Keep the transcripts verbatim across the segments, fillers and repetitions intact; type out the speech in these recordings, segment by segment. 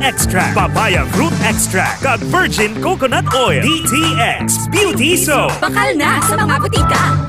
Extract, Papaya Fruit Extract, kag Virgin Coconut Oil. D T X Beauty Soap. Bakal na sa mga butika.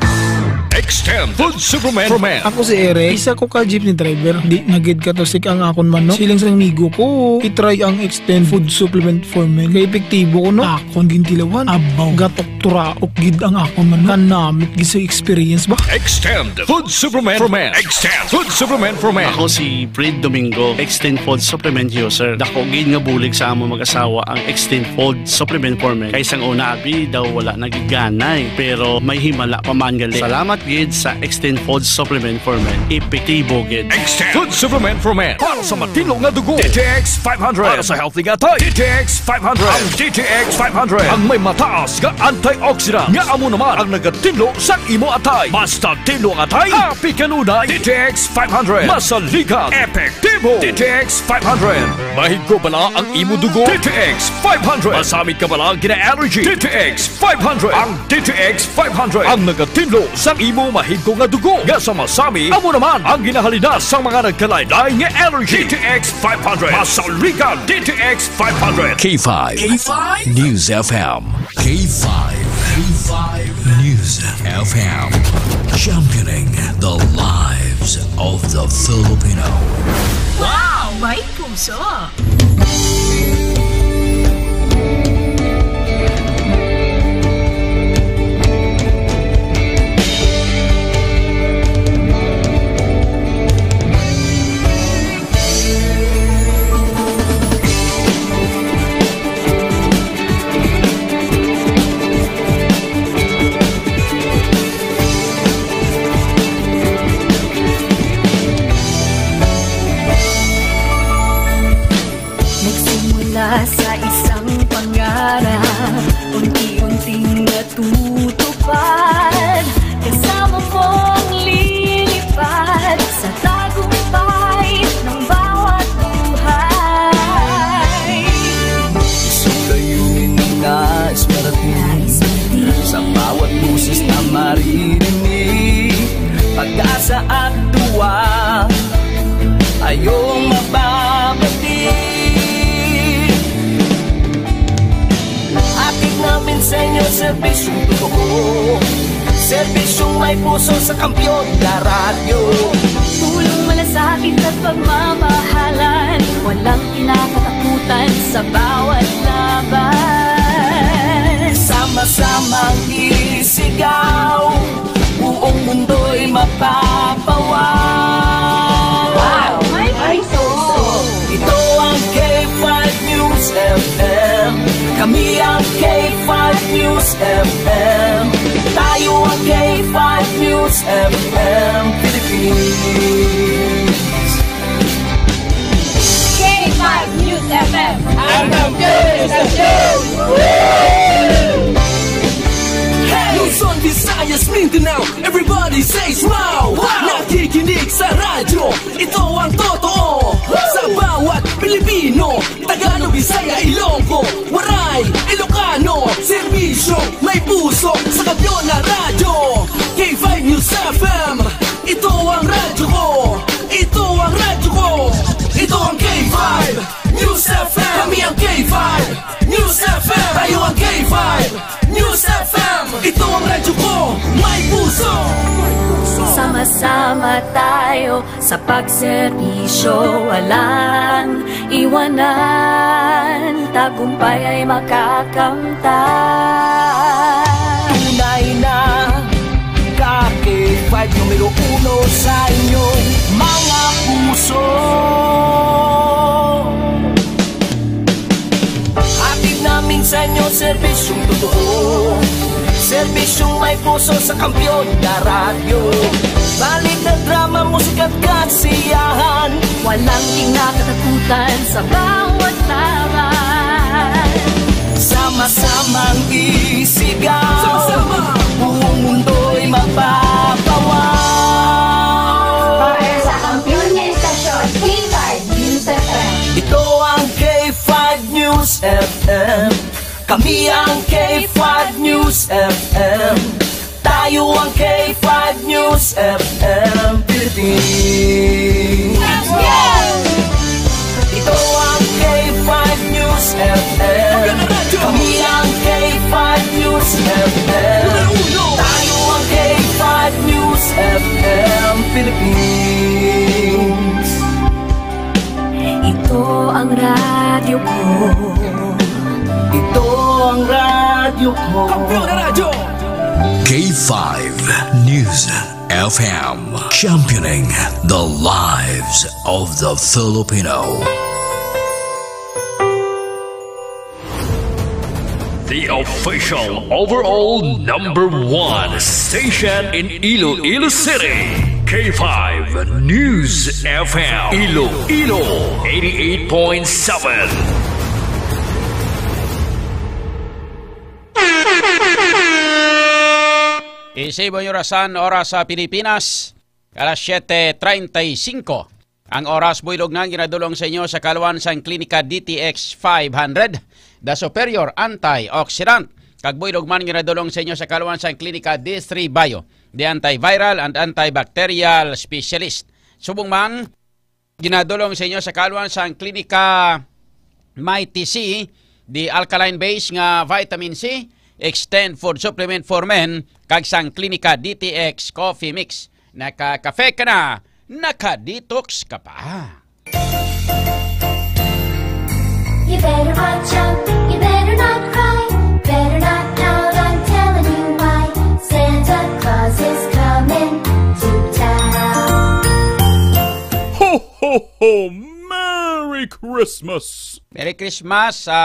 Extend Food Supplement for Men. Ako si Eric, isa ko ka jeepney driver. Di na gid katosik ang akon manok. Siling sa amigo ko, i-try ang Extend Food Supplement for Men. Kay epektibo ko, no? Akon gintilawan. Abaw, gatok turaok gid ang akon manok. Kanamit gid sa experience ba? Extend Food Supplement for Men. Extend Food Supplement for Men. Ako si Fred Domingo, Extend Food Supplement User. Dako gid nga bulig sa among mag-asawa ang Extend Food Supplement for Men. Kay sang una, abi, daw wala nagiganay, pero may himala pa man gali. Salamat gid sa Extend Food Supplement for Men. Epektibo gid. Extend Food Supplement for Men. Para sa matinlo nga dugo, D T X five hundred. Para sa healthy nga atay, D T X five hundred. Ang D T X five hundred ang may mataas nga antioxidant nga amo naman ang nagatinlo sang imo atay. Basta tinlo ang atay, happy kanunay. D T X five hundred. Masaligan, epektibo. D T X five hundred. Mahigko bala ang imo dugo? D T X five hundred. Masamit ka bala gina-allergy? D T X five hundred. Ang D T X five hundred ang nagatinlo sang imo mahigko nga dugo nga sa masami amo naman ang ginahalinas sang mga nagkalain-lain nga allergy. D T X five hundred. Masaligan, D T X five hundred. K five K five News F M. K five K five News F M. Championing the lives of the Filipino. Wow! May puso! Nagsimula sa isang pangarap, unti-unting natutupad. Kasama mong lilipad sa tagumpay ng bawat buhay. Isang layunin na nais marating. Nais marating. Sa bawat boses na maririnig, pag-asa at duwa, ayong mababati. Hatid namin sa inyo serbisyong totoo, serbisyong may puso sa kampiyon na radyo. Tulong, malasakit at pagmamahalan, walang kinakatakutan sa bawat laban. Sama-samang isigaw, buong mundo'y mapapawaw. Wow! May puso! Ito ang K five News F M. Kami ang K five News F M. Tayo ang K five News F M Philippines. K five News F M. Ang kampiyon sa show! Hey! Luzon, Visayas, Mindanao, everybody say smile! Wow! Nakikinig sa radyo, ito ang totoo. Sa bawat Pilipino, Tagalog, Bisaya, Ilonggo, Waray, Ilocano, serbisyo, may puso, sa kampiyon na radyo. K five News F M, ito ang radyo ko. Ito ang radyo ko. Ito ang K five News F M. Kami ang K five News F M. Tayo ang K five News F M. Ito ang radyo ko. May puso. Sama-sama tayo sa pagserbisyo, walang iwanan. Tagumpay ay makakamtan. Tunay na ka K five numero uno sa inyong mga puso. Hatid namin sa inyo serbisyong totoo, serbisyong may puso sa kampiyon na radyo. Balita, drama, musika at kasiyahan, walang kinakatakutan sa bawat laban. Sama-samang isigaw. Sama-sama. Buong mundo'y mapapawaw. Para sa kampiyon nga istasyon, K five News F M. Ito ang K five News F M. Kami ang K five News F M. Tayo ang K five News F M Philippines. Ito ang K five Ang radyo ko. Ito ang radyo ko. Kampiyon na radyo! K five News F M, championing the lives of the Filipino. The official overall number one station in Iloilo City, K five News F M, Iloilo, eighty-eight point seven. Isibong orasan, oras sa Pilipinas, alas siete treinta y cinco. Ang oras, buylog na, ginadulong sa inyo sa kaluan sang Klinika D T X five hundred, the superior antioxidant. Kag buylog man, ginadulong sa inyo sa kaluan sang Klinika D three Bio, the antiviral and antibacterial specialist. Subong man, ginadulong sa inyo sa kaluan sang Klinika Mighty C, the alkaline base nga vitamin C, extend food supplement for men, kag sang Klinika D T X Coffee Mix. Naka-cafe ka na, naka-detox ka pa. You better watch out, you better not cry, better not pout, I'm telling you why. Santa Claus is coming to town. Ho, ho, ho! Merry Christmas! Merry Christmas sa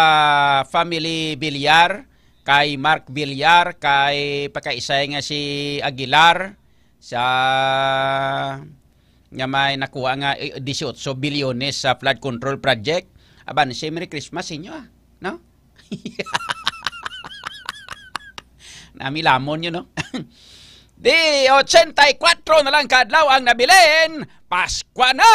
family Villar, kay Mark Villar, kay pagkaisay nga si Aguilar, sa nga may nakuha nga, eh, dieciocho bilyones sa flood control project. Aban, si Merry Christmas sa inyo, ah, no? Namilamon yun, no? Di, ochenta y cuatro na lang ka adlaw ang nabilin, Paskwa na!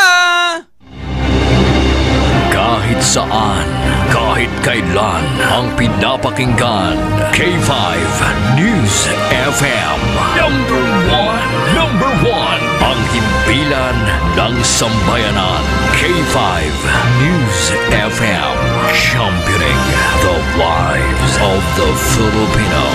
Kahit saan, kahit kailan, ang pinapakinggan, K five News F M. Number one, number one, ang himpilan ng sambayanan, K five News F M, championing the lives of the Filipino.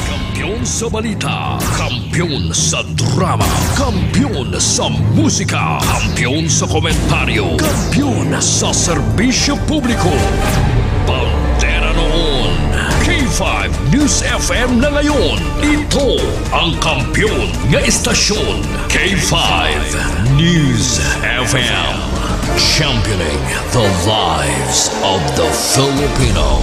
Kampiyon sa balita, kampiyon sa drama, kampiyon sa musika, kampiyon sa komentaryo, kampiyon sa serbisyo publiko. Bandera noon, K five News F M na ngayon. Ito ang kampiyon nga estasyon, K five News F M. Championing the lives of the Filipino.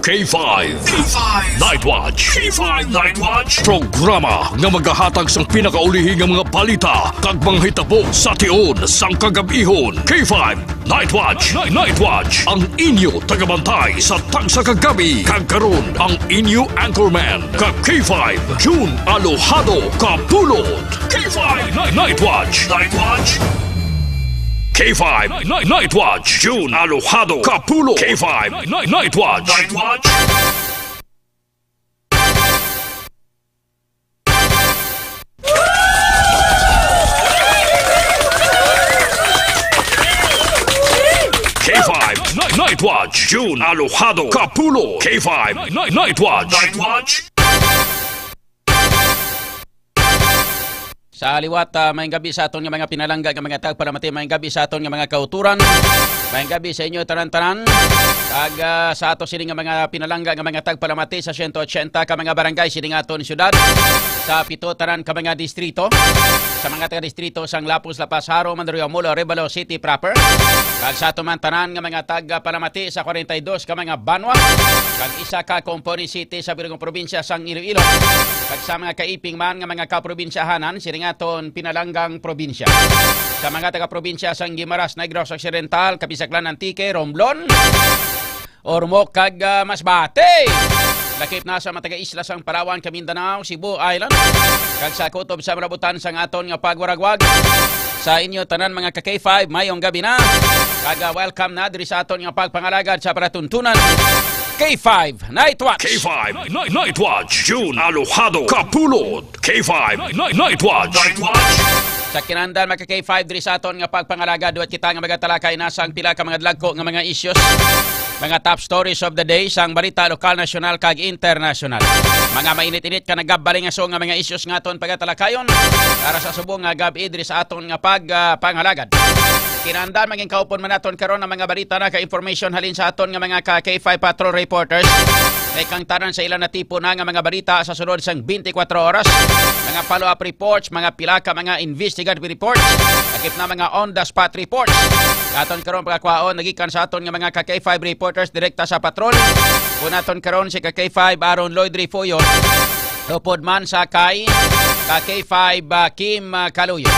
K five. K five Night Watch. K five Night Watch. Programa nga magahatag sang pinakaulihi nga mga balita kag mga hitabo sa tion sang kagab-ihon. K five Night Watch. Night Watch. Ang inyo tagabantay sa tagsa ka gabi. Kag karon, ang inyo anchorman, ka K five, June Alojado Kapulot. K five Night, Night Watch. Night Watch. K five Night, Night, Night Watch. June Alojado Kapulot. K five Night, Night, Night Watch. Night Watch. K five Night, Night Watch. June Alojado Kapulot. K five Night, Night, Night Watch. Night Watch. Sa liwat, ah, maayong gabi sa aton nga mga pinalangga nga mga tagpalamati, maayong gabi sa aton nga mga kauturan, maayong gabi sa inyo tanan-tanan, kag, ah, sa ato sini nga mga pinalangga nga mga tagpalamati sa siyento ochenta ka mga barangay sini nga aton syudad, sa pito tanan ka mga distrito, sa mga taga-distrito sang Lapuz, La Paz, Jaro, Mandaluyong, Molo, Arevalo City proper, kag sa aton man tanan nga mga tagpalamati sa kwarenta y dos ka mga banwa, kag isa ka component city sa bilog nga probinsya sang Iloilo, kag sa mga kaiping man nga mga kaprobinsyahanan sining aton pinalanggang probinsya. Sa mga taga-probinsya sang Guimaras, Negros Occidental, Cabisaclan, Antique, Romblon, Ormoc, kag, ah, Masbate. Lakip na sa mga taga-isla sang Palawan, Camindanao, Cebu Island, kag sa kutob sa malabutan sang aton nga pagwaragwag. Sa inyo tanan, mga ka K five, maayong gabi na. Kag, ah, welcome na diri sa aton nga pagpangalagad sa palatuntunan. K five Night Watch. K five Night, Night Watch. June Alojado Kapulot. K five Night, Night Watch. Night Watch. Sa kinahanglan, mga ka K five, diri sa aton nga pagpangalagad, duwat kita nga magatalakay na sang pila ka mga dagko nga mga issues. Mga top stories of the day sang balita lokal, nasyonal, kag internasyonal. Mga mainit-init ka nagabalingaso nga mga issues nga aton pagatalakayon para sa subong nga gab-i diri sa aton nga pag, ah, pangalagad. Kinahanglan maging kaupon man naton karon ang mga balita na ka information halin sa aton nga mga ka K five Patrol reporters. Kay kang tanan sa ila natipon na nga mga balita sa sunod sang twenty-four oras, mga follow-up reports, mga pila ka mga investigative reports, lakip na mga on-the-spot reports. Aton karon pagkakwaon nagikan sa aton nga mga ka K five reporters direkta sa patrol. Kung aton karon si ka K five Aaron Lloyd Refollo, upod man sa kay ka K five, ah, Kim, ah, Kaluyo.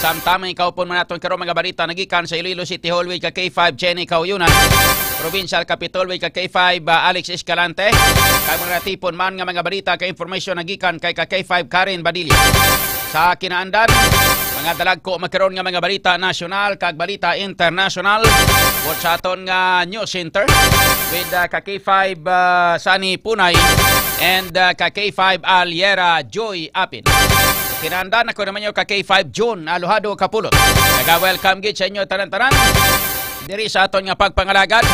Samtang may kaupon man aton karon mga balita nagikan sa Iloilo City Hall with ka K five Jenny Kauyunan, Provincial Capitol with ka K five, ah, Alex Escalante. Kag mga natipon man nga mga balita kag information nagikan kay ka K five Karen Badilla. Sa kinaandan, mga dalagko magkaron nga mga balita nasyonal kag balita internasyonal. Bukod sa aton nga news center with, ah, ka K five, ah, Sunny Punay and, ah, ka K five Aliera Joy Apin. Kinaandan ako naman yung ka K five June Aluhado Kapulot. Naga-welcome gid sa inyo tanan-tanan diri sa aton nga pagpangalagad.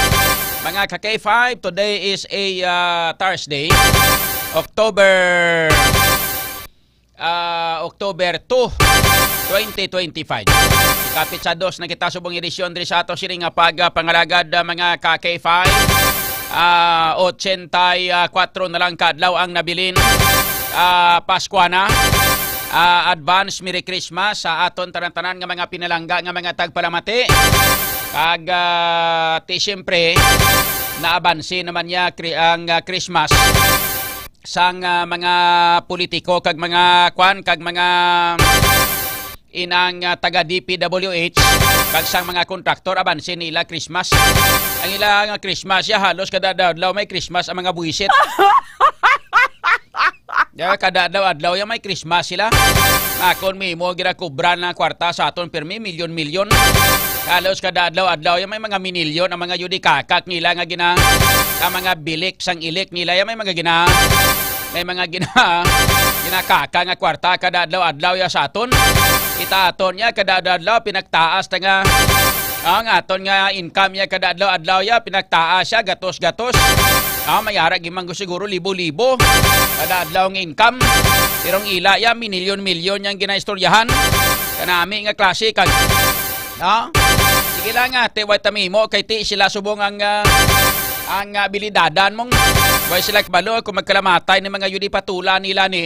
Mga ka K five, today is a, ah, Thursday, October, ah, October two, twenty twenty-five. Ikapit sa dos na kita subong edisyon diri sa ato sini nga pag, ah, pangalagad, ah, mga ka K five. Ah, ochenta y kuatro na lang ka adlaw ang nabilin. Ah, Paskwa na. Ah, advance Merry Christmas sa aton tanan-tanan nga mga pinalangga nga mga tagpalamati. Kag, ah, ti siyempre, naabansi naman niya kri-, ang, ah, Christmas sang, ah, mga politiko kag mga kwan kag mga inang, ah, taga D P W H kag sang mga kontraktor, abansi nila Christmas. Ang ila nga Christmas ya halos kada adlaw may Christmas ang mga buwisit. Ya, kada adlaw-adlaw ya may Christmas sila. Akon mimo ginakubra na kwarta sa aton pirmi milyon-milyon. Halos kada adlaw-adlaw ya may mga minilyon ang mga yudikakak nila nga gina-, ang mga bilik sang ilik nila ya may mga gina-, may mga gina-, ginakaka nga kwarta kada adlaw-adlaw ya sa aton. Kita aton ya kada adlaw-adlaw pinaktaas na nga ang aton nga income ya kada adlaw-adlaw ya pinaktaas siya gatos-gatos. Ah, may ara gimang siguro libo-libo kada adlaw nga income. Pero ang ila ya minilyon-milyon yang ginaistoryahan. Kanami nga klase kag, no? Sige lang, ate, wa tamimo kay ti sila subong ang, ah, ang, ah, abilidadan mong. Wa sila kabalo kung magkalamatay ni mga yudi patula nila ni.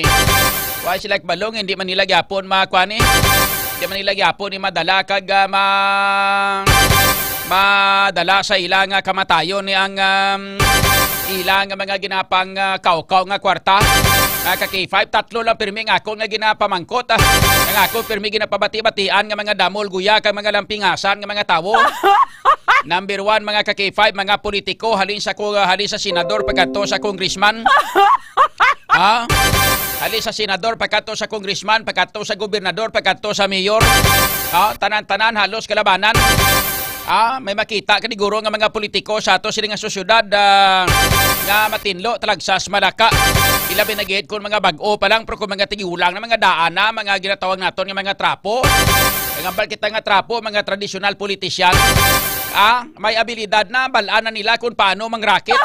Wa sila kabalo nga hindi man nila gyapon makuha ni. Hindi man nila gyapon ni madala kag, ah, ma-, madala sa ila nga kamatayon ni ang, um, ila nga mga ginapang, ah, kawkaw nga kwarta. Nga ka K five, tatlo lang pirmi nga ako nga ginapamangkot, ah. Nga ako pirmi ginapabati-batian nga mga damol guya kag mga lampingasan nga mga tawo. Number one, mga ka K five, mga politiko, halin sa ko-, halin sa senador pagkadto sa congressman. Ha? Halin sa senador pagkadto sa congressman, pagkadto sa gobernador, pagkadto sa mayor. Ha? Tanan-tanan halos kalabanan. Ah, may makita ka siguro nga mga politiko sa ato sini nga sosyedad, ah, nga matinlo, talagsas, malaka. Ilabi na gid kung mga bag-o pa lang, pero kung mga tigulang na mga daan na, mga ginatawag naton nga mga trapo. Nagambal kita nga trapo, mga tradisyonal politician. Ah, may abilidad na, balaan na nila kung paano mangraket.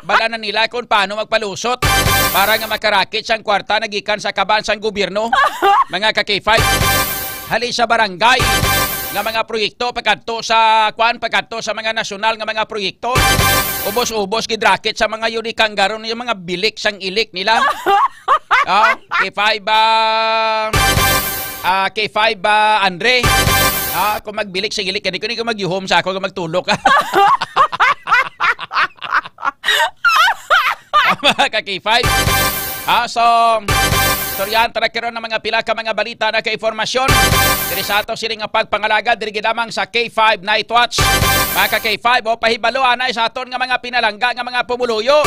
Balaan na nila kung paano magpalusot para nga makaraket sang kwarta na gikan sa kaban sang gobyerno. Mga ka K five. Hali sa barangay nga mga proyekto, pagkadto sa, kwan, pagkadto sa mga nasyonal nga mga proyekto. Ubos-ubos gidrakit sa mga yuni kanggaron yung mga bilik sang ilik nila. Ah, K five, ah, ah, K five, ah, Andre. Ah, kung magbilik sa ilik, hindi ko, hindi ko magyuhom sa ako kung magtulok. Mga ka K five. Ah, so, istoryahan ta na karon ang mga pila ka mga balita na ka informasyon diri sa ato sini nga pagpangalaga diri gid lamang sa K five Night Watch. Mga ka K five, o, pahibalo anay sa aton nga mga pinalangga nga mga pumuluyo.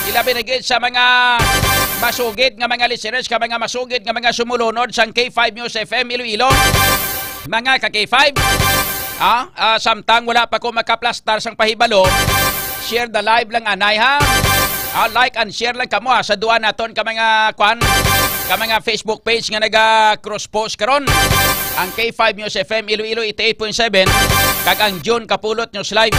Ilabi na gid sa mga masugid nga mga listeners, ka mga masugid nga mga sumulunod sang K five News F M Iloilo. Mga ka K five, ah, ah, samtang wala pa ko makaplastar sang pahibalo, share the live lang anay, ha. Ah, like and share lang kamo, ha, sa duha naton ka mga kwan, ka mga Facebook page nga naga-cross post karon. Ang K five News F M Iloilo eighty-eight point seven kag ang June Kapulot News Live.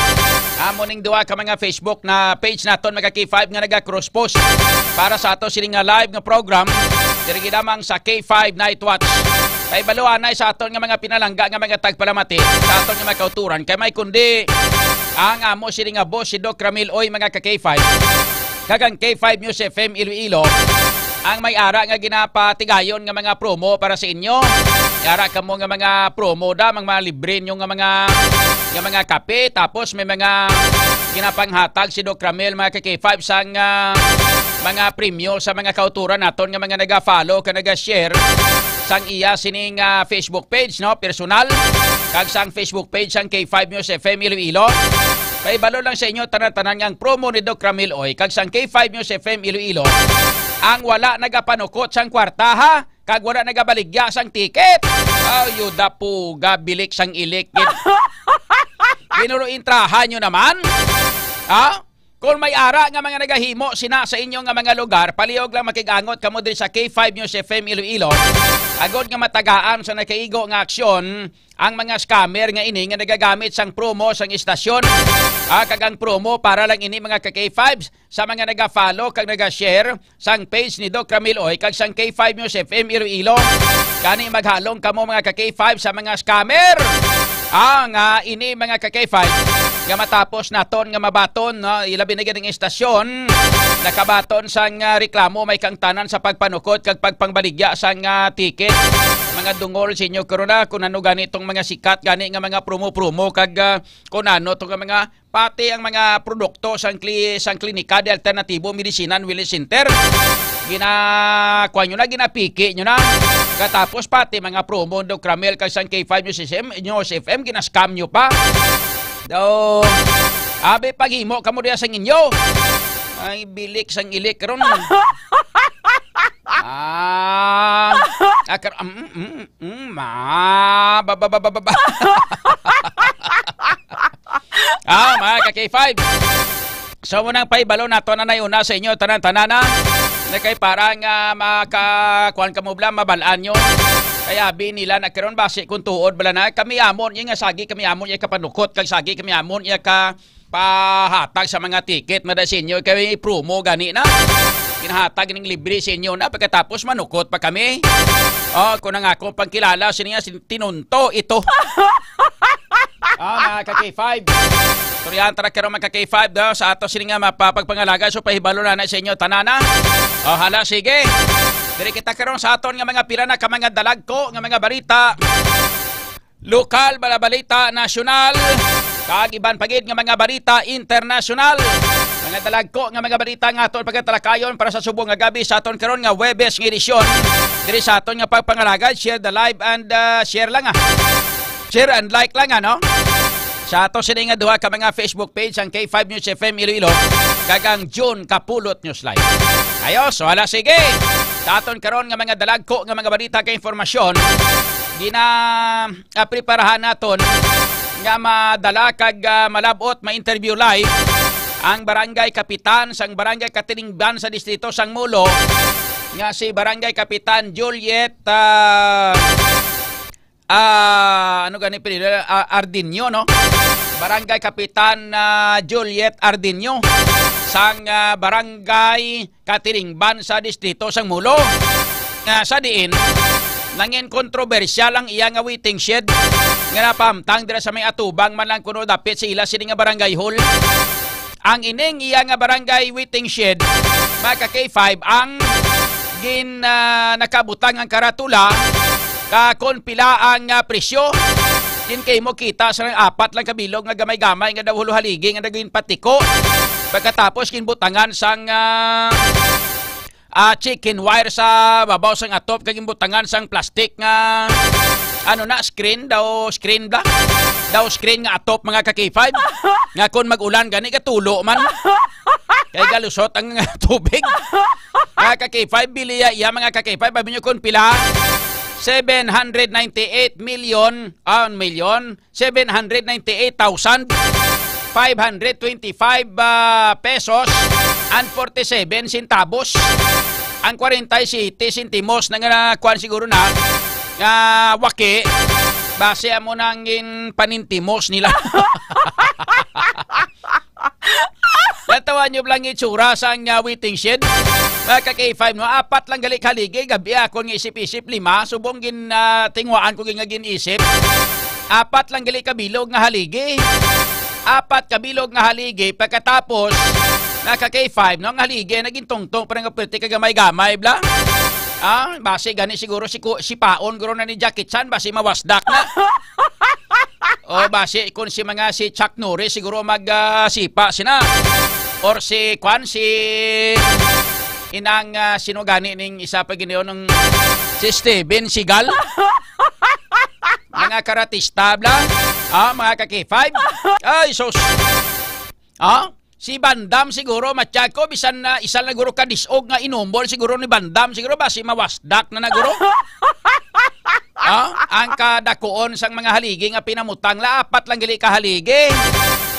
Amo ning duha ka mga Facebook na page naton, mga K five, nga naga-cross post para sa ato sini nga live nga program diri ginamang sa K five Night Watch. Kay baluanay sa aton nga mga pinalangga nga mga tagpalamati sa aton nga mga kauturan, kay may kundi ang amo sini nga boss, si Doc Ramil Oy, mga ka K five, kag ang K five News F M Iloilo, ang may ara nga ginapatigayon nga mga promo para sa inyo. May ara kamo nga mga promo da, mga, mga libre nyo nga mga, nga mga kape, tapos may mga ginapanghatag si Doc Ramil, mga ka K five, sang, ah, mga premyo sa mga kauturan naton nga mga naga-follow ka naga-share sang iya sining, ah, Facebook page, no, personal, kag sang Facebook page sang K five News F M Iloilo. Paibalo lang sa inyo tanan-tanan nga ang promo ni Doc Ramil Oy kag sang K five News F M Iloilo, ang wala nagapanukot sang kwarta, ha, kag wala nagabaligya sang ticket. Aw, yuda puga, bilik sang ilik gid. Ginuro intrahan nyo naman. Ha? Kung may ara nga mga nagahimo sina sa inyo nga mga lugar, palihog lang makig-angot kamo diri sa K five News F M Iloilo, agod nga matagaan sa nakaigo nga aksyon ang mga scammer nga ini nga nagagamit sang promo sang istasyon. Ah, kag ang promo para lang ini, mga ka K five, sa mga naga-follow kag naga-share sang page ni Doc Ramil Oy kag sang K five News F M Iloilo. Gani maghalong kamo, mga ka K five, sa mga scammer. Ah, nga ini, mga ka K five, nga matapos naton nga mabaton, no, ilabi na gid ang istasyon, nakabaton sang, ah, reklamo may kang tanan sa pagpanukot kag pagpangbaligya sang, ah, ticket. Mga dungol sa inyo karon na kung ano gani tong mga sikat gani nga mga promo-promo kag, ah, kung ano to nga mga, pati ang mga produkto sang kli-, sang klinika de alternatibo medicine and wellness center. Gina-, kuwan nyo na, ginapiki nyo na. Katapos pati mga promo do Cramel kag sang K five News F M, News F M, gina-scam nyo pa. Do, abi paghimo kamo diya sang inyo. Ay, bilik sang ilik ron. Ah, akar-, mm, mm, mm, ma, ba, ba, ba, ba, ba, ba. Ah, mga ka K five. So, mo nang paibalo nato na nay una sa inyo, tanan-tanan na. Na kay para nga maka-, kuwan ka mo bala, mabalaan nyo. Kaya abi nila na karon basi kung tuod bala na. Kami amon, yung nga sagi, kami amon, yung kapanukot, kag sagi, kami amon, yung ka pahatag sa mga ticket, mga sa inyo. Kay promo gani na. Ginahatag ning libre sa inyo na. Pagkatapos, manukot pa kami. Oh, kung ang akong pangkilala, sini nga, si Tinunto, ito. Ah, mga ka K five. Istoryahan ta ra karon, mga ka K five, daw, sa ato sini nga mapapagpangalaga. So, pahibalo na na sa inyo, tanana. Oh, hala, sige. Diri kita karon sa aton nga mga pila na ka mga dalagko nga mga balita. Lokal, mga balita nasyonal, kag iban pa gid nga mga balita internasyonal. Mga dalagko nga mga balita nga aton pagatalakayon para sa subong nga gabi sa aton karon nga Huwebes nga edisyon. Diri sa aton nga pagpangalagad, share the live and, ah, share lang, ah. Share and like lang, ano? Sa ato sini nga duha ka mga Facebook page, ang K five News F M Iloilo kag ang June Kapulot News Live. Ayos, wala, sige. Sa aton karon nga mga dalagko nga mga balita kag informasyon, gina, ah, preparahan naton nga madala kag, ah, malabot ma-interview live ang barangay kapitan sang barangay Katilingban sa distrito sang Molo, nga si Barangay Kapitan Juliet, ah, ah, ano gani pinili? Ah, Ardinio, no? Barangay Kapitan, ah, Juliet Ardinio sang, ah, Barangay Katilingban sa distrito sang Molo, nga sa diin nangin kontrobersyal ang iya nga waiting shed nga napahamtang dira sa may atubang man lang kuno dapit sa ila sini nga barangay hall. Ang ining iya nga barangay waiting shed, mga ka K five, ang gin, ah, nakabutang ang karatula ka kon pila ang, ah, presyo. Gin kay mo kita sa apat lang ka bilog nga gamay-gamay nga daw huluhaligi nga nagin patiko. Pagkatapos ginbutangan sang, ah, ah, chicken wire sa babaw sang atop kag ginbutangan sang plastic nga, ano na, screen daw, screen bla? Daw screen nga atop, mga ka K five. Nga kon mag-ulan gani, gatulo man. Kay galusot ang tubig. Mga ka K five, bili ya iya, mga ka K five. Abi nyo kon pila? Seven hundred ninety-eight million, ah, million, seven hundred ninety-eight thousand five hundred twenty-five, ah, pesos and forty-seven centavos. ang kwarenta y siyete sentimos na nga kuan siguro na, nga waki, basi amo nang ginpanintimos nila. Natawan nyo lang itsura sang, ah, waiting shed? Mga ka-K five, no? Apat lang gali ka haligi, gabi ako nga isip-isip, lima. Subong gin, ah, tinguhaan ko gin-, nga gin-isip. Apat lang gali ka bilog nga haligi. Apat ka bilog nga haligi. Pagkatapos, mga ka-K five, no? Ang haligi, naging tungtong, parang nga pwerte ka gamay-gamay, bla? Ah, basi gani siguro si ku-, si Paon, guro na ni Jackie Chan, basi mawasdak na. O, basi kung si mga si Chuck Norris, siguro mag, ah, sipa sina. Or si, kwan, si inang, ah, sino gani ning isa pa gini, oh, nung si Steven Seagal? Mga karatista, bla? Ah, mga ka-K five? Ay, sus. Ah? Si Van Damme siguro, matyago, bisan na isa lang guro ka disog nga inumbol siguro ni Van Damme, siguro basi mawasdak na na guro. Ah, ang kadakuon sang mga haligi nga pinamutang la, apat lang gali ka haligi.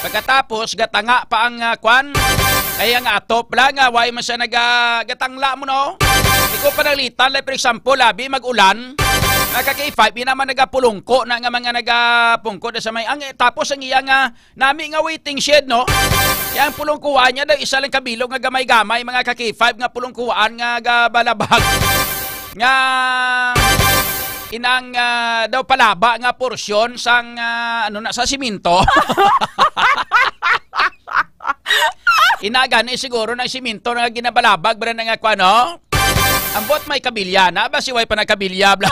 Pagkatapos, gatanga pa ang, ah, kwan, ay ang atop la nga, way man siya naga-, gatangla mo, no? Di ko panalitan, like, for example, abi, mag-ulan, naka-K five, yun naman nagapulungko na nga mga nagapungko na sa may, ang, tapos ang iya nga, nami nga waiting shed, no? Kaya ang pulungkuan niya daw, isa lang kabilog nga gamay-gamay, mga ka-K five, nga pulungkuan nga gabalabag. Nga inang, ah, daw palaba nga porsyon sang, ah, ano na, sa siminto. Ina gani siguro ng siminto nga ginabalabag, bra na nga kwa, no? Ambot may kabilya na, basi way pa nagkabilya, bla.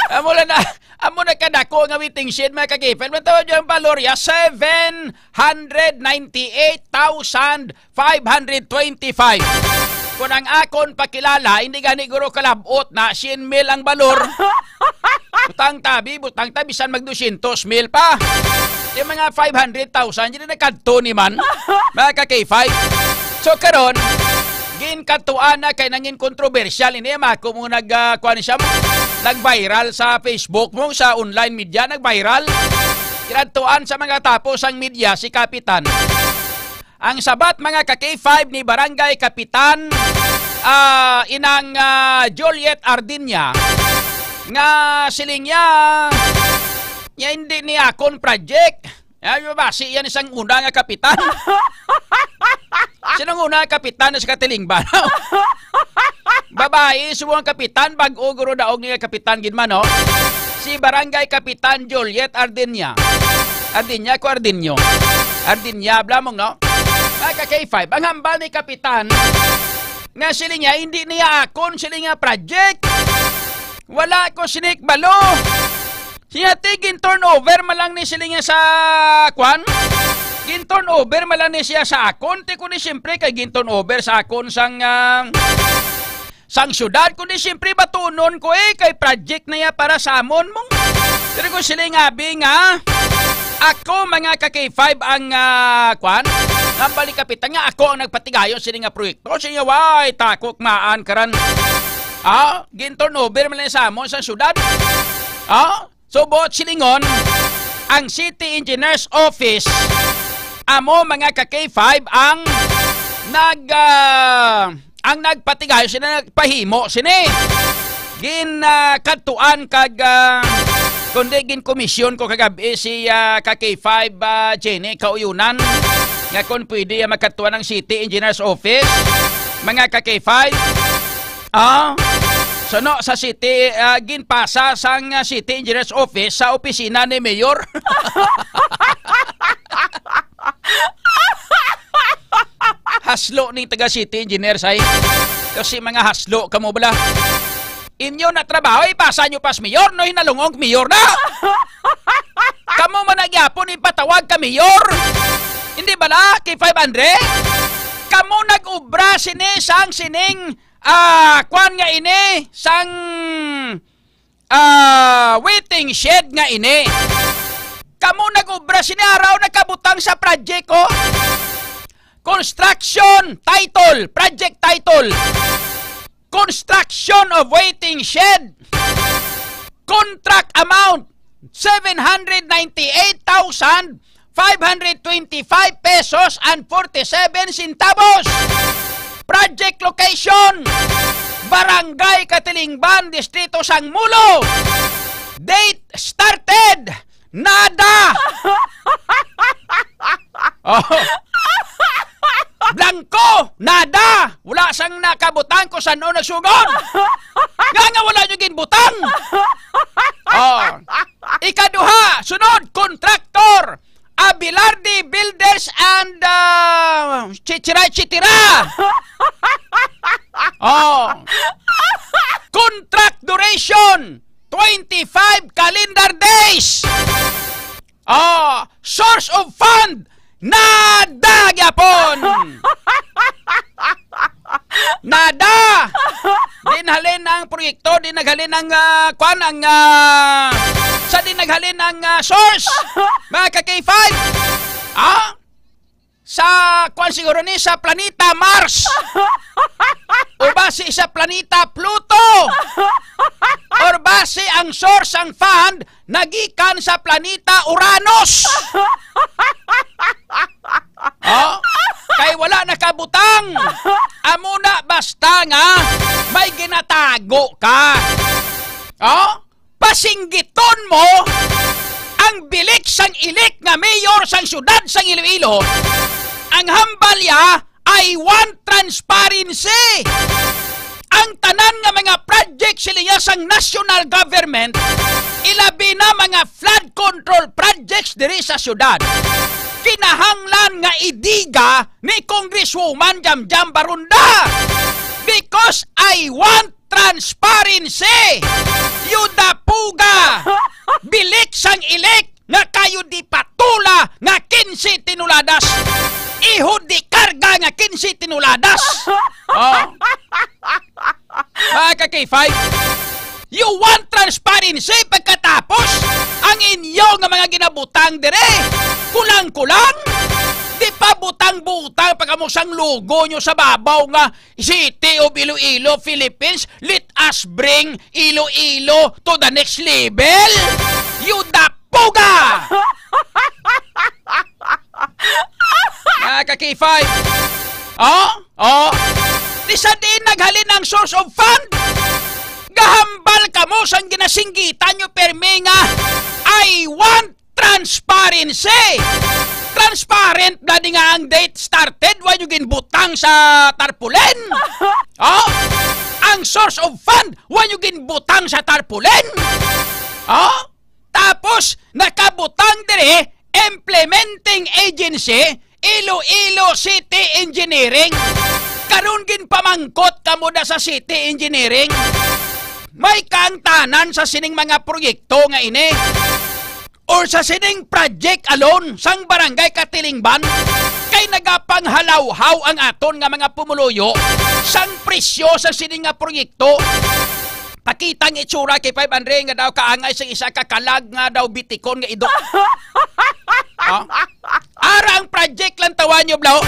Amo lang na, amo na kadako nga waiting shed, mga ka-K five. Ang tawag yung valor ya, seven hundred ninety-eight thousand five hundred twenty-five. Kung ang akon pakilala, hindi gani guro kalabot na, sien mil ang balor. Butang tabi, butang tabi, bisan mag dosyentos mil pa. Yung mga five hundred thousand, yun na kadto ni man. Mga ka-K five. So, karon, ginkatuan na kay nangin kontrobersyal. Ini, mako mo nag, ah, kuwan siya, nag-viral sa Facebook mo, sa online media, nag-viral. Kinadtuan sa mga tapo sang media si Kapitan. Ang sabat, mga ka-K five, ni Barangay Kapitan, ah, inang, ah, Juliet Ardinia, nga siling niya, niya hindi ni akon project. Ay, basi yan isang una nga kapitan. Sinong una nga kapitan sa Katilingban? Babae, subong ang kapitan, bag-o guro daog niya kapitan gid man, no? Si Barangay Kapitan Juliet Ardinia. Ardinia ko Ardinio. Ardinia, blamong, no? Mga ka-K five, ang hambal ni Kapitan, nga sila niya, hindi niya akon, sila nga project. Wala ko sinik balo. Siya, ti, gin-turnover man lang ni sila niya sa, kwan? Gin-turnover man lang ni siya sa akon. Ti, kundi siyempre kay gin-turnover sa akon sang, ah, sang syudad. Kundi siyempre batunon ko, eh, kay project na ya para sa amon mong. Pero ko sila nga, abi nga, ako, mga ka-K five, ang, ah, kwan? Ang balik kapitan nga, ako ang nagpatigayon sila nga proyekto. Siya, way, takok maan karan. Ah, gin-turnover man lang sa amon sa syudad. Ah, so, buot silingon, ang City Engineers Office, amo, mga ka-K five, ang nag, ah, ang nagpatigayon sila, nagpahimo sini. Gin, ah, kadtuan kag, ah, kundi gin komisyon ko kagabi si, ah, ka-K five, ah, Jenny Kauyunan, nga kung pwede, ah, magkadtuan ang City Engineers Office, mga ka-K five. Ah, suno sa city, ah, ginpasa sang, ah, City Engineers Office sa opisina ni Mayor. Haslo ning taga City Engineers, ay. Kasi mga haslo kamo bala. Inyo na trabaho, ipasa nyo pas mayor, no, hinalungong mayor na. Kamo man nagyapon ipatawag ka mayor. Hindi bala, K five Andre? Kamo nag-ubra sini sang sining, ah, kwan nga ini, sang, ah, waiting shed nga ini. Kamo nag-ubra sini, araw nagkabutang sa project, oh. Construction title, project title. Construction of waiting shed. Contract amount, seven hundred ninety-eight thousand five hundred twenty-five pesos and forty-seven centavos. Project location, Barangay Katilingban, Distrito Sang Mulo. Date started, nada. Oh. Blanco, nada. Wala sang nakabutang kung san-o nagsugod. Nga nga wala nyo ginbutang. Oh. Ikaduha, sunod, contractor, Abilardi Builders and, ah, Chichira Chitira. Oh. Contract duration, twenty-five calendar days. Oh, source of fund, nada gyapon. Nada. Di naghalin ang proyekto, di naghalin ang, ah, kwan, ang, ah, sa di naghalin ang, ah, source. Mga ka-K five. Ah? Sa, kwan siguro ni, sa planeta Mars. O basi sa planeta Pluto. Or basi ang source sang fund nagikan sa planeta Uranus. Oh, kay wala nakabutang. Amo na basta nga may ginatago ka. Oh, pasinggiton mo ang bilik sang ilik nga mayor sang siyudad sang Iloilo. Ang hambal niya, I want transparency. Ang tanan nga mga project sila sang national government, ilabi na mga flood control projects diri sa syudad, kinahanglan nga idiga ni Congresswoman Jamjam Barunda. Because I want transparency. Yuda puga. Bilik sang ilik nga kayo di patula nga kinse tinuladas. Ihod di karga nga kinse tinuladas. Oh. Mga ka-K five, you want transparency pagkatapos ang inyo nga mga ginabutang dire. Kulang-kulang, di pa butang-butang pag amo sang logo nyo sa babaw nga City of Iloilo, Philippines, let us bring Iloilo to the next level. Yuda puga! Mga ka-K five. Oh? Oh? Di sa diin naghalin ang source of fund? Gahambal kamo sang ginasinggitan nyo permi nga, "I want transparency." Transparent na di nga ang date started, wa nyo ginbutang sa tarpaulin. Oh? Ang source of fund, wa nyo ginbutang sa tarpaulin. Oh? Tapos, nakabutang diri, implementing agency, Iloilo City Engineering. Karon ginpamangkot kamo na sa City Engineering. May kaangtanan sa sining mga proyekto nga ini. Or sa sining project alone sang Barangay Katilingban, kay nagapanghalawhaw ang aton nga mga pumuluyo sang presyo sa sining nga proyekto. Pakita ang itsura kay five hundred nga daw kaangay sa isa ka kalag nga daw bitikon nga ido. Ha? Ara ang project lang tawa nyo, bro.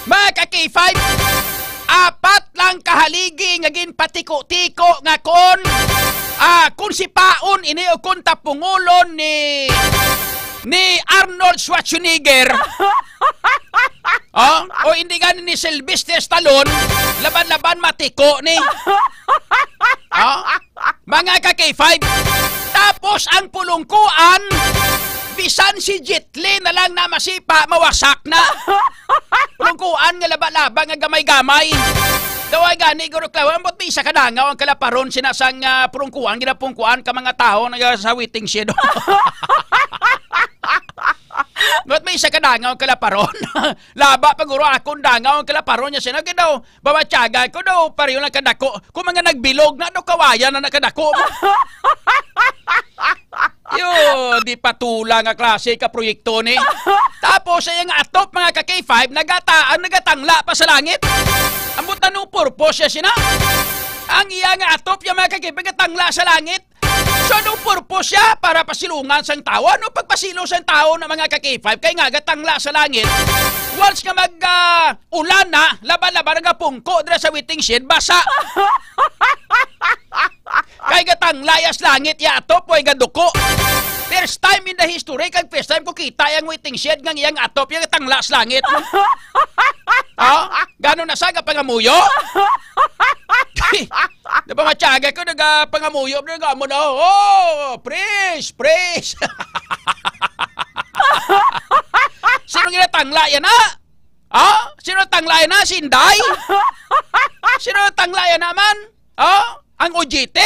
Mga ka-K five, apat lang kahaligi nga ginpatiko-tiko nga kon, ah, kon si Paon ini o kon tapungulon ni, ni Arnold Schwarzenegger. Oh, o hindi gani ni Sylvester Stallone, laban-laban matiko ni. Oh, mga ka-K five. Tapos ang pulungkuan, bisan si Jet Li na lang na masipa, mawasak na. Pulungkuan nga laba-laba nga gamay-gamay. Daw ay gani, guro Clau, ambot may isa ka dangaw ang kalaparon sina sang, ah, pulungkuan, ginapungkuan ka mga tawo nga sa waiting shed. Ba't may isa ka dangaw ang kalaparon? Laba pa guro akon dangaw ang kalaparon niya sina. Ginaw, babatyagan ko daw, pareho lang kadako. Kung mga nagbilog na, daw kawayan na nakadako mo. Yo, di patula nga klase ka proyekto ni. Tapos, sa iyang atop, mga ka-K five, nagata-, ang nagatangla pa sa langit. Ambot anong purpose siya sina? Ang iya nga atop, yung mga ka-K five, nagatangla sa langit. So, anong purpose siya? Para pasilungan sang tawo? Ano pagpasilong sang tawo na mga ka-K five? Kay nga, gatangla sa langit. Once nga mag, ah, ulan na, laban-laban, nagapungko dira sa waiting shed, basa. Kay gatangla ya sa langit, ya ato, poy gaduko. First time in the history, kag first time ko kita yang waiting shed nga iyang atop, yang tangla sa langit. Ha? Gano na sa nga pangamuyo? Di ba nga tiyaga ko, nagapangamuyo, nagamo na, "Oh, fresh, fresh." Sino ginatangla yan, ha? Ha? Sino tangla yan, ha? Si Inday? Sino tangla yan, ha, man? Ha? Ang O G T?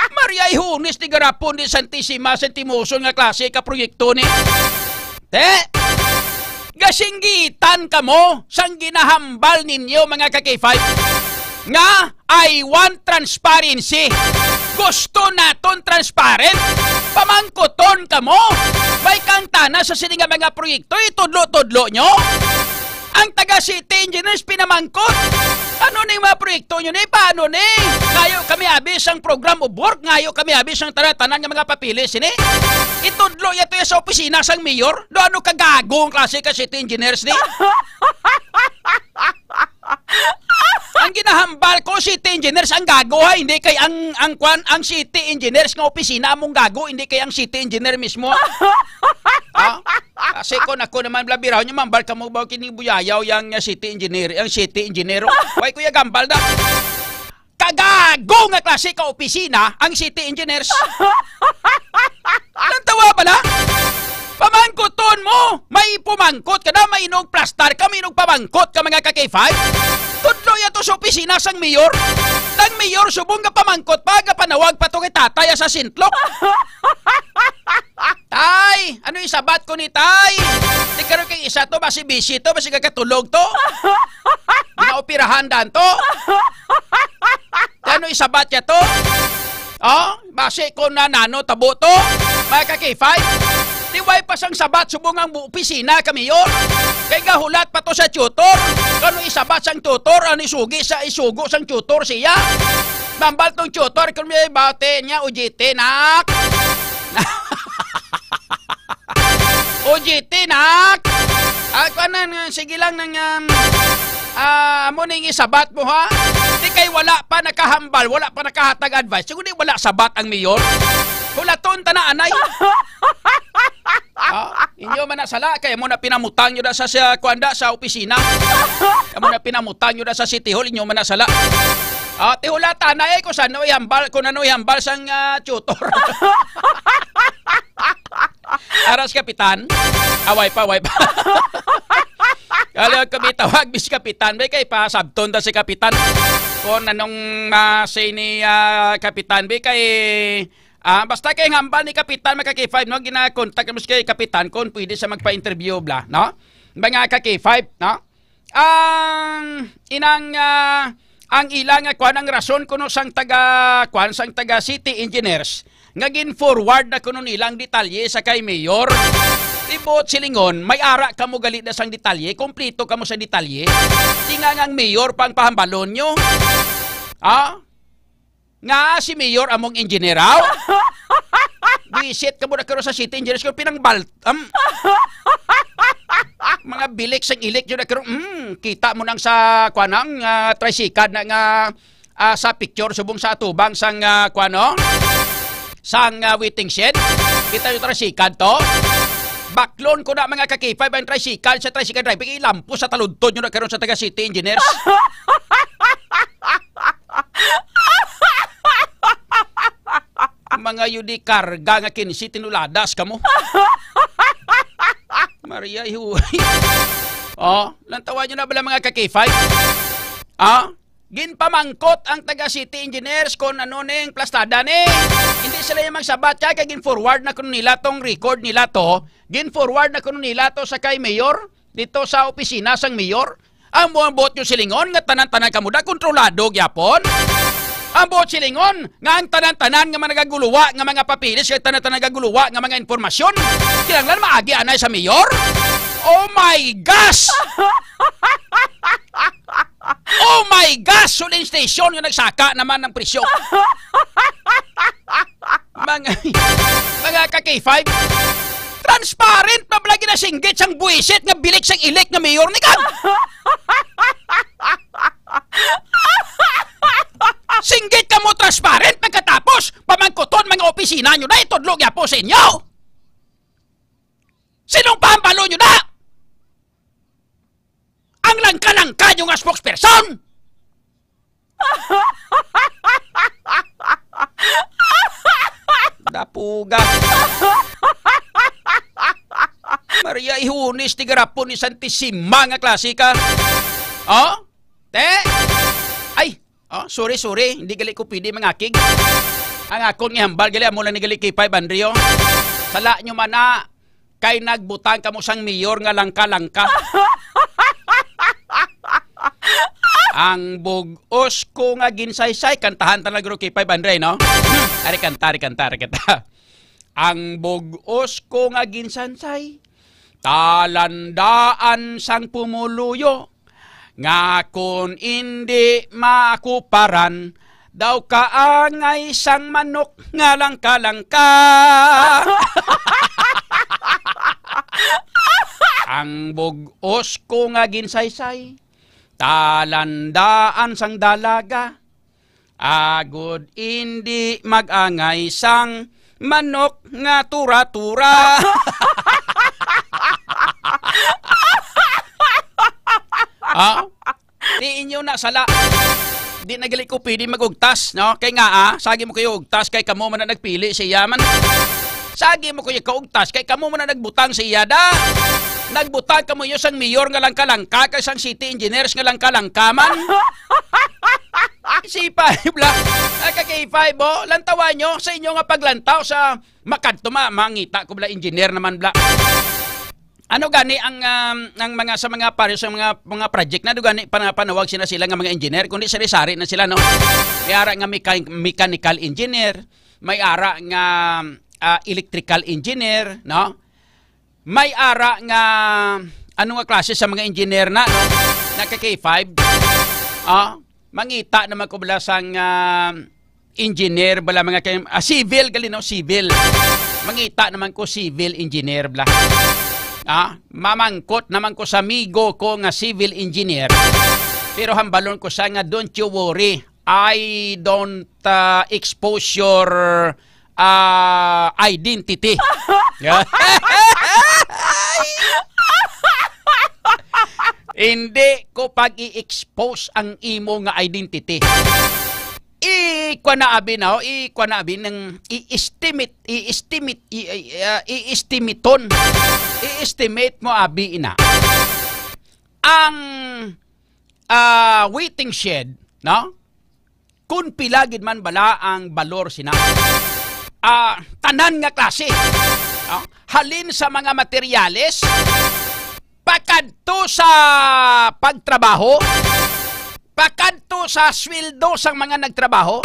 Maria, ihunis ni garapon di Santisima, Santimoson nga klase ka proyekto ni. Te, gasinggitan kamo sang ginahambal ninyo, mga ka-K five, nga I want transparency. Gusto naton transparent. Pamangkuton kamo. May kantana sa sini nga mga proyekto, itudlo-tudlo nyo. Ang taga City Engineers pinamangkot. Ano ning mga proyekto nyo ni? Paano ni? Ngayo kami abi sang program of work, ngayo kami abi sang tanan-tanan nga mga papeles sini. Itudlo ya to ya sa opisina sang mayor. Do ano ka gago ang klase ka City Engineers ni? Ang ginahambal ko, City Engineers ang gago, ha? Hindi kay ang, ang kwan, ang City Engineers nga opisina among gago, hindi kay ang City Engineer mismo. Ha? Kasi kung ako naman, blabiraw niyo, mambal ka mo ba kini buyayaw yang, uh, City Engineer, ang City Engineer? Why, Kuya Gambal na? Kagago nga klase ka opisina ang City Engineers. Ang tawa pala? Pamangkuton mo! May pumangkot ka na, may inog plastar ka, may inog pamangkot ka, mga ka-K five? Tudlo ya to sa opisina sang mayor. Ang mayor subong nga pamangkot pa, nga panawag pa to kay tatay sa sintlok. Tay, ano isabat ko ni Tay? Di karon kay isa to, basi busy to, basi kakatulog to. Naoperahan dan to. Di ano isabat niya to? Oh, basi ko na nano tabo to. Mga ka-K five, di way pa sang sabat subong ang bu-, opisina ka mayor. Kay gahulat pa to sa tutor. Kano isabat sang tutor, ano isugi sa isugo sang tutor siya? Nambal tong tutor, kung may bate niya, O G T, nak. O G T, nak. Ah, kanan, ah, sige lang nang, um, ah, amo ning isabat mo, ha? Di kay wala pa nakahambal, wala pa nakahatag advice. Siguro di wala sabat ang mayor. Hulaton ta na, anay. Ah, inyo man na sala, kay mo na pinamutang nyo da sa, sa, kuan da, sa opisina. Kamo na pinamutang nyo da sa City Hall, inyo man na sala. Ah, tihulata na eh, kung saan ihambal, kung ano ihambal sang, ah, tutor. Aras, Kapitan. Away pa, away pa. Kala kami tawag, bis Kapitan, be, kay pasabton da si Kapitan. Kung anong, ah, say ni, ah, Kapitan, be, kay, ah, basta kay hambal ni Kapitan, mga ka-K five, no? Gina-contact mo si Kapitan kung pwede siya magpa-interview, bla, no? Mga ka-K five, no? Ang inang, ah, ang ila nga kwan, ang rason kuno sang taga, kwan, sang taga City Engineers nga gin-forward na kuno nilang detalye sa kay Mayor. Tibuot silingon, may ara kamo gali na sang detalye, kompleto kamo sa detalye. Di nga nga ang Mayor pang pahambalon nyo. Ah? Nga si Mayor among engineer, aw? Buisit ka mo na karon sa City Engineers kung pinangbal-, am-, mga bilik sang ilik yun na karon, mm, kita mo nang sa, kwan, ang, ah, tricycad na nga, ah, sa picture subong sa atubang sang, ah, kwan, no? Sang, ah, waiting shed. Kita yung tricycad to. Baklon ko na, mga ka-K five, ang tricycad sa tricycade driver, ilampo sa taludtod nyo na karon sa taga City Engineers. Mga yudi karga nga kinsi tinuladas kamo. Maria, ihuway. Oh, lantawan nyo na bala, mga ka-K five? Ah? Ginpamangkot ang taga City Engineers kung ano ning plastada ni. Hindi sila yung magsabat kay kay gin-forward na kuno nila tong record nila to. Gin-forward na kuno nila to sa kay Mayor dito sa opisina sang Mayor. Ang buong buot nyo silingon nga tanan-tanan kamo da kontrolado gyapon. Ang buot silingon nga ang tanan-tanan nga mga nagaguluwa nga mga papilis kag tanan-tanan nagaguluwa nga mga impormasyon kinahanglan maagi anay sa Mayor. Oh my gosh! Oh my gosh! Gasoline station nga nagsaka naman ng presyo. Mga, mga ka-K five, transparent na bala ginasinggit sang buwisit nga bilik sang ilik nga mayor ni kag. Singgit ka mo transparent pagkatapos pamangkuton mga opisina nyo na itudlo gyapon sa inyo? Sinong pahambalo nyo na? Ang langka-langka nyo nga spokesperson? Dapuga. Maria Ihunis, tigarapon ni Santisima nga klase ka. Oh? Te? Ay, oh, sorry, sorry. Hindi gali ko pwede mangakig. Ang akon nga hambal, gali amo lang ni gali kay five hundred, oh. Sala nyo man na, kay nagbutang kamo sang mayor nga langka-langka. Ang bug-os ko nga ginsaysay, kantahan talaga ro kay five hundred, no? Ari kanta, ari kanta, ari kanta. Ang bug-os ko nga ginsansay, talandaan sang pumuluyo, nga kon indi makuparan, daw kaangay sang manok nga langka-langka. Ang bug-os ko nga ginsaysay, talandaan sang dalaga, agod indi mag-angay sang manok nga tura-tura. Ah? Di inyo na sala. Di na gali ko pwede mag-ugtas, no? Kay nga, ah, sagi mo kayo ugtas, kay kamo man na nagpili sa iya man. Sagi mo kayo kaugtas, kay kamo man na nagbutang sa iya, da. Nagbutang kamo iyo sang mayor nga langka-langka, kay sang city engineers nga langka-langka man. Si five lang. Ay, ka K five, oh. Lantawan nyo sa inyo nga paglantaw sa makadto ma-, mangita ko bala, engineer naman bala. Ano gani ang, um, ang mga, sa mga pares, sa mga, mga project na do gani pana-, panawag sila, sila nga mga engineer, kundi sari-sari na sila, no? May ara nga mekan-, mechanical engineer, may ara nga, ah, electrical engineer, no? May ara nga, ano nga klase sa mga engineer na, no? Na ka K five, ah, mangita naman ko bala sang, ah, engineer bala, mga kay, ah, civil gali, no? Civil. Mangita naman ko civil engineer bala. Ah, mamangkot naman ko sa amigo ko nga civil engineer. Pero hambalon ko siya nga, "Don't you worry. I don't, ah, expose your, ah, identity." Hindi ko pag-i-expose ang imo nga identity. I-, kwa na abi na, oh, i-, kwa na abi nang i-estimate, i-estimate, i-, i-, ah, i-estimaton. I-estimate mo abi ina. Ang, ah, waiting shed, no? Kung pila gid man bala ang balor sina. Ah, tanan nga klase, no? Halin sa mga materyales, pakadto sa pagtrabaho, pakadto sa sweldo sang mga nagtrabaho,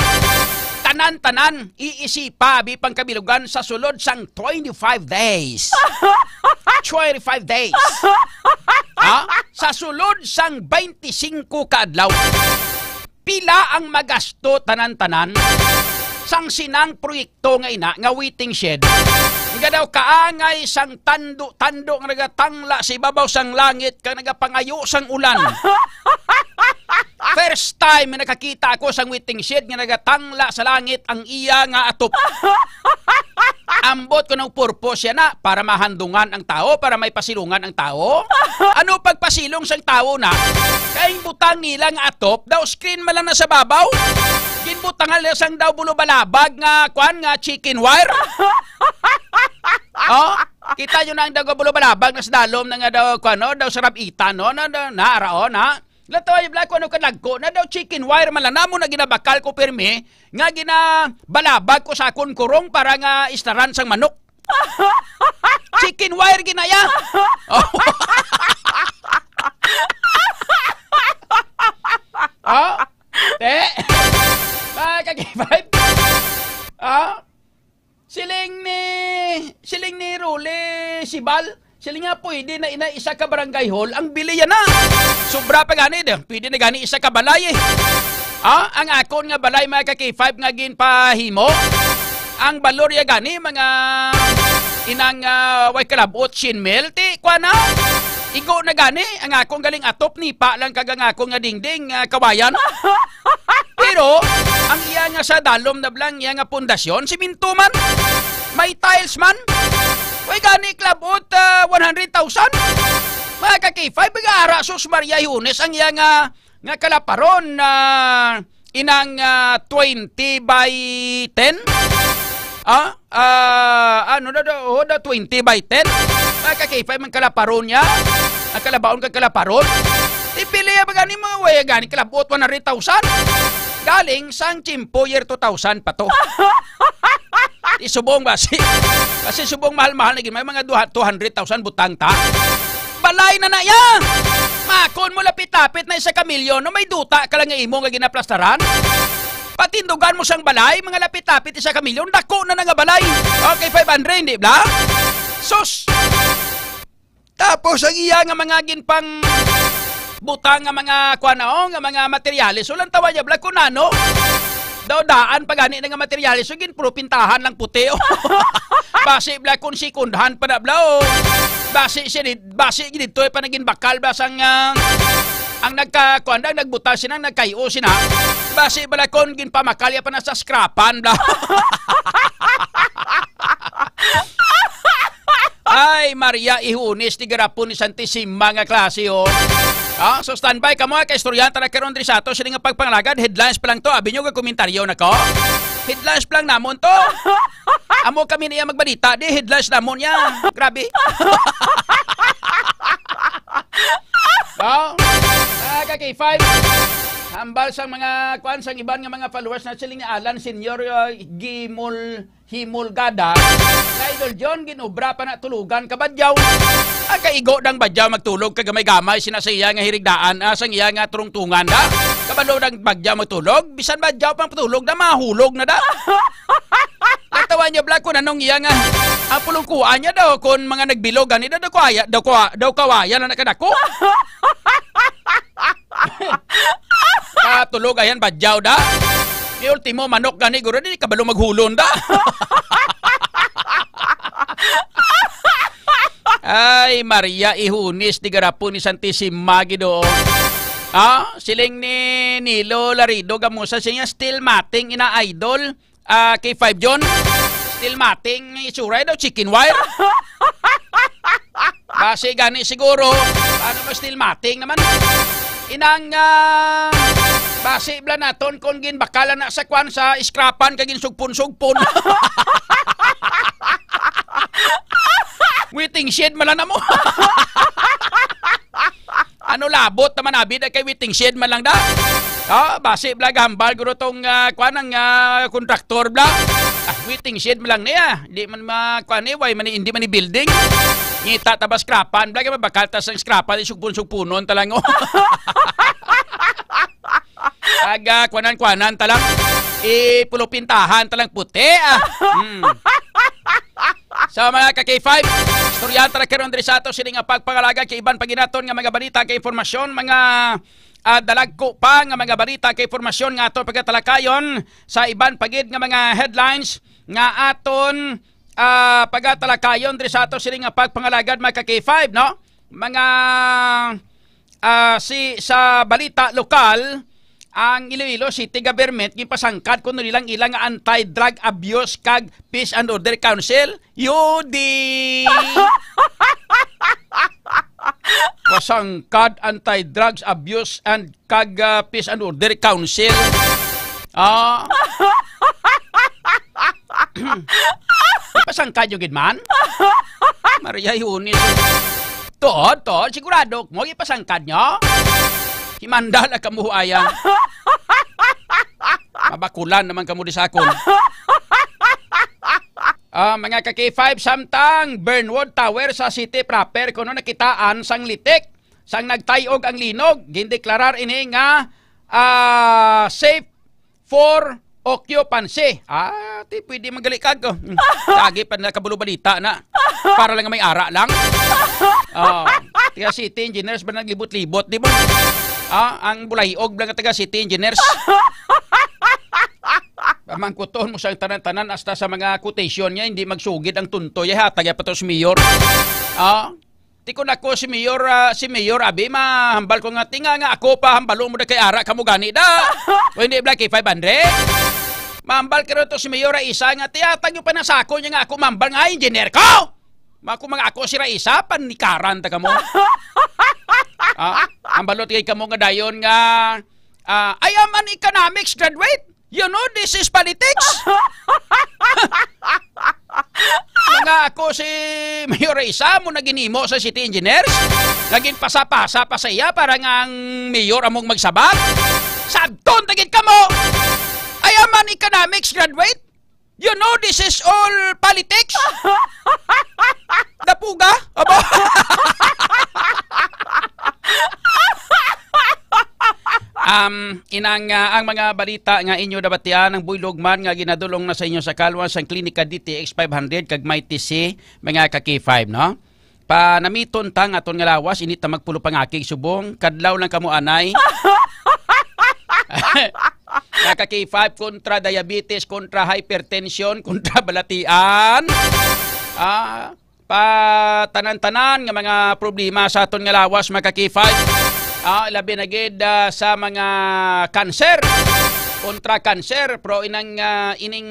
tanan-tanan iisipa abi pangkabilugan sa sulod sang twenty-five days. Twenty-five days. Ha? Sa sulod sang twenty-five ka adlaw, pila ang magasto tanan-tanan sang sinang proyekto nga ina nga waiting shed, nga daw kaangay sang tando-tando nga nagatangla sa ibabaw sang langit kag nagapangayo sang ulan? First time nga nakakita ako sang waiting shed nga nagatangla sa langit ang iya nga atop. Ambot ko nang purpose siya na para mahandungan ang tawo, para may pasilungan ang tawo. Ano pagpasilong sang tawo na? Kay butang nila nga atop, daw screen man lang na sa babaw. Ginbutangan nila sang daw bulobalabag nga, kwan, nga chicken wire. Oh, kita nyo na ang daw bulobalabag na sa dalom na nga daw, kwan, no? Daw sarap ita, no? Na, na, na, ara, oh, na. Latawa yung black, ano kadagko na daw chicken wire man lang. Namo na ginabakal ko pirmi, nga ginabalabag ko sa akon kurong para nga istaran sang manok. Chicken wire ginaya. Oh. Oh. Te. Mga ka-K five. Oh. Siling ni, siling ni Rolly Sibal, siling nga pwede na ina isa ka barangay hall ang bili yan na. Sobra pa gani, di, pwede na gani isa ka balay eh. Ah, ang akon nga balay, mga ka-K five, nga ginpahimo, ang balor ya gani, mga inang, ah, way kalabot, shin mil, ti, kwa na. Igo na gani, ang akong galing atop, nipa lang kag ang akong nga dingding, ah, kawayan. Pero, ang iya nga sa dalom na blang iya nga pundasyon, siminto man. May tiles man. Way gani, klabot, ah, one hundred thousand. Mga ka-K five, mga ara, sus, Maria Yunes, ang iya nga, nga kalaparon na inang, ah, twenty by ten? Ah, ah, ano na daw? Oh, daw twenty by ten? Mga ka-K five, ang kalaparon niya? Ang kalabaon kag kalaparon? Ipili ang mga ni mga way gani kalabot one hundred thousand. Galing sang tiyempo year two thousand pa to. Di subong ba si, kasi subong mahal-mahal na gid, may mga duha, two hundred thousand butang ta. Balay na na ya. Makon mo lapit-lapit na isa ka milyon, no, may duta ka lang nga imo nga ginaplastaran. Patindugan mo sang balay, mga lapit-lapit isa ka milyon, dako na na nga balay. Okay, five hundred, di ba? Sus! Tapos ang iya nga mga ginpang butang nga mga kuan na, oh, nga mga materyales, walang tawa niya, bla, kun ano. Daw daan pa gani na nga materyales, so ginpropintahan lang puti, oh. Basi, bla, kun second hand pa na, bla, oh. Basi siya di, basi dito pa naging bakal, bla, sang, ah, ang nagka-, kuan na, nagbutang sina, nagkayo sina. Basi, bla, kun ginpamakal ya pa na sa scrapan, bla. Ay, Maria Ihunis, di garapon ni Santisima nga klase, oh. Ah, so standby kamo, ah, kay istoryahan ta na karon diri sa ato sini nga pagpangalagad. Headlines pa lang to, abi nyo, komentaryo na ko. Headlines pa lang namon to. Amo kami niya magbalita, di headlines namon niya. Grabe. Oh, mga ka-K five, hambal sang mga, kuan, sang iban nga mga followers na siling ni Alan Senior, uh, Gimol Himulgada, nga Idol John, ginobra pa na tulugan ka badyaw. Ang kaigo dang badyaw magtulog ka gamay-gamay sina sa iya nga hirigdaan, ah, sang iya nga trungtungan da. Kabalo dang badyaw magtulog, bisan badyaw pang tulog na mahulog na da. Natawa niya, bla, kung anong iya nga, ang pulungkuan niya daw, kung mga nagbilog, gani daw, daw kawaya, daw kawa-, daw kawaya na nakadako. Katulog, ayan, badyaw da. Ni ultimo, manok gani, guro, di kabalo maghulon da. Ay, Maria Ihunis, di garapon ni Santisima, Ginoo. Ah, siling ni Nilo Larido Gamusa, siya still mating ina idol. Ah, K five John, still mating itsura daw, chicken wire. Basi gani siguro, ano ba, still mating naman? Inang, ah, basi bla naton kung ginbakalan na sa kwan, sa scrapan kag ginsugpon-sugpon. Waiting shed man lang na mo. Ano labot naman, abi, na kay waiting shed man lang da. Ah, basi bla gahambal guro tong, ah, kuan ang, ah, kontraktor bla. Ah, waiting shed man lang niya. Di man ma-, kuan ni, way man ni, hindi man ni building. Ngita ta ba scrapan bla, kay mabakal ta sang scrapan, isugpon-sugpunon ta lang, oh. Aga, kuanan-kuanan ta lang. Ipulupintahan ta lang puti, ah. Hmm. So, mga ka-K five, istoryahan ta na karon diri sa ato sini nga pagpangalaga kay iban pa gid naton nga mga balita kay impormasyon, mga, ah, dalagko pa nga mga balita kay impormasyon nga aton pagatalakayon sa iban pa gid nga mga headlines nga aton, ah, pagatalakayon diri sa ato sini nga pagpangalagad, mga ka-K five, no? Mga, ah, si, sa balita lokal, ang Iloilo City Government ginpasangkad kuno nilang ilang nga Anti-Drug Abuse kag Peace and Order Council, U D. Pasangkad Anti-Drugs Abuse and kag, ah, Peace and Order Council. Ah. Ipasangkad nyo gid man? Maria Yunis. Tuod, tuod, sigurado mo ipasangkad nyo? Himanda lang kamo, aya. Mabakulan naman kamo di sa akon. Ah, mga ka-K five, samtang Burnwood Tower sa city proper kuno nakitaan sang litik, sang nagtay-og ang linog, gindeklarar ini nga, ah, safe for occupancy. Ah, ti pwede magalikag ko. Hmm. Lagi pa nila kabalo balita na. Para lang may ara lang. Oh, taga city engineers ba naglibot-libot, di ba? Ah, ang bulahiog lang nga taga city engineers. Pamangkuton mo sa tanan-tanan, hasta sa mga quotation niya, hindi magsugid ang tuntoy, ay hatag ya pa to sa mayor. Ah, Ti kun ako si Mayor, ah, si Mayor, abi, mahambal ko nga, tinga nga ako pa, hambalo mo da kay ara kamo gani da. O hindi, Black, kay five hundred. Mahambal ka rin to si Mayor Raisa nga, tiyatag yung panasako niya nga ako mambal nga engineer ko. Mako mga ako si Raisa, panikaran ta kamo. Ah, ang balot kay kamo nga dayon nga, ah, "I am an economics graduate. You know, this is politics." Mga ako si Mayor Raisa mo naginimo sa city engineers. Naging pasa-pasa pa sa iya para nga ang mayor among magsabat. Sagton tagit kamo. "I am an economics graduate. You know, this is all politics." Dapuga? Aba? Um, inang, ah, ang mga balita nga inyo nabatian, ang buylog man nga ginadulong na sa inyo sa kalwa sang Klinika D T X five hundred kag Mighty C, mga ka-K five, no? Panamiton ta nga aton nga lawas, init ta magpulo pangakig subong, kadlaw lang kamo anay. Mga ka-K five, kontra diabetes, kontra hypertension, kontra balatian. Ah, pa tanan-tanan nga mga problema sa aton nga lawas, mga ka-K five. Ah, labi na gid, ah, sa mga kanser. Kontra kanser, pero inang, ah, ining,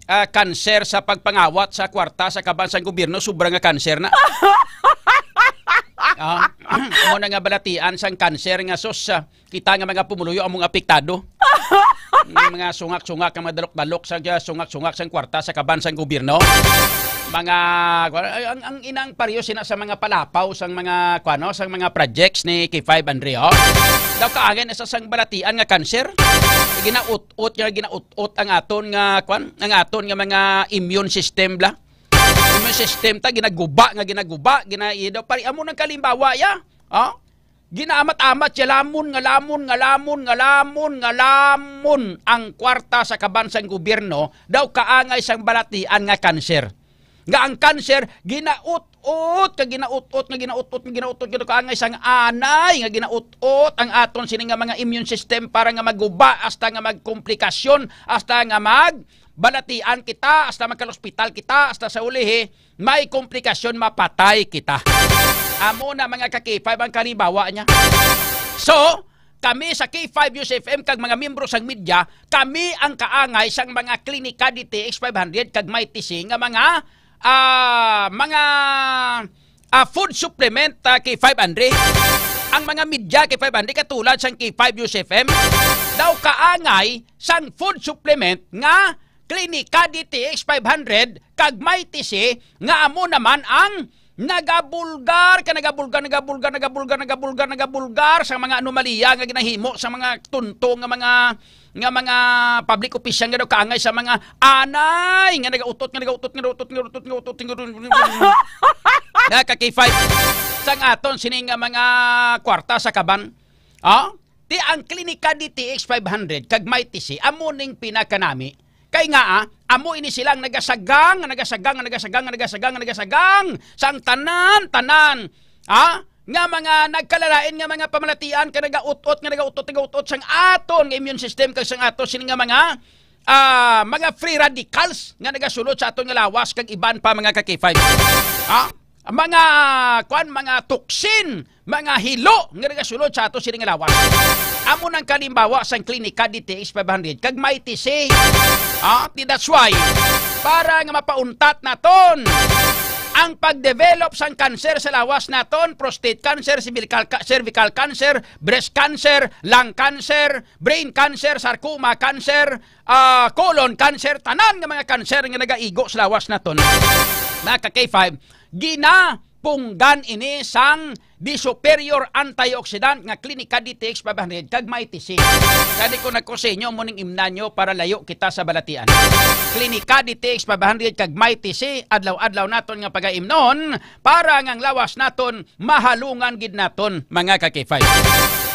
ah, kanser sa pagpangawat sa kwarta sa kaban sang gobyerno, sobra nga kanser na. Ah, amo na nga balatian sang kanser nga sus, ah, kita nga mga pumuluyo among apektado. Ang mga sungak-sungak, ang mga dalok-dalok sa, sungak-sungak sang kwarta sa kaban sang gobyerno. Mga, ang, ang inang paryo sina sa mga palapaw sang mga, kuano, sang mga projects ni K five Andre, oh. Daw kaangay na sa sang balatian nga kanser. Ginaut-ut nga, ginaut-ut ang aton nga, kwan, ang aton nga mga immune system bla. Immune system ta, ginaguba nga ginaguba, gina, daw pari, amo nang kalimbawa ya. Oh? Ginaamat-amat siya, lamon nga lamon nga lamon nga lamon nga lamon ang kwarta sa kaban sang gobyerno, daw kaangay sang balatian nga kanser. Nga ang kanser, ginaut-ot, ka ginaut-ot, nga ginaut-ot, nga ginaut-ot, nga kaangay sang anay, nga ginaut-ot ang aton sini nga mga immune system para nga maguba, hasta nga magkomplikasyon, hasta nga magbalatian kita, hasta magkalospital kita, hasta sa ulihi, may komplikasyon, mapatay kita. Amo na, mga ka-K five, ang kalimbawa niya. So, kami sa K five News F M kag mga miyembro sang media, kami ang kaangay sang mga klinika D T X five hundred kag Mighty C nga mga, ah, mga, ah, food supplement, ah, K five Andre. Ang mga media K five Andre katulad sang K five News F M daw kaangay sang food supplement nga Klinika D T X five hundred kag Mighty C nga amo naman ang nagabulgar ka, nagabulgar, nagabulgar, nagabulgar, nagabulgar, nagabulgar sa mga anomalya nga ginahimo sa mga tunto nga mga, nga mga public official nga daw kaangay sa mga anay nga nagautot, nga nagautot, nga nagautot, nga nagautot, nga nagautot, nga nagautot, nga ka-K five sang aton sini nga mga kwarta sa kaban. Ah? Ti ang Klinika D T X five hundred kag Mighty C, amo ning pinakanami. Kay nga, ah, amo ini silang nagasagang, nagasagang, nagasagang, nagasagang, nagasagang sang tanan, tanan, ah, nga mga nagkalalain nga mga pamalatian ka nagautot, nga nagautot, nagautot sang aton nga immune system kag sang aton sini nga mga, ah, mga free radicals nga nagasulod sa aton nga lawas kag iban pa, mga ka-K five. Ah? Mga, kwan, mga toxin, mga hilo nga nagasulod sa ato sini nga lawas. Amo nang kalimbawa sang Klinika D T X five hundred kag Mighty C. Ah, ti that's why, para nga mapauntat naton ang pagdevelop sang kanser sa lawas naton, prostate cancer, cervical, ca-, cervical cancer, breast cancer, lung cancer, brain cancer, sarcoma cancer, ah, colon cancer, tanan nga mga cancer nga nagaigo sa lawas naton. Mga ka-K five, ginapunggan ini sang the superior antioxidant nga Klinika D T X five hundred kag Mighty C. Gani ko nagko sa inyo, mo ning imnan nyo para layo kita sa balatian. Klinika D T X five hundred kag Mighty C, adlaw-adlaw naton nga pagaimnon para nga ang lawas naton mahalungan gid naton, mga ka-K five.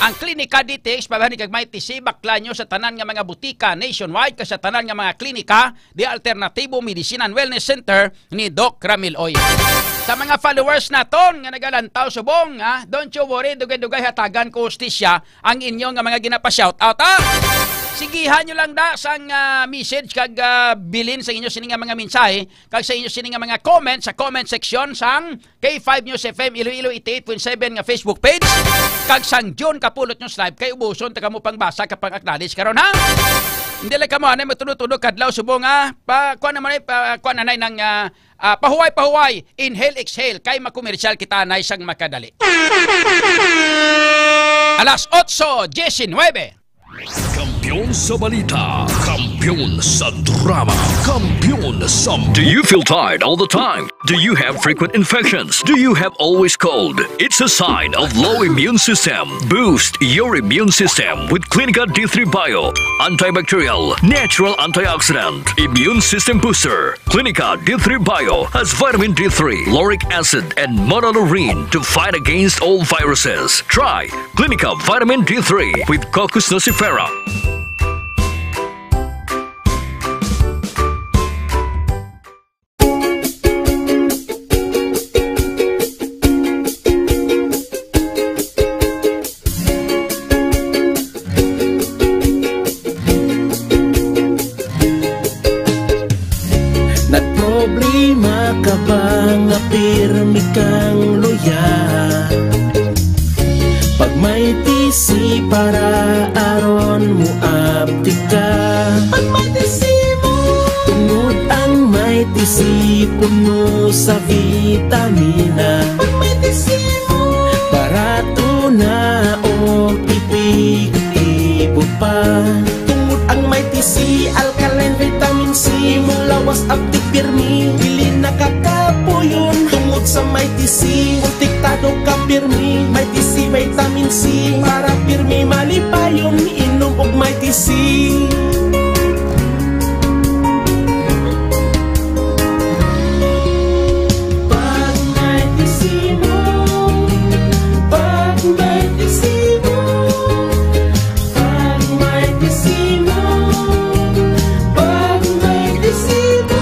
Ang Klinika D T X five hundred kag Mighty C, bakla nyo sa tanan nga mga butika nationwide kag sa tanan nga mga klinika di Alternatibo Medicine and Wellness Center ni Doc Ramil Oy. Sa mga followers naton nga nagalantaw subong, ha, don't you worry, dugay-dugay hatagan ko hustisya ang inyo nga mga ginapa-shoutout, ha? Sigihan nyo lang da sang, ah, message kag, ah, bilin sa inyo sini nga mga mensahe kag sa inyo sini nga mga comment sa comment section sang K five News F M Iloilo eighty-eight point seven nga Facebook page kag sang June Kapulot News Live kay ubuson ta kamo pangbasa kag pang-acknowledge karon, ha? Hindi lang kamo anay magtudo-tudo kadlaw subong, ah, pa kuan naman ay pa kuan anay nang, ah, ah, pahuway-pahuway, inhale, exhale, kay makomersyal kita anay sang makadali. Alas otso diecinuebe. Kampiyon sa balita, kampiyon sa drama, kampiyon sa Do you feel tired all the time? Do you have frequent infections? Do you have always cold? It's a sign of low immune system. Boost your immune system with Clinica D three Bio, antibacterial, natural antioxidant, immune system booster. Clinica D three Bio has vitamin D three, lauric acid, and monolaurin to fight against all viruses. Try Clinica Vitamin D three with Cocos nucifera. Nagproblema ka ba nga pirmi kang luya? Pag may T C para aron moabtik ka. Pag may T C mo. Tungod ang may T C puno sa vitamina. Pag may T C mo. Barato na o ipig-ibo pa. Tungod ang may T C, alkaline vitamin C, imong lawas abtik pirmi, dili nakakapuyon. Tungod sa may T C, protektado ka pirmi. May T C vitamin C, para pirmi malipayon. Inom og may T C. Pag may T C mo, pag may T C mo, pag may T C mo, pag may T C mo.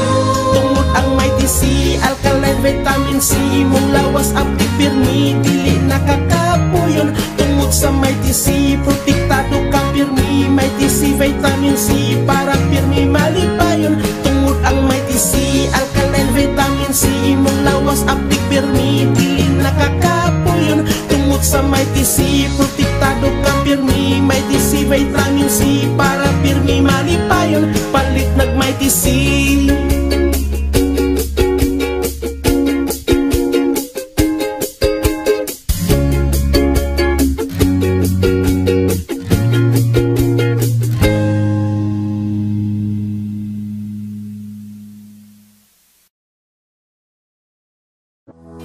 Tungod ang may T C, alkaline vitamin C, imong lawas abtik pirmi, dili nakakapuyon. Tungod sa may T C, protektado ka pirmi, may T C vitamin C, para pirmi malipayon. Tungod ang may T C, alkaline vitamin C, imong lawas abtik pirmi, dili nakakapuyon. Tungod sa may T C, protektado ka pirmi, may T C vitamin C, para pirmi malipayon. Palit nag may T C.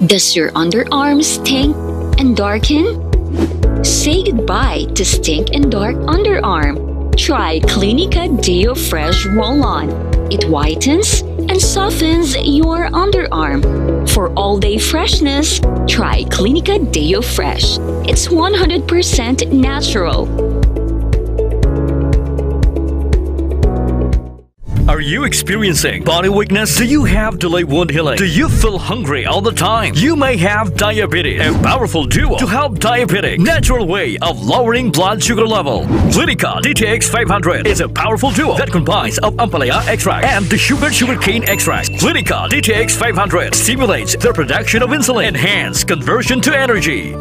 Does your underarm stink and darken? Say goodbye to stink and dark underarm. Try Clinica Deo Fresh Roll-On. It whitens and softens your underarm. For all-day freshness, try Clinica Deo Fresh. It's one hundred percent natural. Are you experiencing body weakness? Do you have delayed wound healing? Do you feel hungry all the time? You may have diabetes. A powerful duo to help diabetic natural way of lowering blood sugar level. Clinica D T X five hundred is a powerful duo that combines of ampalaya extract and the sugar sugarcane extract. Clinica D T X five hundred stimulates the production of insulin, enhance conversion to energy.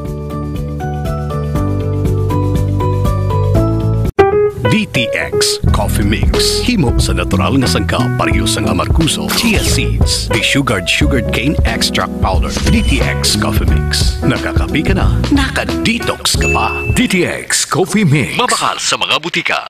D T X Coffee Mix. Himo sa natural nga sangkap, pareho sang amargoso, chia seeds, desugared sugarcane extract powder. D T X Coffee Mix. Nakakape ka na, naka-detox ka pa. D T X Coffee Mix. Mabakal sa mga butika.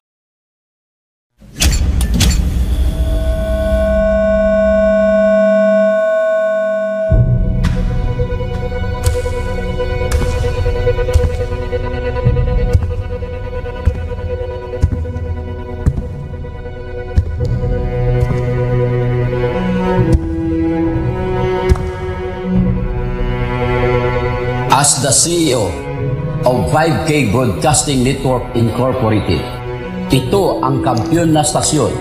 As the C E O of five K Broadcasting Network Incorporated, ito ang kampiyon na stasyon,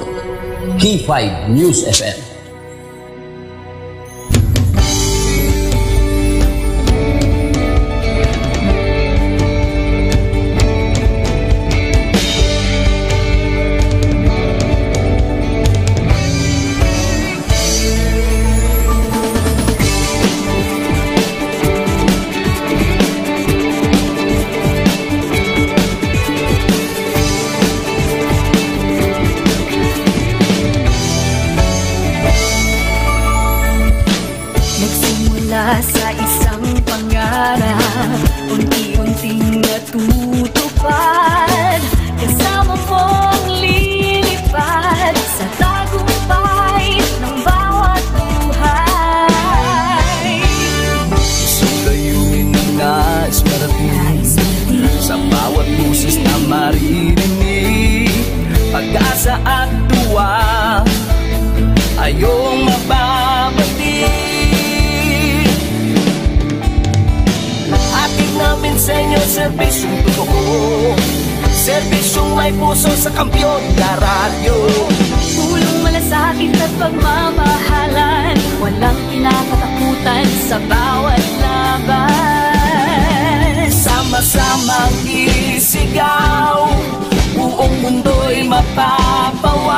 K five News F M. Wa, ayong mababati. Hatid namin sa inyo serbisyong totoo. Serbisyong may puso sa Kampiyon na Radyo. Pulong malasakit at pagmamahalan. Walang kinakatakutan sa bawat laban. Sama-samang isigaw, buong mundo'y mapapawaw.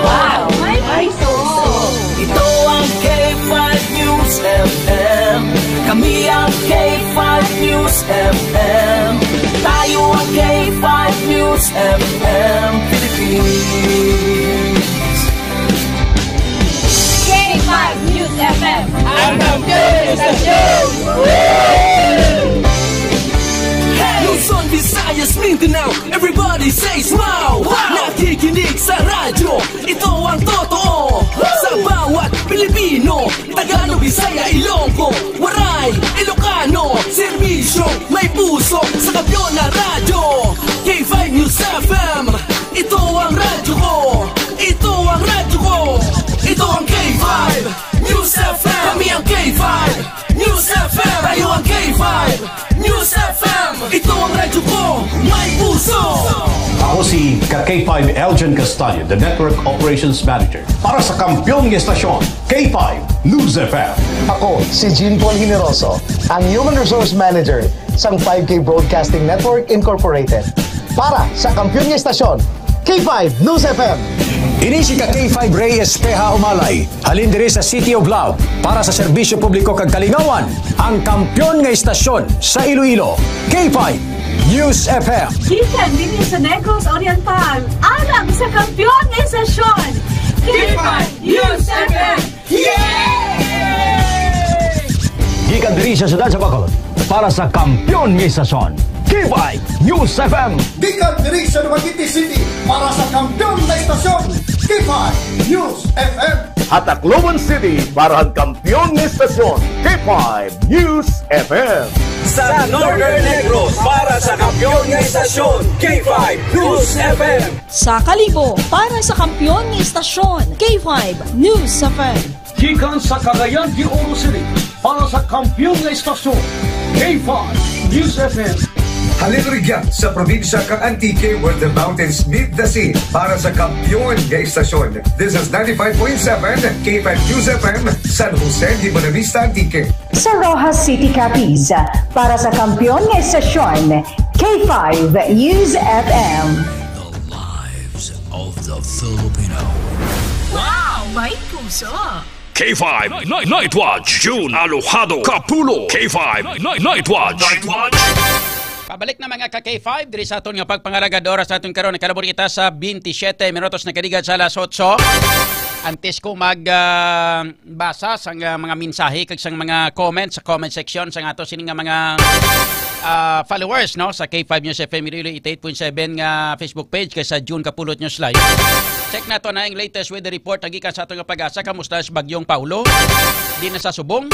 Wow! May puso! Ito ang K five News F M. Kami ang K five News F M. Tayo ang K five News F M Philippines. K five News F M. Ang kampiyon ng istasyon! Luzon, Visayas, Mindanao, everybody says wow! Wow! Nakikinig sa radyo, ito ang totoo. Sa bawat Pilipino, Tagalog, Bisaya, Ilonggo, Waray, Ilocano, serbisyo may puso sa kampiyon na radyo. K five News F M, ito ang radyo ko. Ito ang radyo ko. Ito ang K five News F M. Kami ang K five News F M. Tayo ang K five News F M. Ito ang radyo ko. May puso. Ako si ka K five Elgin Castaño, the Network Operations Manager. Para sa kampiyon nga estasyon, K five News F M. Ako si Jean Paul Generoso, ang Human Resource Manager sang five K Broadcasting Network Incorporated. Para sa kampiyon nga estasyon, K five News F M. Ini si ka K five Ray Espeha Umalay, halin diri sa City of Love. Para sa serbisyo publiko kag kalingawan, ang kampiyon nga estasyon sa Iloilo, K five News F M. Gikan dinhi sa Negros Oriental, alang sa kampiyon nga estasyon, K five News F M. Yay! Gikan diri sa siyudad sa Bacolod, para sa kampiyon nga estasyon, K five News F M. Gikan diri sa Dumaguete City, para sa kampiyon nga estasyon, K five News F M. Ha Tacloban City, para sa kampiyon nga estasyon, K five News F M. Sa Northern Negros, para sa kampiyon nga estasyon, K five News F M. Sa Kalibo, para sa kampiyon nga estasyon, K five News F M. Gikan sa Cagayan de Oro City, para sa kampiyon nga estasyon, K five News F M. Halin rugya sa probinsya kang Antique, where the mountains meet the sea, para sa kampiyon nga estasyon. This is ninety-five point seven K five News F M, San Jose de Buenavista, Antique. Sa Roxas City, Capiz, para sa kampiyon nga estasyon, K five News F M. The lives of the Filipino. Wow, may puso! K five Night, Night Watch, June Alojado Kapulo. K five Night, Night Watch. Night Watch. Pabalik na, mga ka K five, diri sa aton nga pagpangalagad oras naton karon. Kalabot kita sa twenty-seven minutos na kaligad sa alas otso. Antes ko mag, ah, basa sang, ah, mga mensahe kag sang mga comments sa comment section sang ato sini nga mga, ah, followers, no, sa K five News F M Iloilo eighty-eight point seven nga Facebook page kag sa June Kapulot News Live. Check nato na ang latest weather report nga gikan sa ato nga PAGASA. Kamusta sa Bagyong Paulo? Di na sa subong.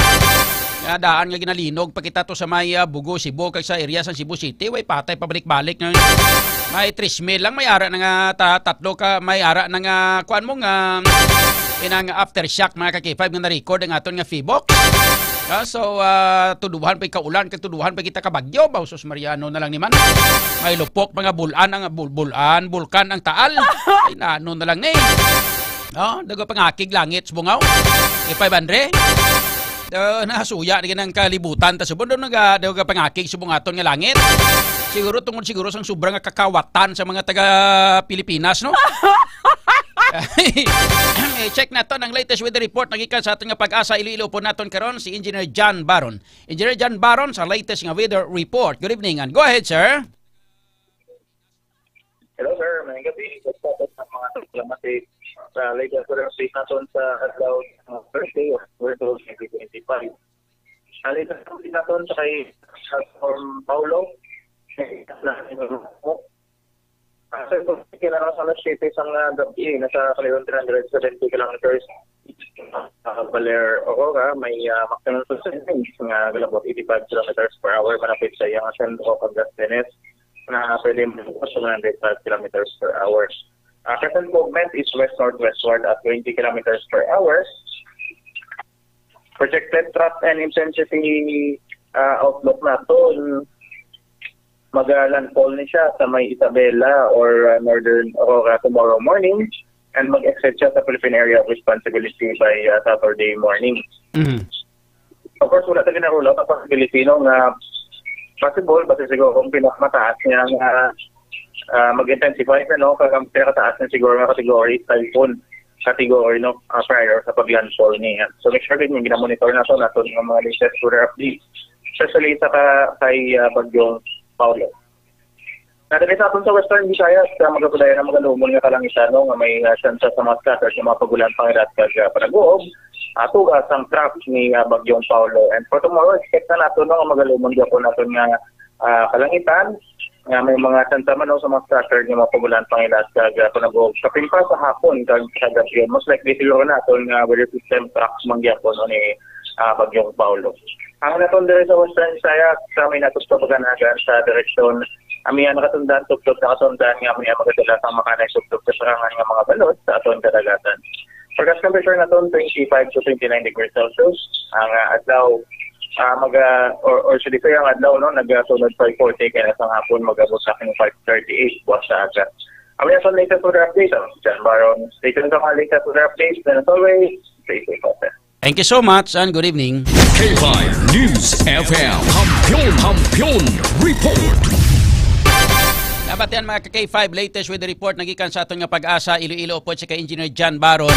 Nga daan nga ginalinog pa kita to sa may, ah, Bugo, Cebu, kag sa area sa Cebu City, way patay pabalik-balik nga may tres mil lang, may ara na nga ta-, tatlo ka, may ara na nga, kuan mo nga, inang aftershock, mga ka K five, nga na-record ang aton nga PHIVOLCS. Ah, so, ah, tuduhan pa kaulan, kag tuduhan pa kita ka bagyo, ba, sus Maria, ano na lang ni man. May lupok, mga bulan ang bul-, bulan, bulkan ang Taal. Ay, nano na lang ni. Oh, dago pangakig langit subong aw. Ipay bandre. Do, nasuya na ginang kalibutan ta subong, do naga, dago pangakig subong aton nga langit. Siguro tungod siguro sang sobra nga kakawatan sa mga taga Pilipinas, no? Eh, check naton ang latest weather report nga gikan sa aton nga PAGASA Iloilo. Upod naton karon si Engineer John Baron. Engineer John Baron sa latest nga weather report. Good evening and go ahead, sir. Hello, sir. Maayong gabi. Basta po sa mga diplomatic sa latest weather update naton sa adlaw nga Thursday, October twelve, twenty twenty-five. Ang latest update naton sa kay sa Storm Paolo. Ang, sir, kung kailangan sa alas siyete sang, ah, gabi, nasa kaliwan three hundred seventy kilometers, ah, Baler, Oroca, may, ah, maximum force nga galabot eighty-five kilometers per hour, malapit sa iyang sentro, Cagastanes, na pwede mo sa one hundred five kilometers per hour. Uh, present movement is west-northwestward at twenty kilometers per hour. Projected trough and intensity uh, outlook naton, mag-landfall ni siya sa may Isabela or uh, Northern Aurora tomorrow morning, and mag-exit siya sa Philippine Area of Responsibility by uh, Saturday morning. Mhm. Of course, wala talaga na-rule out ang possibility, no, nga possible, basta siguro kung pinakamataas niya nga ah, mag-intensify na, no, kag ang pinakataas na siguro nga category, typhoon category, no, ah, prior sa pag-landfall niya. So, make sure gid nga gina-monitor naton ang mga latest weather updates, especially sa ka, kay ah, Bagyong Paolo. Nadali sa aton sa Western Visayas, sa magapudaya na magalumon nga kalangitan, no, nga may ah, tsansa sa mga scattered nga mga pag-ulan, pangilat kag ah, panaguob. Atuga sang trough ni ah, Bagyong Paolo. And for tomorrow, expect na naton, no, nga magalumon gyapon naton nga ah, kalangitan, nga may mga tsansa man, no, sa mga scattered nga mga pag-ulan, pangilat kag ah, panaguob. Kapin pa sa hapon kag sa gabi, most likely siguro naton nga weather system tracks man gyapon, no, ni ah, Bagyong Paolo. Ang naton diri sa Western Visayas, sa may natos paganagan sa direksyon, amihan nakatundan, tubtob nakatundan nga may magadala sang makanay tubtob sa sarangan nga mga balod sa aton kadagatan. Forecast temperature naton, twenty-five to twenty-nine degrees Celsius. Ang ah, adlaw, ah, maga, or, or should I say, ang adlaw, no, nagasunod five forty, kaya sa hapon mag-abot sa akin five thirty-eight buwas sa aga. Ang aton latest weather update, ang John Baron. Stay tuned sa mga latest weather updates. And as always, stay safe out there. Thank you so much and good evening. K five News F M. Kampiyon, Kampiyon Report. Nabatian, mga ka K five, latest weather report nagikan sa aton nga Pag-asa Iloilo, upod si ka Engineer John Baron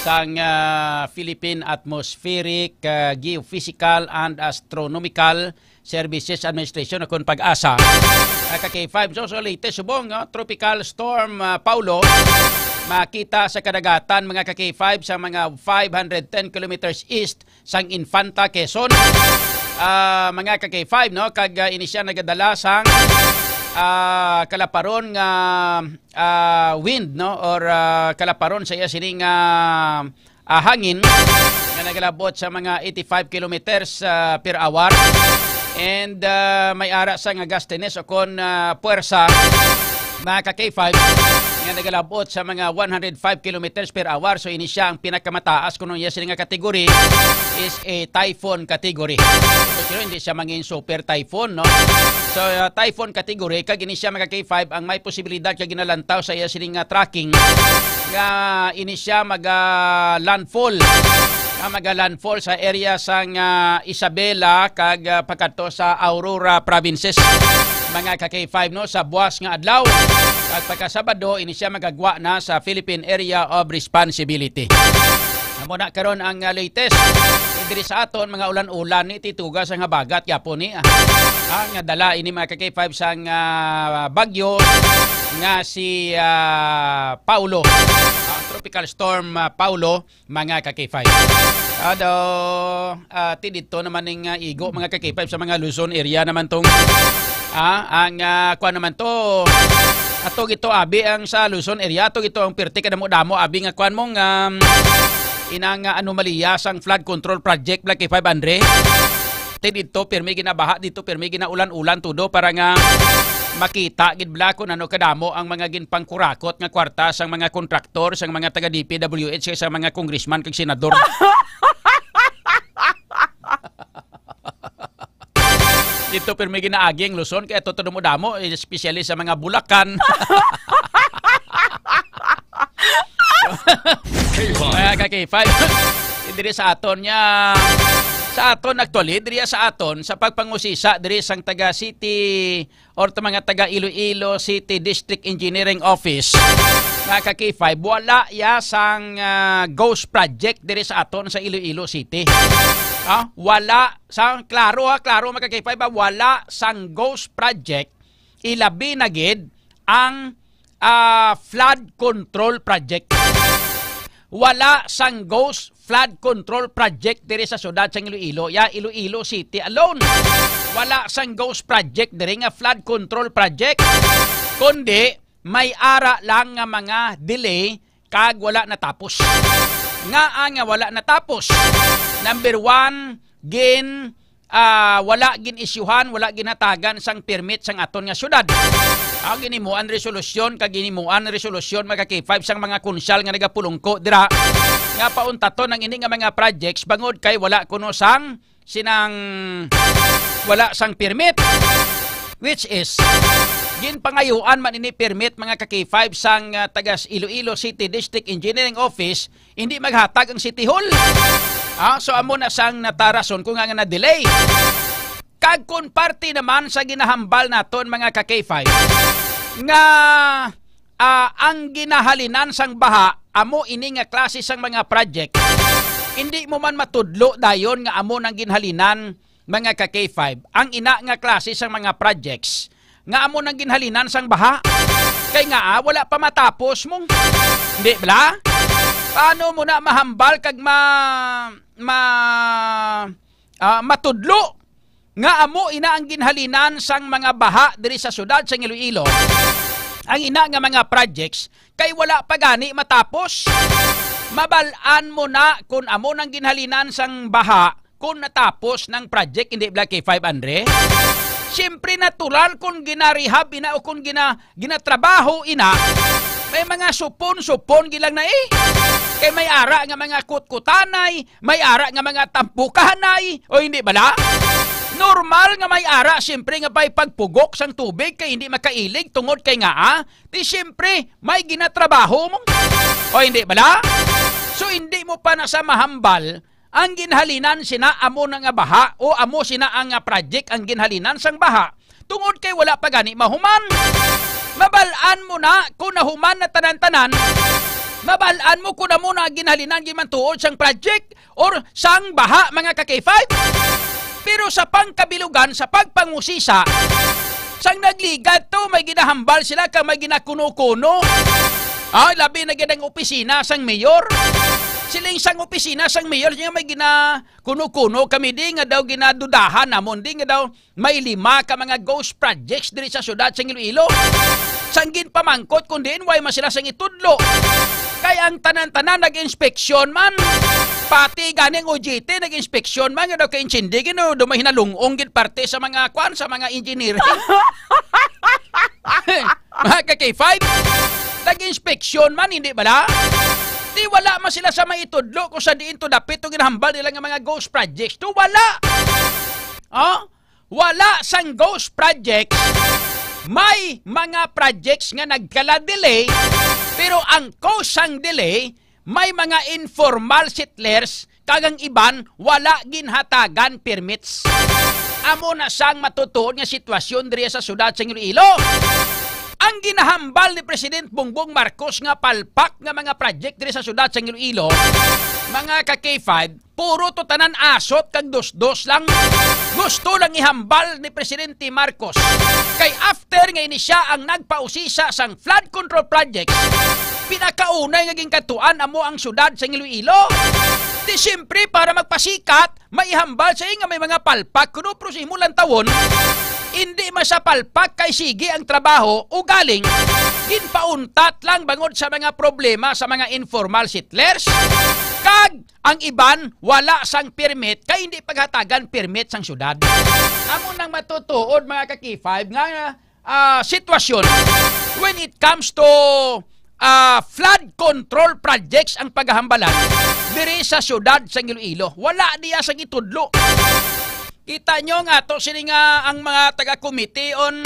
sang ah, Philippine Atmospheric, ah, Geophysical and Astronomical Services Administration, o kon Pag-asa. Ah, ka K five, so, so latest subong, ah, Tropical Storm ah, Paolo makita sa kadagatan, mga ka K five, sa mga five hundred ten kilometers east sang Infanta, Quezon. Ah, mga ka K five, no, kag ah, ini siya nagadala sang ah, kalaparon nga ah, wind, no, or ah, kalaparon sa iya sining ah, ah, hangin nga nagalabot sa mga eighty-five kilometers ah, per hour. And ah, may ara sa nga gustiness o kon ah, puwersa, mga ka K five, nga nagalabot sa mga one hundred five kilometers per hour. So, ini siya ang pinakamataas kuno niya sini nga category is a typhoon category. So, pero hindi siya mangin super typhoon, no? So, ah, typhoon category, kag ini siya, mga K five, ang may posibilidad kag ginalantaw sa iya sini nga tracking nga ini siya maga-landfall, nga maga-landfall sa area sang ah, Isabela kag ah, pagkadto sa Aurora provinces, mga ka K five, no, sa buwas nga adlaw. Kag pagka Sabado, ini siya magagwa na sa Philippine Area of Responsibility. Amo na karon ang ah, latest. Eh, diri sa aton, mga ulan-ulan ni, tituga sang habagat gyapon ni, ah. Ang dala ini, mga ka K five, sang ah, bagyo nga si ah, Paolo. Ah, Tropical Storm ah, Paolo, mga ka K five. Ado, ah, ti dito naman ning ah, igo, mga ka K five, sa mga Luzon area naman tong ah, ang ah, kuan naman to. Ato gito abi ang sa Luzon area, ato gito ang pirti kadamo-damo abi nga kuan mo nga inang ah, anomalya sang flood control project, Black K five Andre. Ti dito pirmi ginabaha, dito pirmi ginaulan-ulan tudo para nga makita gid bala kung ano kadamo ang mga ginpangkurakot nga kwarta sang mga kontraktor, sang mga taga D P W H, kag sa mga congressman kag senador. Dito pirmi ginaagi ang Luzon, kaya to damo-damo, especially sa mga Bulacan. K five. Mga ka K five. Diri sa aton niya, sa aton actually, diri sa aton, sa pagpangusisa, diri sang taga City or to mga taga Iloilo City District Engineering Office, mga ka K five, wala ya sang ah, ghost project diri sa aton sa Iloilo City. Ah, wala sang, klaro ha, klaro, mga ka K five, ha, wala sang ghost project, ilabi na gid ang ah, flood control project. Wala sang ghost flood control project diri sa siyudad sang Iloilo. Ya, Iloilo City alone. Wala sang ghost project diri nga flood control project. Kundi, may ara lang nga mga delay kag wala natapos. Ngaa nga wala natapos? Number one, gin ah, wala gin-isyuhan, wala ginhatagan sang permit sang aton nga syudad. Ang ginimuan resolusyon, kag ginimuan resolusyon, mga ka-K five, sang mga konsyal nga nagapulungko dira, nga pauntaton ang ini nga mga projects bangod kay wala kuno sang sinang, wala sang permit, which is ginpangayuan man ini permit, mga ka-K five, sang, ah, taga Iloilo City District Engineering Office, hindi maghatag ang City Hall. Ah, so amo na sang natarason ko nga, nga na-delay. Kag kung parte naman sa ginahambal naton, mga ka-K five, nga, ah, ang ginahalinan sang baha amo ini nga klase sang mga project, hindi mo man matudlo dayon nga amo nang ginhalinan, mga ka-K five, ang ina nga klase sang mga projects nga amo nang ginhalinan sang baha. Kay nga, ah, wala pa matapos mong, hindi bala? Paano mo na mahambal kag ma-, ma-, ah, matudlo nga amo ina ang ginhalinan sang mga baha diri sa siyudad sang Iloilo? Ang ina nga mga projects kay wala pa gani matapos. Mabal-an mo na kung amo nang ginhalinan sang baha kung natapos ng project, hindi bala, K five, Andre? Siyempre, natural kung gina-rehab ina o kung gina-, ginatrabaho ina, may mga supon-supon gilang na eh. Kay may ara nga mga kutkutanay, may ara nga mga tampukanay, o hindi bala? Normal nga may ara, siyempre, nga may pagpugok sang tubig kay hindi makailig tungod kay nga, ah, di siyempre, may ginatrabaho mo. O hindi bala? So, hindi mo pa na sa mahambal ang ginhalinan sina amo na nga baha o amo sina ang, ah, project ang ginhalinan sang baha, tungod kay wala pa gani mahuman. Mabal-an mo na kung nahuman na tanan-tanan. Mabal-an mo kung amo na ginhalinan gimantuod sang project or sang baha, mga ka-K five. Pero sa pangkabilugan, sa pagpangusisa, sang nagligad to, may ginahambal sila ka may ginakuno-kuno. Ah, labi na gid ang opisina sang mayor. Siling sang opisina sang mayor nga may gina kuno-kuno kami di nga daw ginadudahan namon di nga daw may lima ka mga ghost projects diri sa siyudad sang Iloilo. Sang ginpamangkot kung diin, way man sila sang itudlo. Kay ang tanan-tanan nag-inspeksyon man. Pati gani ang O G T nag-inspeksyon man, nga daw kay intindi gid, no, daw may hinalungong gid parte sa mga kwan, sa mga engineering. Mga ka-K five, nag-inspeksyon man, hindi bala? Di wala man sila sa maitudlo kung sa diin to dapit to ginahambal nila nga mga ghost projects. To wala. Oh? Wala sang ghost projects. May mga projects nga nagkala-delay, pero ang cause sang delay, may mga informal settlers kag ang iban wala ginhatagan permits. Amo na sang matutuod nga sitwasyon diri sa siyudad sa Iloilo. Ang ginahambal ni President Bongbong Marcos nga palpak nga mga project diri sa siyudad sa Iloilo, mga ka-K five, puro to tanan asot kag dos-dos lang. Gusto lang ihambal ni Presidente Marcos. Kay after nga ini siya ang nagpausisa sang flood control projects, pinakaunay nga ginkadtuan amo ang siyudad sa Iloilo. Di siyempre, para magpasikat, maihambal sa iya nga may mga palpak kuno, pero sa imo lang tawon, hindi man sa palpak kay sige ang trabaho, ugaling ginpauntat lang bangod sa mga problema sa mga informal settlers. Kag ang iban wala sang permit kay hindi paghatagan permit sang syudad. Amo nang matutuod, mga ka-K five, nga, ah, sitwasyon when it comes to, ah, flood control projects ang pagahambalan diri sa siyudad sa Iloilo. Wala niya sa gitudlo. Kita nyo nga to sini nga ang mga taga-committee on,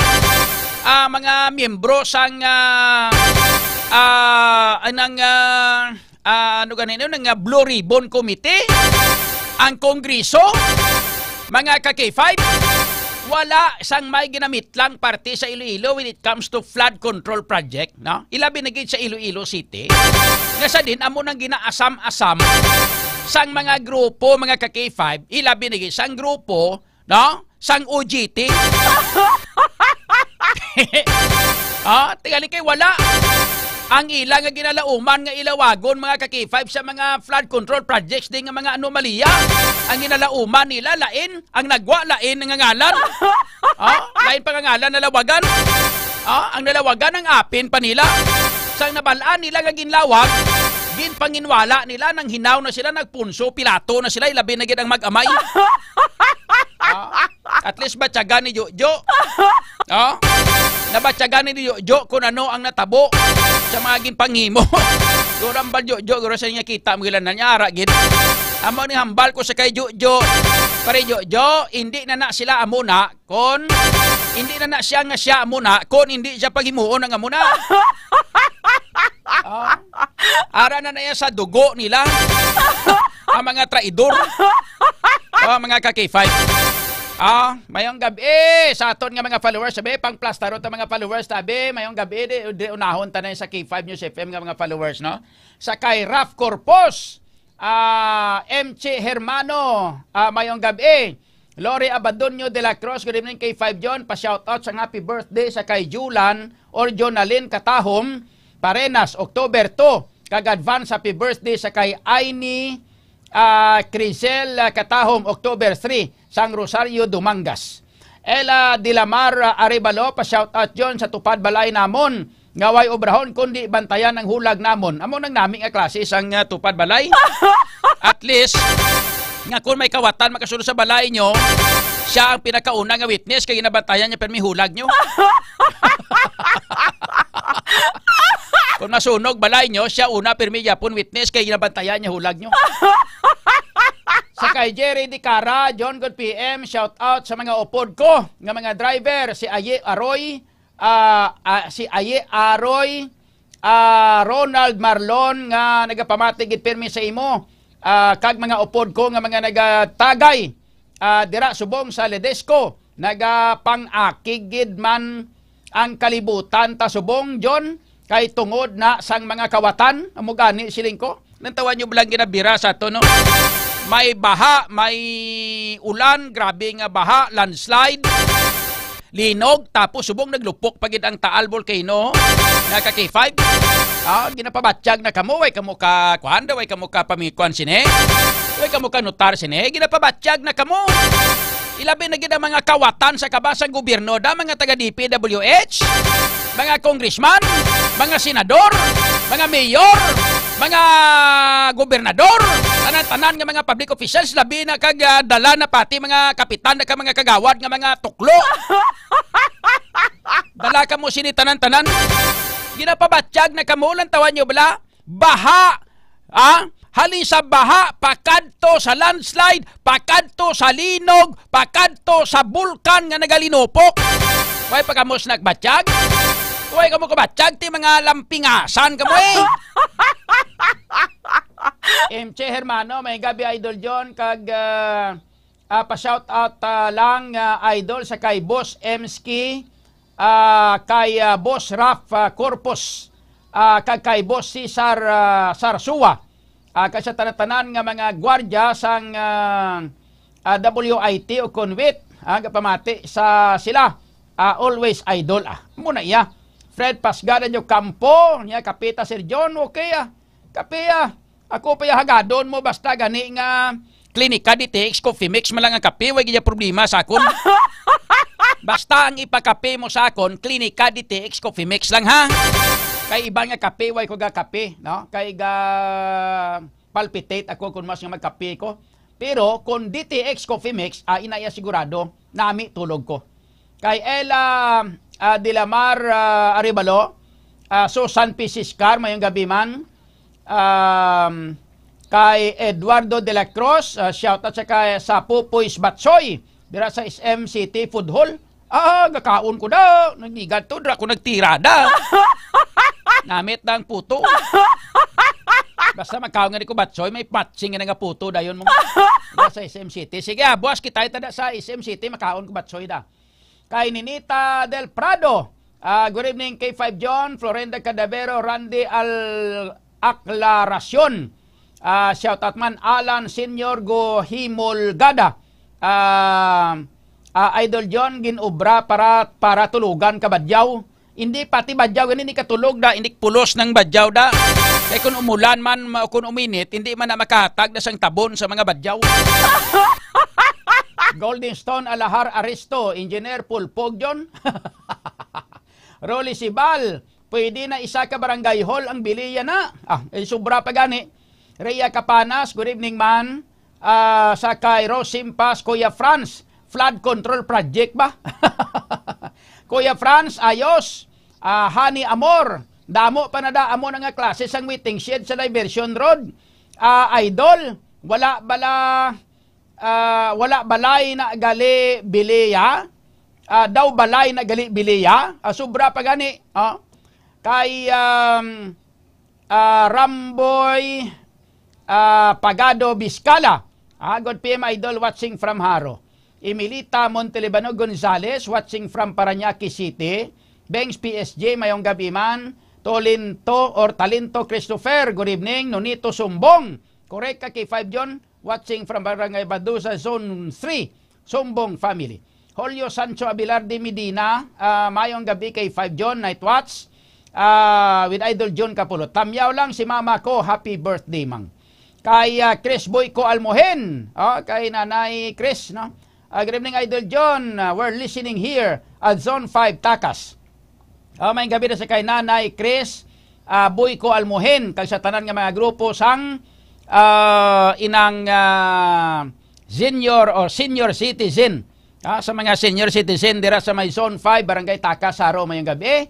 ah, mga miyembro sang, ah, ah, anang, ah, ah, ano gani, ano, nga Blue Ribbon Committee, ang Kongreso, mga ka-K five, wala sang may ginamitlang parte sa Iloilo when it comes to flood control project, no? Ilabi na gid sa Iloilo City. Nga sa din, amo nang ginaasam-asam sang mga grupo, mga ka-K five, ilabi na gid sang grupo, no? Sang O G T. Ah, tingali kay wala. Ang ila nga ginalauman nga ilawagon, mga ka-K five, sa mga flood control projects, di nga mga anomalya. Ang ginalauman nila, lain. Ang nagwa, lain ang ngalan. Ah, lain pa nga ngalan, nalawagan. Ah, ang nalawagan, ang apin pa nila. Sang nabalaan nila nga ginlawag, ginpanginwala nila, nang hinaw na sila, nagpunso, pilato na sila, ilabi na gid ang mag-amay. Ah, at least batyagan ni Jojo. Oh? Nabatyagan ni Jojo kung ano ang natabo sa mga ginpanghimo. Gurambal Jojo, guro sa niya kita mo gilan na niya, ara gid. Amo ni hambal ko sa kay Jojo. Pare Jojo, hindi na na sila amo na kon hindi na na siya nga siya amo na kon hindi siya paghimuon ang amo na. Ah. Ara na na iya sa dugo nila. Ang mga traidor. Ah, mga ka K five. Ah, mayong gabi sa aton nga mga followers. Sabi, pang plastaro ta mga followers, tabi, mayong gabi, di, di unahon ta na sa K five News F M nga mga followers, no? Sa kay Raf Corpus, ah, M C Hermano, ah, mayong gabi. Lori Abadonio de la Cruz, good evening, K five John. Pa-shoutout sa happy birthday sa kay Julan or Jonalyn Katahom Parenas, October two. Kag advance happy birthday sa kay Aini, ah, Crisel, ah, Katahom, October three, sang Rosario, Dumangas. Ella Dilamar, ah, Arevalo, pa-shoutout yon sa tupad balay namon nga way obrahon kundi bantayan ang hulag namon. Amo nang nami nga klase sang, ah, tupad balay. At least, nga kung may kawatan makasulod sa balay nyo, siya ang pinakauna nga witness kay ginabantayan niya pirmi hulag nyo. Kung masunog balay nyo, siya una pirmi yapon witness kay ginabantayan niya hulag nyo. Sa kay Jerry Dicara, John Good P M, shout out sa mga upod ko nga mga driver, si Aye Aroy, ah, ah, si Aye Aroy, ah, Ronald Marlon nga nagapamati gid pirmi sa imo, ah, kag mga upod ko nga mga nagatagay, ah, dira subong sa Ledesco, nagapang-akig gid man ang kalibutan ta subong, John, kay tungod na sang mga kawatan, amo gani siling ko. Nantawan nyo lang ginabira sa ato, no? May baha, may ulan, grabe nga baha, landslide, linog, tapos subong naglupok pa gid ang Taal Volcano, nga ka K five. Ah, ginapabatyag na kamo, way kamo ka, kuan daw, way kamo ka pamikuan sini. Way kamo ka notar sini, ginapabatyag na kamo. Ilabi na gid ang mga kawatan sa kabasang gobyerno, da, mga taga D P W H, mga congressman, mga senador, mga mayor, mga gobernador, tanan-tanan nga mga public officials, labi na kag, ah, dala na pati mga kapitan na ka mga kagawad nga mga tuklo. Dala kamo sini tanan-tanan. Ginapabatyag na kamo, lantawan nyo bala? Baha, ah? Halin sa baha, pakadto sa landslide, pakadto sa linog, pakadto sa bulkan nga nagalinupok. Way pa kamo sa nagbatyag? Way kamo kabatyag, ti mga lampingasan kamo eh. M J Hermano, may gabi, Idol John, kag, ah, ah, pa-shout out, ah, lang, ah, Idol, sa kay Boss Emski, ah, kay, ah, Boss Raf, ah, Corpus, ah, kag kay Boss Cesar, ah, Sarsua, ah, kag sa tanan-tanan nga mga gwardya sang, ah, ah, W I T o Convit, ah, gapamati sa sila, ah, always idol, ah. Muna iya. Fred Pasgada nyo Campo, niya, kape ta, Sir John, okay, ah. Kape, ah. Ako pa iya hagadon mo, basta gani nga Klinika D T X Coffee Mix man lang ang kape, way gid problema sa akon. Basta ang ipakape mo sa akon, Klinika D T X Coffee Mix lang, ha? Kay iba nga kape, way ko ga kape, no? Kay ga palpitate ako kung mas nga magkape ko. Pero kung D T X Coffee Mix, ah, inaya sigurado, nami tulog ko. Kay Ella, ah, Dilamar, ah, Arevalo, ah, Susan P. Siscar, mayong gabi man. Um, kay Eduardo de la Cruz, ah, shout out sa kay sa Pupoy's Batsoy, dira sa S M City Food Hall. Ah, gakaon ko da. Nagnigan to, dra ko nagtirada. Namit na ang puto. Basta magkaon nga di ko batsoy, may matching nga nga puto dayon mo. Dira sa S M City. Sige, ah, buwas kita ita da sa S M City, makaon ko batsoy da. Kay Ninita Del Prado, ah, good evening, K five John, Florenda Cadavero, Randy Al-, Aclaracion. Ah, shout out man, Alan Senior Gohimolgada. Ah, ah, Idol John, ginobra para, para tulugan ka badyaw. Hindi pati badyaw, hindi katulog da, hindi pulos ng badyaw da. Kay kung umulan man, ma-, kung uminit, hindi man na makahatag na sang tabon sa mga badyaw. Golden Stone, Alahar Aristo, Engineer Paul Pogjon. Rolly Sibal, pwede na isa ka barangay hall ang biliya na. Ah, eh, sobra pa gani. Rhea Capanas, good evening man. Ah, sa kay Rose Simpas, Kuya Franz, flood control project ba? Kuya Franz, ayos. Ah, Honey Amor, damo pa na da amo na nga klase sang waiting shed sa Diversion Road. Ah, idol, wala bala, ah, wala balay na gali biliya? Ah, daw balay na gali biliya? Ah, sobra pa gani, oh. Kay, um, ah, Ramboy, ah, Pagado Biscala. Ah, good P M, idol, watching from Jaro. Emilita Montelibano Gonzales, watching from Parañaque City. Bengs P S J, mayong gabi man. Tolento or Talento Christopher, good evening. Nonito Sumbong, correct ka, K five John, watching from Barangay Badusa, Zone three, Sumbong family. Julio Sancho Abilardi Medina, ah, mayong gabi, K five John, night watch. Ah, with Idol John Capulot. Tamyaw lang si mama ko, happy birthday, mang. Kay, ah, Chris Boyco Almohen. Oh, kay Nanay Chris, no? Ah, good evening, Idol John. Ah, we're listening here at Zone five Takas. Ah, may gabi na sa kay Nanay Chris, ah, Boyco Almohen, kag sa tanan nga mga grupo sang, ah, inang, ah, senior o senior citizen. Ah, sa mga senior citizen dira sa may Zone five, Barangay Takas, Jaro, mayong gabi.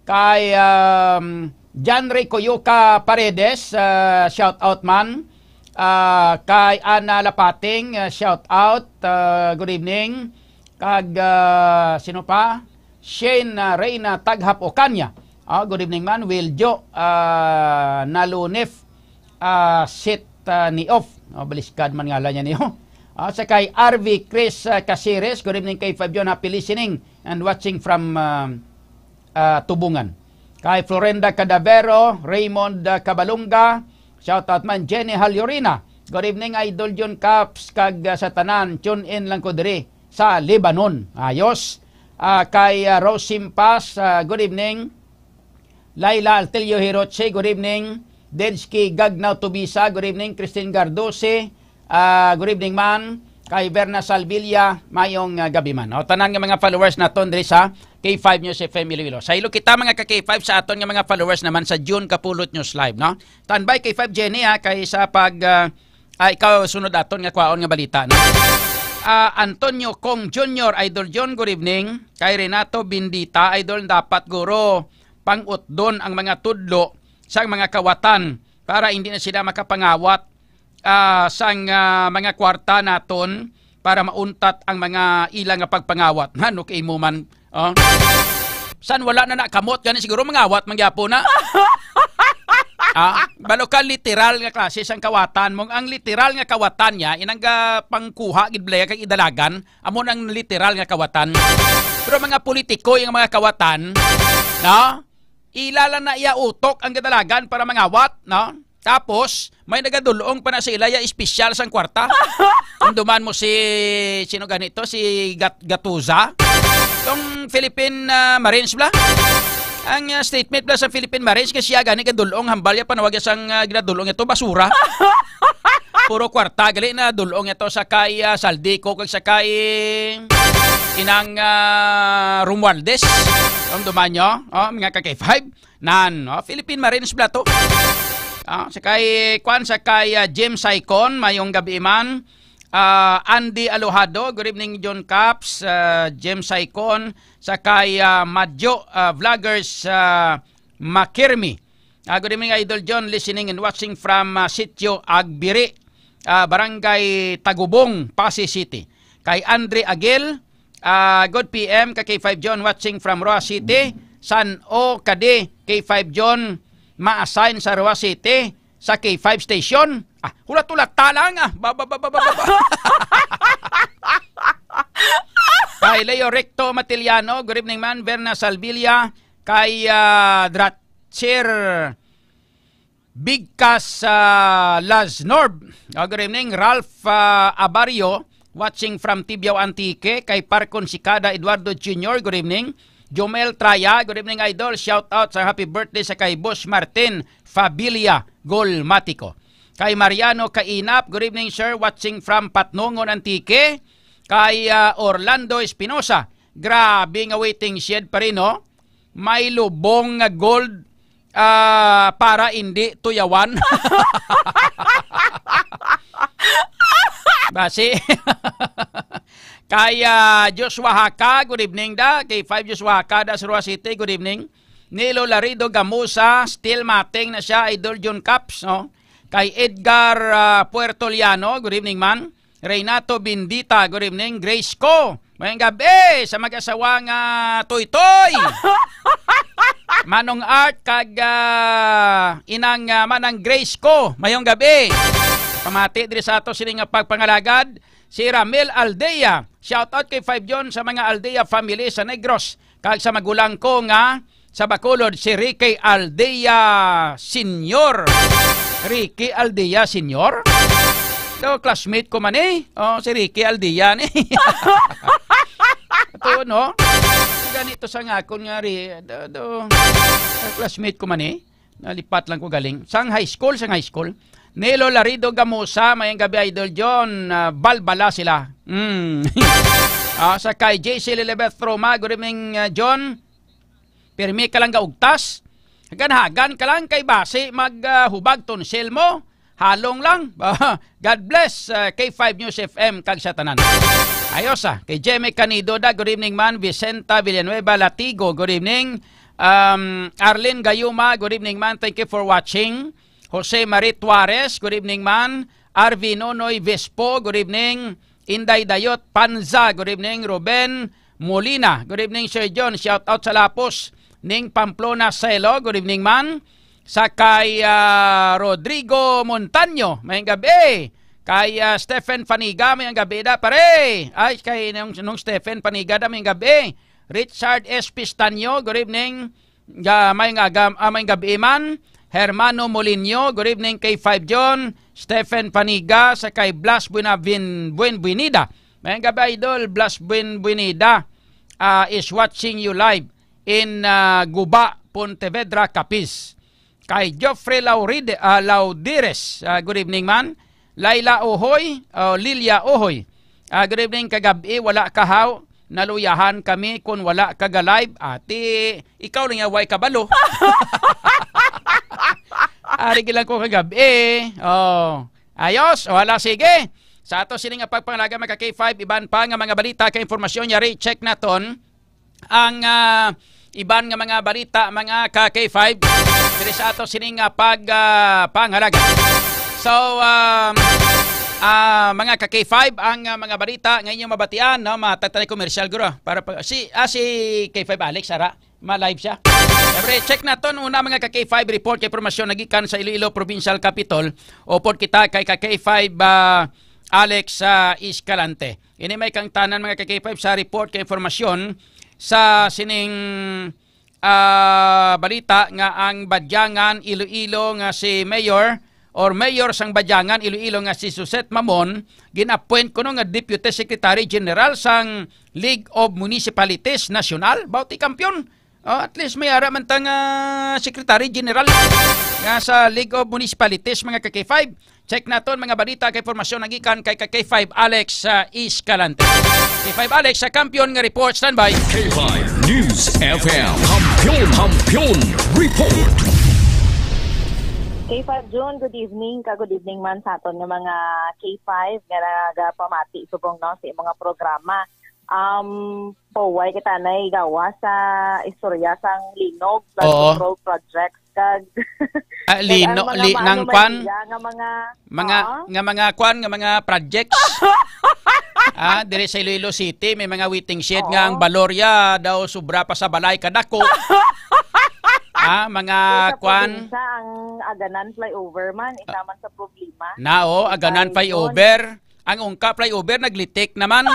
Kay, um, John Ray Coyuca Paredes, ah, shout out man. Ah, kay Ana Lapating, ah, shout out, ah, good evening. Kag, ah, sino pa? Shane, ah, Reyna Taghap Ocaña. Ah, good evening man. Wiljo, ah, Nalunif, ah, Sit, ah, Niof. Oh, baliskad man ngalan niya niyo. Ah, sa kay R V Chris, ah, Caceres, good evening, K five John. Happy listening and watching from, ah, ah, Tubungan. Kay Florenda Cadavero, Raymond, ah, Cabalunga, shout out man, Jenny Halyorina. Good evening, Idol John Caps, kag, ah, sa tanan, tune in lang ko diri sa Lebanon. Ayos. Ah, kay, ah, Rose Simpas, ah, good evening. Laila Altelio Hiroche, good evening. Densky Gagnaw Tubisa, good evening. Christine Gardosi, ah, good evening man. Kay Berna Salvilla, mayong, ah, gabi man. O, tanan nga mga followers naton diri sa K five News F M Iloilo. Saylo kita, mga ka K five, sa aton nga mga followers naman sa June Kapulot News Live, no? Tanbay K five Jenny, ha, kay sa pag, ah, ah, ikaw sunod aton nga kwaon nga balita, no? Ah, Antonio Kong Junior, Idol John, good evening. Kay Renato Bindita, Idol, dapat guro pang-utdon ang mga tudlo sang mga kawatan para hindi na sila makapangawat, ah, sang, ah, mga kwarta naton para mauntat ang mga ila nga pagpangawat. Ano kay mo man, oh? San wala na nakamot gani, siguro mangawat man gyapon na. Ah, balo ka literal nga klase sang kawatan mong ang literal nga kawatan niya inang ga pangkuha gid blaya kag idalagan amo nang literal nga kawatan. Pero mga politiko yung mga kawatan, no? Ila lang na iya utok ang gadalagan para mangawat, no? Tapos, may nagadulong pa na sa ila ya espesyal sang kwarta. Ang duman mo si, sino ganito? Si Gat Gatuza? Tong Philippine, ah, Marines bla? Ang, ah, statement bla sa Philippine Marines nga siya gani gadulong hambal ya panawag ya sang, ah, ginadulong ito basura. Puro kwarta gali na dulong ito sa kay, ah, Saldico kag sa kay inang, ah, Romualdez. Ang duman nyo, oh, mga ka K five. Nan, oh, Philippine Marines bla to? Ah, sa kay, kwan, sa kay, ah, Jim Saicon, mayong gabi man. Ah, Andy Alojado, good evening, John Caps, ah, Jim Saicon, sa kay, ah, Madjo, ah, Vloggers, ah, Makirmi. Ah, good evening, Idol John, listening and watching from, ah, Sitio Agbiri, ah, Barangay Tagubong, Passi City. Kay Andre Agil, ah, good P M, ka K five John, watching from Roa City. San o kadi K five John ma-assign sa Roa City sa K five station? Ah, hulat-hulat ta lang, ah. Ba, ba, ba, ba, ba, ba, ba. Kay Leo Recto Matiliano, good evening man. Verna Salvilla, kay, ah, Dratcher Bigkas, ah, Lasnorb. Ah, good evening. Ralph, ah, Abario, watching from Tibiao, Antique. Kay Parcon Sicada, Eduardo Junior, good evening. Jomel Traya, good evening, Idol. Shout out sa happy birthday sa kay Boss Martin Fabilia Golmatico. Kay Mariano Kainap, good evening, sir. Watching from Patnongon, Antique. Kay, ah, Orlando Espinosa, grabe nga waiting shed pa rin, no? May lubong nga gold, ah, para hindi tuyawan. Basi. Kay, ah, Joshua Haka, good evening da. Kay five Joshua Haka da sa Roa City, good evening. Nilo Larido Gamusa, still mating na siya, Idol John Caps, no? Kay Edgar, ah, Puertoliano, good evening, man. Renato Bendita, good evening. Grace Co, mayong gabi sa mag-asawa nga Toy Toy. Manong Art kag, ah, inang, ah, Manang Grace Co, mayong gabi. Pamati diri sa ato sini nga pagpangalagad, si Ramil Aldea. Shout out kay Five John sa mga Aldea family sa Negros kag sa magulang ko nga sa Bacolod, si Ricky Aldea Senior. Ricky Aldea Senior? Do, classmate ko man eh. Oh, si Ricky Aldea ni. Ito, no? Ganito sa ngakon nga ri, do, do. Classmate ko man eh. Nalipat lang ko galing. Sang high school, sang high school. Nilo Larido Gamusa, mayang gabi, Idol John. Ah, balbala sila. Mm. Ah, sa kay J C Lilibeth Roma, good evening, ah, John. Pirmi ka lang gaugtas. Hagan-hagan ka lang kay basi mag, ah, hubag tonsil mo. Halong lang. God bless, ah, K five News F M kag sa tanan. Ayos, ah. Kay Jemmy Canido da, good evening man. Vicenta Villanueva Latigo, good evening. Um, Arlene Gayuma, good evening man. Thank you for watching. Jose Marie Tuarez, good evening man. Arvin Nonoy Vespo, good evening. Inday Dayot Panza, good evening. Ruben Molina, good evening, Sir John. Shout out sa Lapos ning Pamplona, Selo, good evening man. Sa kay, ah, Rodrigo Montaño, mayang gabi. Kay, ah, Stephen Faniga, mayang gabi da, pare. Ay, kay nung, nung Stephen Faniga da, mayang gabi. Richard S Pistaño, good evening. Ga-, may nga gam-, ah, may gabi man. Hermano Molinho, good evening kay Five John. Stephen Paniga, sa kay Blas Buenavin-, Buen-, Buenida. May gabi, Idol. Blas Buen-, Buenida, ah, is watching you live in, ah, Guba, Pontevedra, Capiz. Kay Geoffrey Lauride-, ah, Laudires, ah, good evening man. Laila Ohoy, oh, Lilia Ohoy. Ah, good evening, kagab-i, wala ka haw. Naluyahan kami kun wala ka ga-live. Ati, ikaw lang ya way kabalo. Ari lang ko kagab-i. Oh. Ayos, wala, sige. Sa ato sini nga pagpangalaga, mga K five, iban pa nga mga balita kay impormasyon, yari, check naton ang, ah, iban nga mga balita, mga ka K five, diri sa ato sining, ah, pag, ah, pangalaga. So, um, ah, mga ka K five, ang, ah, mga balita nga inyong mabatian, no, matatay komersyal guro para pa, si, ah, si K five Alex, ara, ma-live siya. Siyempre, check naton una, mga ka K five, report kay impormasyon nagikan sa Iloilo Provincial Capitol. Upod kita kay ka K five, ah, Alex, ah, Escalante. Ini may kangtanan, mga ka K five, sa report kay impormasyon sa sining, ah, balita nga ang Badyangan Iloilo nga si Mayor or Mayor sang Badyangan Iloilo nga si Suzette Mamon gin-appoint kuno nga Deputy Secretary General sang League of Municipalities National. Bawti kampiyon. Oh, at least may ara man ta nga Secretary General nga sa League of Municipalities, mga ka K five. Check naton mga balita kay impormasyon nagikan kay ka K five Alex, ah, Escalante. K five Alex sa kampiyon nga report, standby. K five News F M. Kampiyon, Kampiyon Report. K five June, good evening ka, good evening man sa aton nga mga K five nga nagapamati subong, no, sa imong mga programa. Um, Pauway kita na igawa sa istorya sang linog, flood Oo. control projects, kag, Ah, kag lino-, ang mga li-, maano nang man kwan? Iya nga mga, Mga, Oo. nga mga kwan, nga mga projects. Ah, diri sa Iloilo City, may mga waiting shed Oo. nga ang balorya daw sobra pa sa balay kadako. Ah, mga Sa kwan. probinsya, ang Aganan flyover man, isa Ah. man sa problema. Na, oh, Aganan Ay, yun. flyover. Ang Ungka flyover naglitik naman.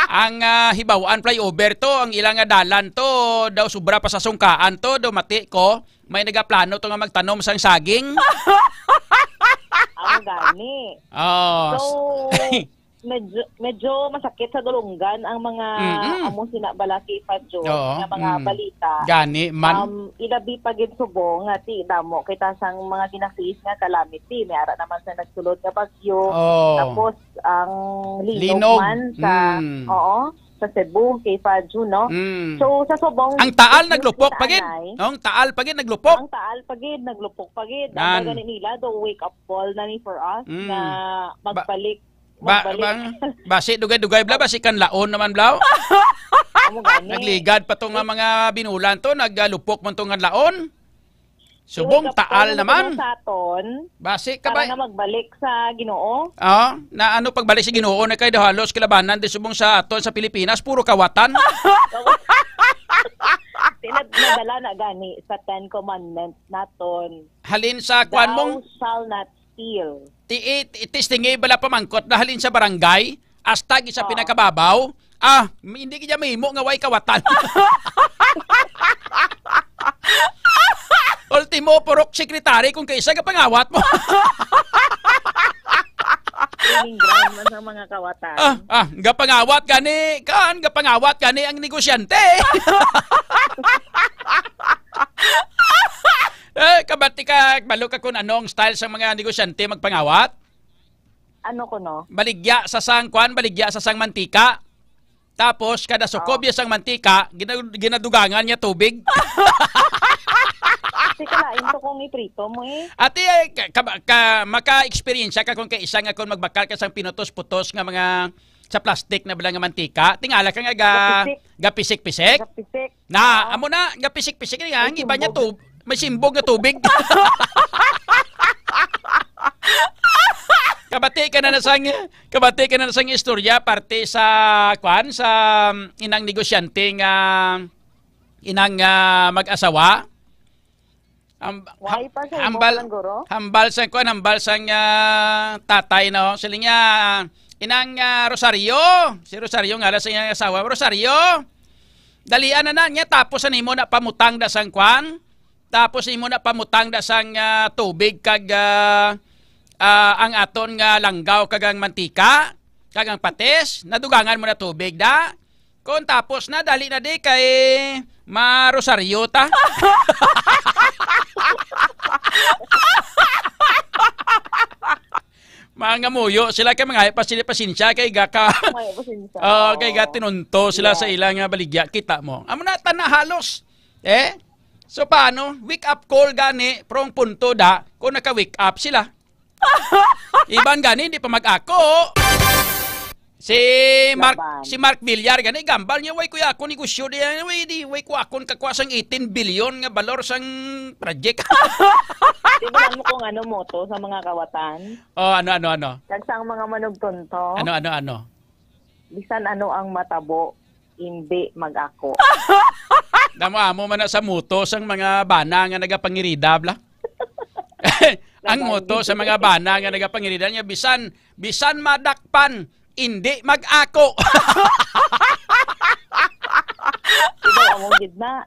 Ang, ah, Hibaw-an flyover to, ang ila nga dalan to, daw sobra pa sa sungkaan to, daw mati ko, may nagaplano to nga magtanom sang saging. Ang gani. Oh. So, medyo, medyo masakit sa dulunggan ang mga Mm-mm. amo sina bala K five June Oo, nga mga mm. balita. Gani man. Um, ilabi pa gid subong nga ti damo kita sang mga gina-face nga calamity. May ara naman sa nagsulod nga bagyo. Oh. Tapos ang linog Linog. man sa, Mm. oo, sa Cebu, K five June, no? Mm. So, sa subong Ang Taal good news naglupok kita, pa gid. Anay. Ang Taal pa gid naglupok. Ang Taal pa gid, naglupok pa gid. Yan. Ang gani nila, do wake up call na ni for us Mm. na Ba- magbalik Ba, magbalik. Bang, basi dugay-dugay bla, basi kanlaon naman bla. Amo gani. Nagligad pa to nga mga binulan to, nagalupok man to nga laon. Subong taal naman. Sa aton, basi ka para ba nga magbalik sa Ginoo? Ah, na ano pagbalik sa Ginoo na kay daw halos kalabanan di subong sa aton sa Pilipinas, puro kawatan. Sila nadala na gani sa Ten Commandments naton. Halin sa kwan mong Thou shall not steal. Ti, i, i, testingi bala pamangkot na halin sa barangay, hasta gid sa pinakababaw. Ah, hindi gid mahimo nga way kawatan. Ultimo, purok secretary kung kaisa gapangawat mo. Training ground man sa mga kawatan. Ah, ah, gapangawat gani, kan, gapangawat gani ang negosyante. Eh, kabati ka, balo ka kung anong style sa mga negosyante magpangawat? Ano ko, no? Baligya sa sang kwan, baligya sa sang mantika. Tapos, kada sukob niya sang mantika, gina-, ginadugangan niya tubig. Kasi kalain to kung iprito mo eh. Ate, eh, ka, ka, ka, maka-experience ka kung kaisa nga kung magbakal ka sang pinutos-putos nga mga sa plastic na bala nga mantika, tingala ka nga ga-, gapisik-pisik. Gapisik. Na, amo na, gapisik-pisik nga, ang iba niya tub-, may simbog nga tubig. Kabati ka na na sang, kabati ka na na sang istorya, parte sa, kwan, sa, um, inang negosyante nga, inang, ah, mag-asawa. Am-, Why pa sa imo, hambal, Mangguro? Hambal sang kuan, hambal sang, ah, tatay, no? Siling niya, inang, ah, Rosario. Si Rosario nga, sa iyang asawa, "Rosario, dalian na na niya, tapos sa nimo na pamutang da sang kuan, tapos nimo na pamutang da sang, ah, tubig kag, ah, ah, ang aton nga langgaw kag ang mantika, kag ang patis, nadugangan mo na tubig da." Kung tapos na, dali na di kay marosaryo ta. Mga muyo sila kay mga pa sila pasensya kay gaka May pasensya. Oh, kay Oo. Gatinunto sila sa Yes. Ila nga baligya, kita mo. Amo na tana halos. Eh? So paano? Wake up call gani, prong punto da kung naka-wake up sila. Iban gani, hindi pa mag-ako. Si Mark, Laban. Si Mark Villar gani, gambal niya, "Way ko ako negosyo diyan, way di, way ko akon kakuha sang eighteen billion nga balor sang project." Di ba lang mo kung ano moto sa mga kawatan? Oh, ano, ano, ano? Kag sa mga manugtunto? Ano, ano, ano? Bisan ano ang matabo, hindi mag-ako. Damo amo man na sa moto sang mga bana nga nagapangirida, bla. Ang moto sa mga bana nga nagapangirida niya, bisan, bisan madakpan, hindi mag-ako. Ikaw, amo gid na.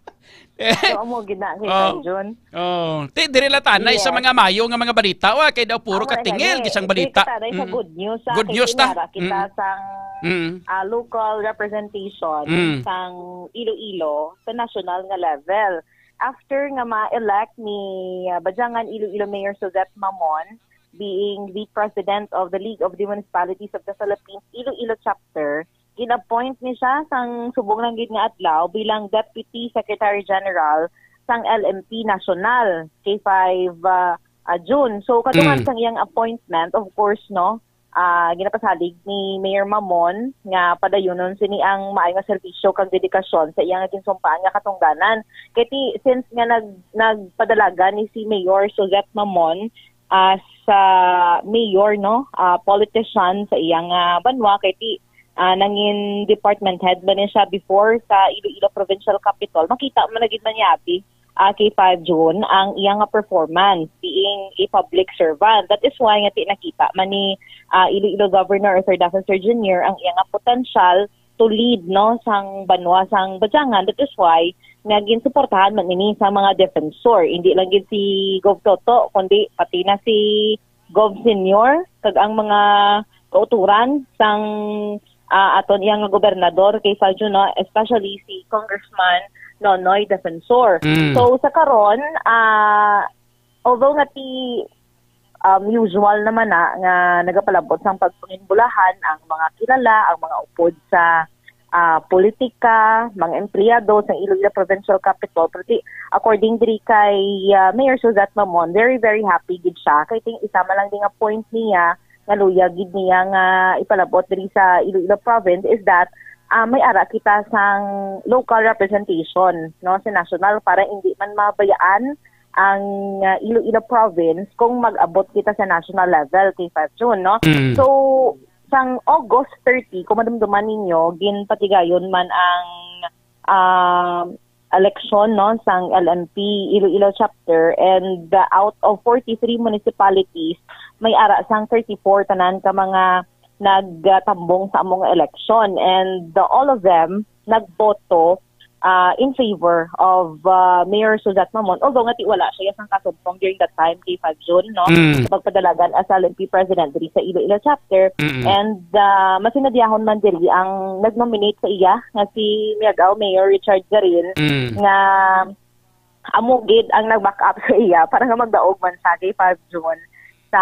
Ikaw, amo gid na, kay Oh. Jun. Oh, ti diri la tanay sa Yes. mga mayo nga mga balita, wa kay daw puro Amo na katingil gani. Gisang Diri balita. Kita na sa Mm. Good news, ah, Good kay news ta. Kinara kita Mm. sang, Mm. ah, local representation Mm. sang Iloilo sa national nga level. After nga ma-elect ni, ah, Bajangan Iloilo Mayor Suzette Mamon being the president of the League of the Municipalities of the Philippines Iloilo Chapter, gin-appoint ni siya sang subong lang gid nga adlaw bilang Deputy Secretary General sang L M P National, K five, ah, ah, June. So, kadungan Mm. sang iyang appointment, of course, no, ah, ginapasalig ni Mayor Mamon nga padayunon sini ang maayo nga serbisyo kag dedikasyon sa iya nga ginsumpaan nga katungdanan. Kay ti, since nga nag-, nagpadalagan ni si Mayor Suzette Mamon, ah, sa mayor, no, ah, politician sa iyang, ah, banwa, kay ti, ah, nangin department head man ni siya before sa Iloilo Provincial Capitol. Makita man na gid man niya, abi, ah, kay five June ang iyang nga performance being a public servant. That is why nga ti nakita man ni, ah, Iloilo Governor Arthur Dafa Sir Junior ang iyang nga potential to lead, no, sang banwa sang Bajangan. That is why nga ginsuportahan man ini sa mga defensor. Hindi lang gid si Gov Toto, kundi pati na si Gov Senior kag ang mga kauturan sang, ah, aton iyang gobernador kay Saljo, no, especially si Congressman Nonoy Defensor. Mm. So sa karon, ah, although nga ti, um, usual naman na nga nagapalabot sang pagpanginbulahan ang mga kilala, ang mga upod sa, ah, politika, mga empleyado sa Iloilo Provincial Capitol. Pero ti, according diri kay, ah, Mayor Suzette Mamon, very, very happy gid siya. Kay ting isa man lang di nga point niya naluya gid niya nga ipalabot diri sa Iloilo province is that, ah, may ara kita sang local representation, no, sa national para hindi man mabayaan ang, ah, Iloilo province kung mag-abot kita sa national level kay five June, no? Mm. So, sang August thirty, kung madumduman ninyo, ginpatigayon man ang, ah, eleksyon, no, sang L M P Iloilo chapter, and, ah, out of forty-three municipalities, may ara sang thirty-four tanan ka mga nagtambong sa among eleksyon, and, ah, all of them nagboto, ah, in favor of, ah, Mayor Suzette Mamon, although nga ti wala siya sang kasumpong during that time kay five June, no? Mm. Sa pagpadalagan as L M P president diri sa Iloilo chapter. Mm-mm. And, ah, masinadyahon man diri ang nag-nominate sa iya nga si Miagao Mayor Richard Garin, Mm. nga amo gid ang nag-back up sa iya para nga magdaog man sa kay five June sa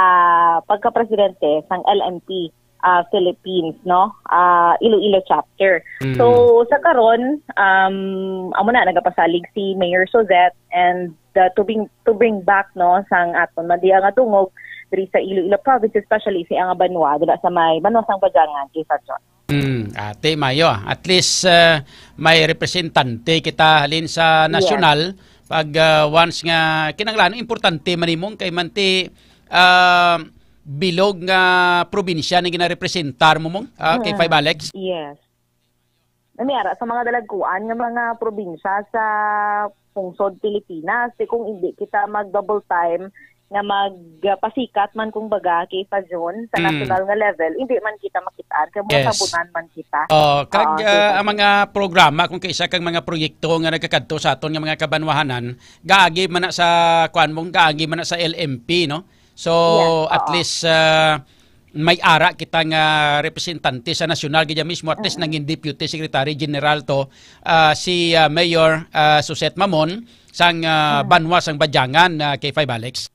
pagkapresidente sang L M P, ah, Philippines, no? Ah, Iloilo chapter. Mm. So, sa karon, um, amo na, nagapasalig si Mayor Suzette, and, uh, to bring, to bring back, no, sang aton madiya nga dungog diri sa Iloilo province, especially sa nga banwa, dira sa may banwa sang Bajangan, kay Fabio. Mm, ate, mayo. At least, uh, may representante kita halin sa Yes. nasyonal. Pag, uh, once nga kinahanglan, importante man nimong kay manti, uh, bilog nga probinsya na ginarepresentar mo, mong, ah, kay Mm. Five Alex? Yes. Namiara sa mga dalagkuan nga mga probinsya sa pungsod Pilipinas. Di kung hindi kita mag-double time nga magpasikat man, kung baga, kay pa June sa Mm. national nga level, hindi man kita makitaan. Kaya mga Yes. tabunan man kita. Oh, kag, Oo, ah, kay ang mga programa, kung kaisa kang mga proyekto nga nagkakadto sa aton nga mga kabanwahanan, gaagi man na sa, kuan mong, gaagi man na sa L M P, no? So, Yes, at oo. least, ah, may ara kita nga representante sa nasyonal gid mismo, at least Mm. nangin Deputy Secretary General to, ah, si, ah, Mayor, ah, Suzette Mamon sang, ah, Mm. banwa sang Badyangan, ah, kay five Alex.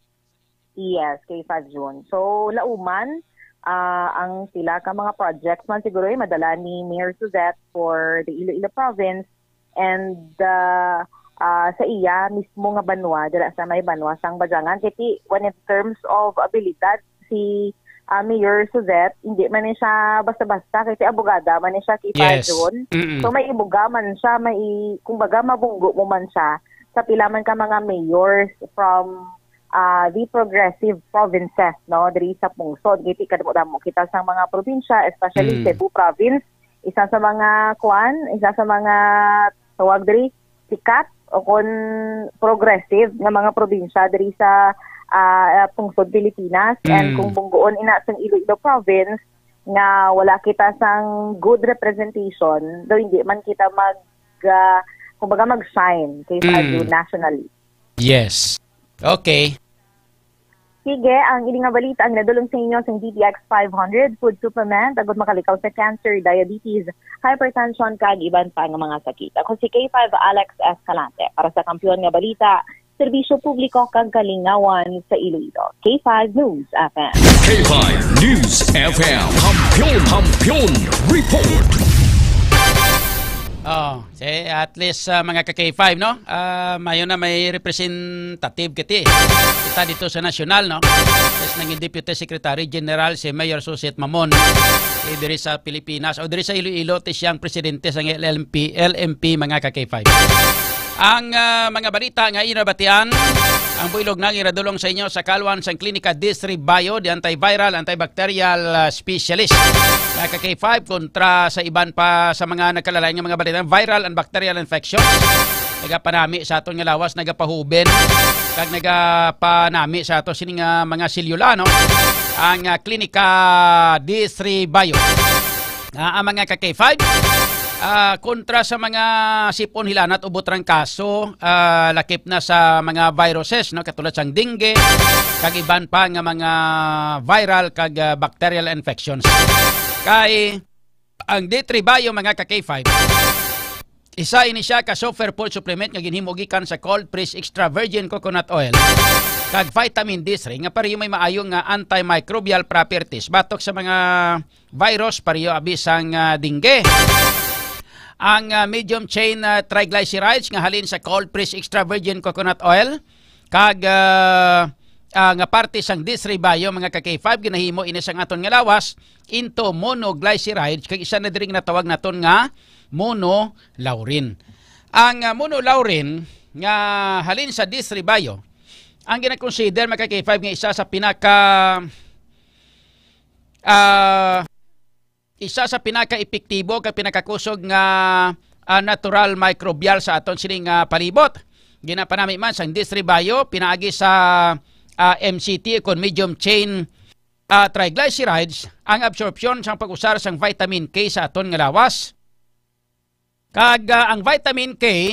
Yes, kay five June. So, lauman, ah, ang sila ka mga projects man siguro ay madala ni Mayor Suzette for the Iloilo province. And, ah, ah, sa iya mismo nga banwa, dira sa may banwa sang Bajangan. Kay ti, when in terms of abilidad, si, ah, Mayor Suzette, hindi man ni siya basta-basta, kay ti abogada man ni siya, kay Yes. Fajon. Mm-mm. So, may ibuga man siya, may, kumbaga, mabunggo mo man siya sa pila man ka mga mayors from, ah, the progressive provinces, no, diri sa pungsod. Kay ti kadamo-damo kita sa mga probinsya, especially Mm. Cebu province, isa sa mga kuan, isa sa mga tawag diri, sikat o kon progressive nga mga probinsya diri sa, ah, pungsod Pilipinas. And Mm. kung bunggoon ina sang Iloilo province nga wala kita sang good representation, daw hindi man kita mag, ah, kumbaga mag-shine kay Mm. Fajo nationally. Yes. Okay. Sige, ang ini nga balita ang nadulong sa inyo sang D T X five hundred food supplement, agud makalikaw sa cancer, diabetes, hypertension, kag iban pa nga mga sakit. Ako si K five Alex Escalante para sa Kampiyon nga Balita, Serbisyo Publiko kag Kalingawan sa Iloilo. K five News F M. K five News F M. Kampiyon, Kampiyon Report. Oh, si at least, ah, mga ka K five, no? Ah, mayo na may representative kiti. Kita dito sa nasyonal, no? Yes, nangin Deputy Secretary General si Mayor Suzette Mamon. Eh, diri sa Pilipinas, o diri sa Iloilo, ti siyang presidente sa L M P, L M P, mga ka K five. Ang, ah, mga balita nga inabatian, ang builog na giradulong sa inyo sa kalwan sang Klinika D three Bio, the antiviral, antibacterial, ah, specialist. Mga ka K five, kontra sa iban pa sa mga nagkalalain nga mga balita, viral and bacterial infections. Nagapanami sa aton nga lawas, nagapahuben, kag nagapanami sa ato sini nga mga selyula, no? Ang, ah, Klinika D three Bio. Ah, ang mga ka K five, ah, kontra sa mga sipon, hilanat o butrang kaso, ah, lakip na sa mga viruses, no, katulad sang dengue, kag iban pa nga mga viral kag, ah, bacterial infections. Kay ang D three Bio, mga ka K five, isa ini siya ka superfood supplement nga ginhimo gikan sa cold press extra virgin coconut oil kag vitamin D three nga pareho may maayo nga antimicrobial properties batok sa mga virus, pareho abi sang, ah, dengue. Ang, ah, medium chain, ah, triglycerides nga halin sa cold press extra virgin coconut oil kag, ah, ah, nga parte sang Disrebayo, mga ka K five, ginahimo ini sang aton nga lawas into monoglycerides, kag isa na diri nga natawag naton nga monolaurin. Ang, ah, monolaurin nga halin sa Disrebayo, ang ginakonsider, mga ka K five, nga isa sa pinaka, ah, isa sa pinaka-epektibo kag pinakakusog nga, ah, natural microbial sa aton sining, ah, palibot. Ginapanami man sang Disrebayo pinaagi sa, ah, M C T kon medium chain, ah, triglycerides ang absorpsyon sang pag-usar sang vitamin K sa aton nga lawas. Kag, ah, ang vitamin K,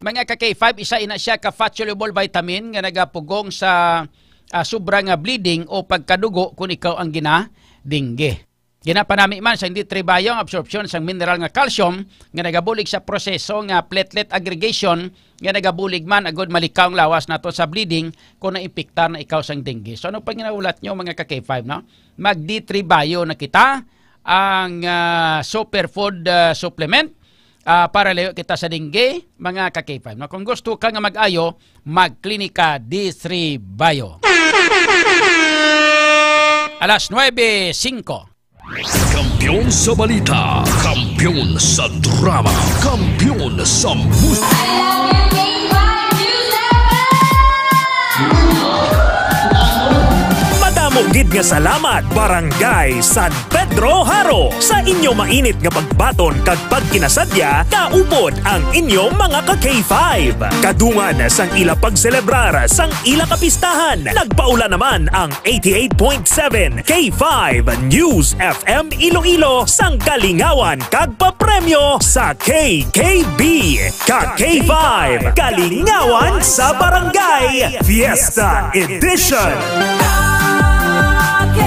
mga ka K five, isa ina siya ka fat-soluble vitamin nga nagapugong sa, ah, sobra nga bleeding o pagkadugo kon ikaw ang ginadengge. Ginapanami man sang Disrebayo ang absorpsyon sang mineral nga calcium nga nagabulig sa proseso nga platelet aggregation nga nagabulig man agud malikaw ang lawas nato sa bleeding kon naimpiktar na ikaw sang dengue. So, ano pa ginahulat nyo, mga ka K five, no? Mag-Disrebayo na kita, ang, ah, superfood, ah, supplement, ah, para layo kita sa dengue, mga ka K five, no? Kung gusto ka nga mag-ayo, magklinika Disrebayo. Alas nuebe singko. Kampiyon sa balita, kampiyon sa drama, kampiyon sa mus- Madamo gid nga salamat, Barangay San Pedro Jaro, sa inyo mainit nga pagbaton kag pagkinasadya kaupod ang inyo mga ka K five. Kadungan sang ila pagselebrar sang ila kapistahan, nagpaula naman ang eighty-eight point seven K five News F M Iloilo sang kalingawan kag papremyo sa K K B. Ka K five, Kalingawan sa Barangay, Fiesta Edition. Ka K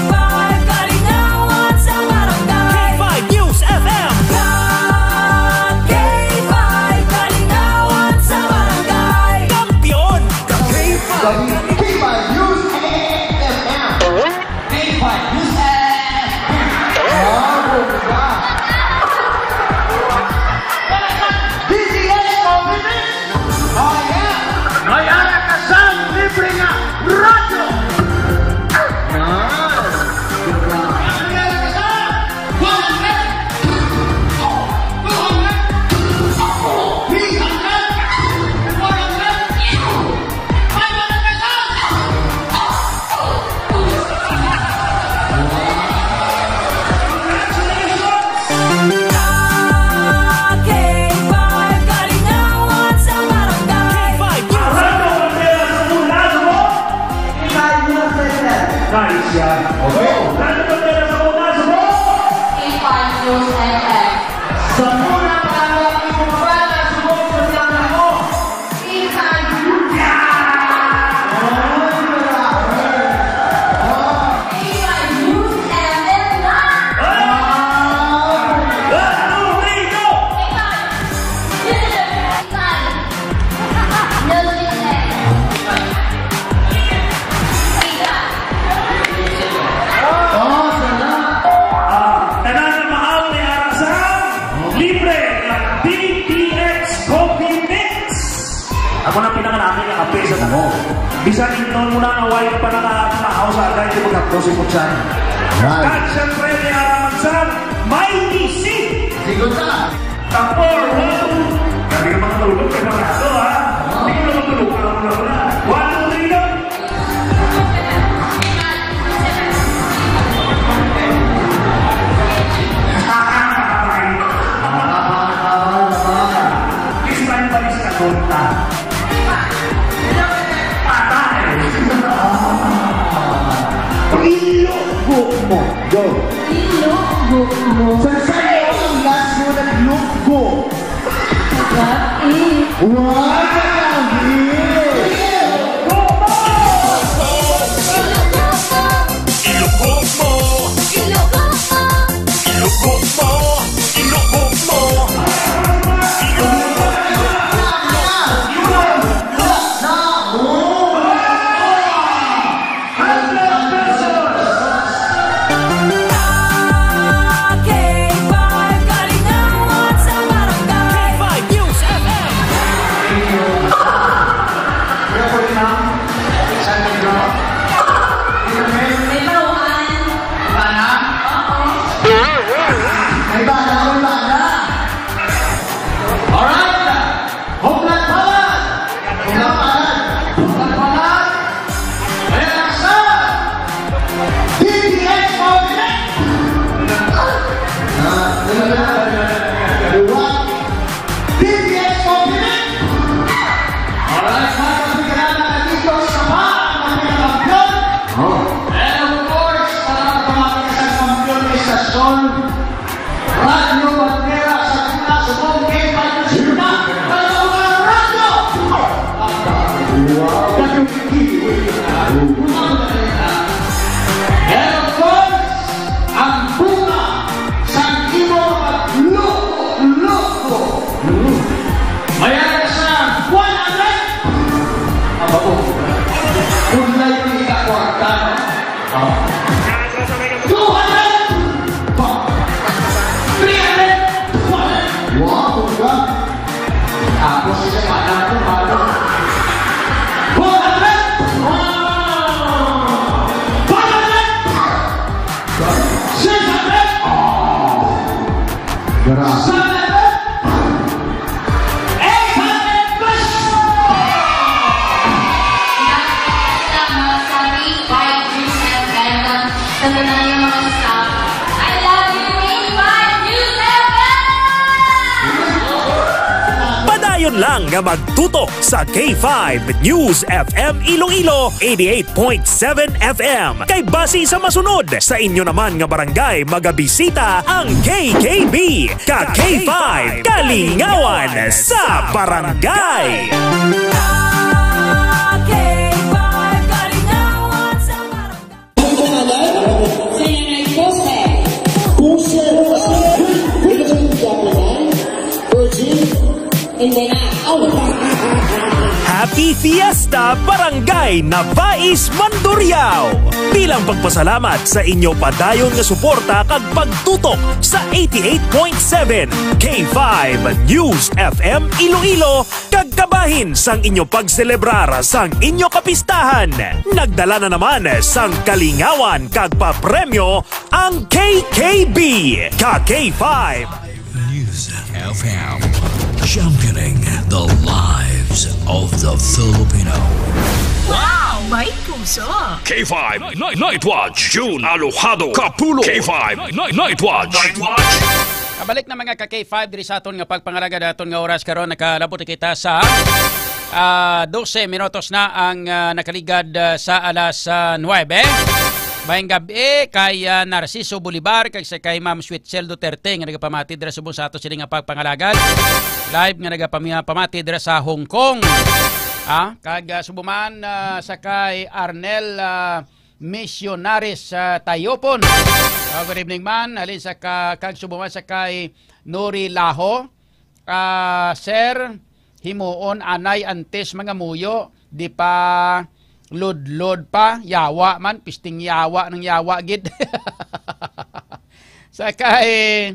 five, Kalingawan sa Barangay. K five News F M. Ka K five, Kalingawan sa Barangay. Kampiyon. Ka K five, K five News F M. K five News F M. Ah, bongga. D T H Community. Oh, yeah. May ara ka sang libre nga radyo. Nice. Good job. May ara ka sang one hundred, two hundred, three hundred, four hundred, five hundred pesos. Congratulations! K five, Kalingawan sa Barangay. K five News. Rado Bandera sa Pulso. K five News F M. Nice yan. Okay. Rado Bandera sa Pulso. K five News F M. Sa muna para ang mga bata, subok sa sana mo. Ah, tanan na maaw ni ara sa libre nga D T X Coffee Mix. Ako na pinakanami nga kape sa damo. Bisan ingnon mo na nga way pa nakakahaw sa agay, di magkakto si Putsan. Right. Kag siyempre, may araman sa may isip. Sigot ka. Tapor, one, two. Kami nga mga tulog, kay Barato, ha? Hindi ko naman tulog, alam mo na. One, two, three, go. Patay. Iloko mo. Go. Iloko mo. Sa sayo ang last mo nagloko. Grabe. Wow! Iloko mo. Iloko mo. Iloko mo. Iloko mo. K five News F M. Two hundred! Three hundred! Wow, bongga! Tapos siya pa na ito, balo. Four hundred! Wow! Five hundred! Six hundred! Oh! Grabe. Seven hundred! Eight hundred plus! Nakita mo sa K five News F M, tanda na yung mga staff. I love you, K five News F M! Padayon lang nga magtutok sa K five News F M Iloilo, eighty-eight point seven F M. Kay basi sa masunod, sa inyo naman nga barangay magabisita ang K K B. Ka K five, Kalingawan sa Barangay. Ka K five, Kalingawan sa Barangay. Ang pangalan? Sa nanay ko, sir. Kung sir, sir, Virgin Japanay, Virgin, hindi na. Oh. Happy Fiesta, Barangay Nabais, Mandurriao! Bilang pagpasalamat sa inyo padayon nga suporta kag pagtutok sa eighty-eight point seven K five News F M Iloilo, kag kabahin sang inyo pagselebrar sang inyo kapistahan, nagdala na naman sang kalingawan kag papremyo ang K K B, ka K five. News F M, championing the lives of the Filipino. Wow! May puso! K five Night, Night Watch, June Alojado Kapulo. K five Night, Night Watch. Night Watch. Kabalik na, mga ka K five, diri sa aton nga pagpangalagad, aton nga oras karon, nakalabot na kita sa, ah, dose minutos na ang, ah, nakaligad, ah, sa alas, ah, nuwebe. Maayong gabi kay, ah, Narciso Bolivar, kag sa kay Ma'am Sweet Shell Duterte nga nagapamati dira subong sa ato sini nga pagpangalagad. Live nga nagapami-, pamati dira sa Hong Kong. Ah, kag, ah, subuman, ah, sa kay Arnel, ah, Misionaris, ah, Tayopon. Ah, good evening man. Halin sa ka-, kag subuman sa kay Nori Laho. Ah, sir, himuon anay antes mga muyo, di pa ludlod pa, yawa man, pisting yawa ng yawa gid. Sa kay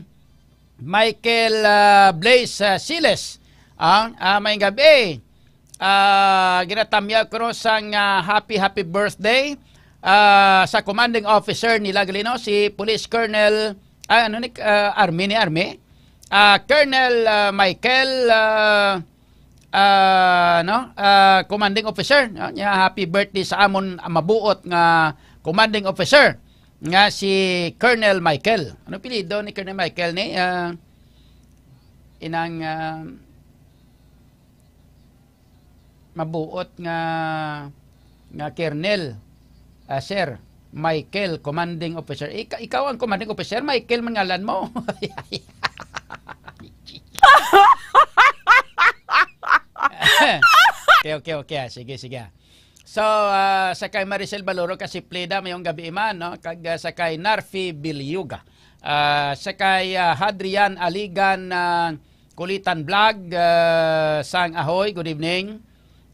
Michael, ah, Blaze, ah, Siles, ang, ah, maayong gabi. Ah, ginatamyaw ko sang, ah, happy, happy birthday, ah, sa commanding officer nila gali, no, si Police Colonel, ah, ano ni, ah, Army, ni Army? Ah, Colonel, ah, Michael, ah, ah, no, ah, commanding officer, no? Nya, happy birthday sa amon, ah, mabuot nga commanding officer nga si Colonel Michael. Ano apelyido ni Colonel Michael ni? Ah, inang, ah, mabuot nga, nga Colonel, ah, Sir Michael, commanding officer. Ika-, ikaw ang commanding officer, Michael man ngalan mo. Okay, okay, okay. Ah, sige, sige. So, ah, sa kay Maricel Baloro, kasiplida, maayong gabi man, no? Kag, ah, sa kay Narfi Biliuga. Ah, sa kay, ah, Hadrian Aligan, ah, Kulitan Vlog, ah, sang Ahoy, good evening.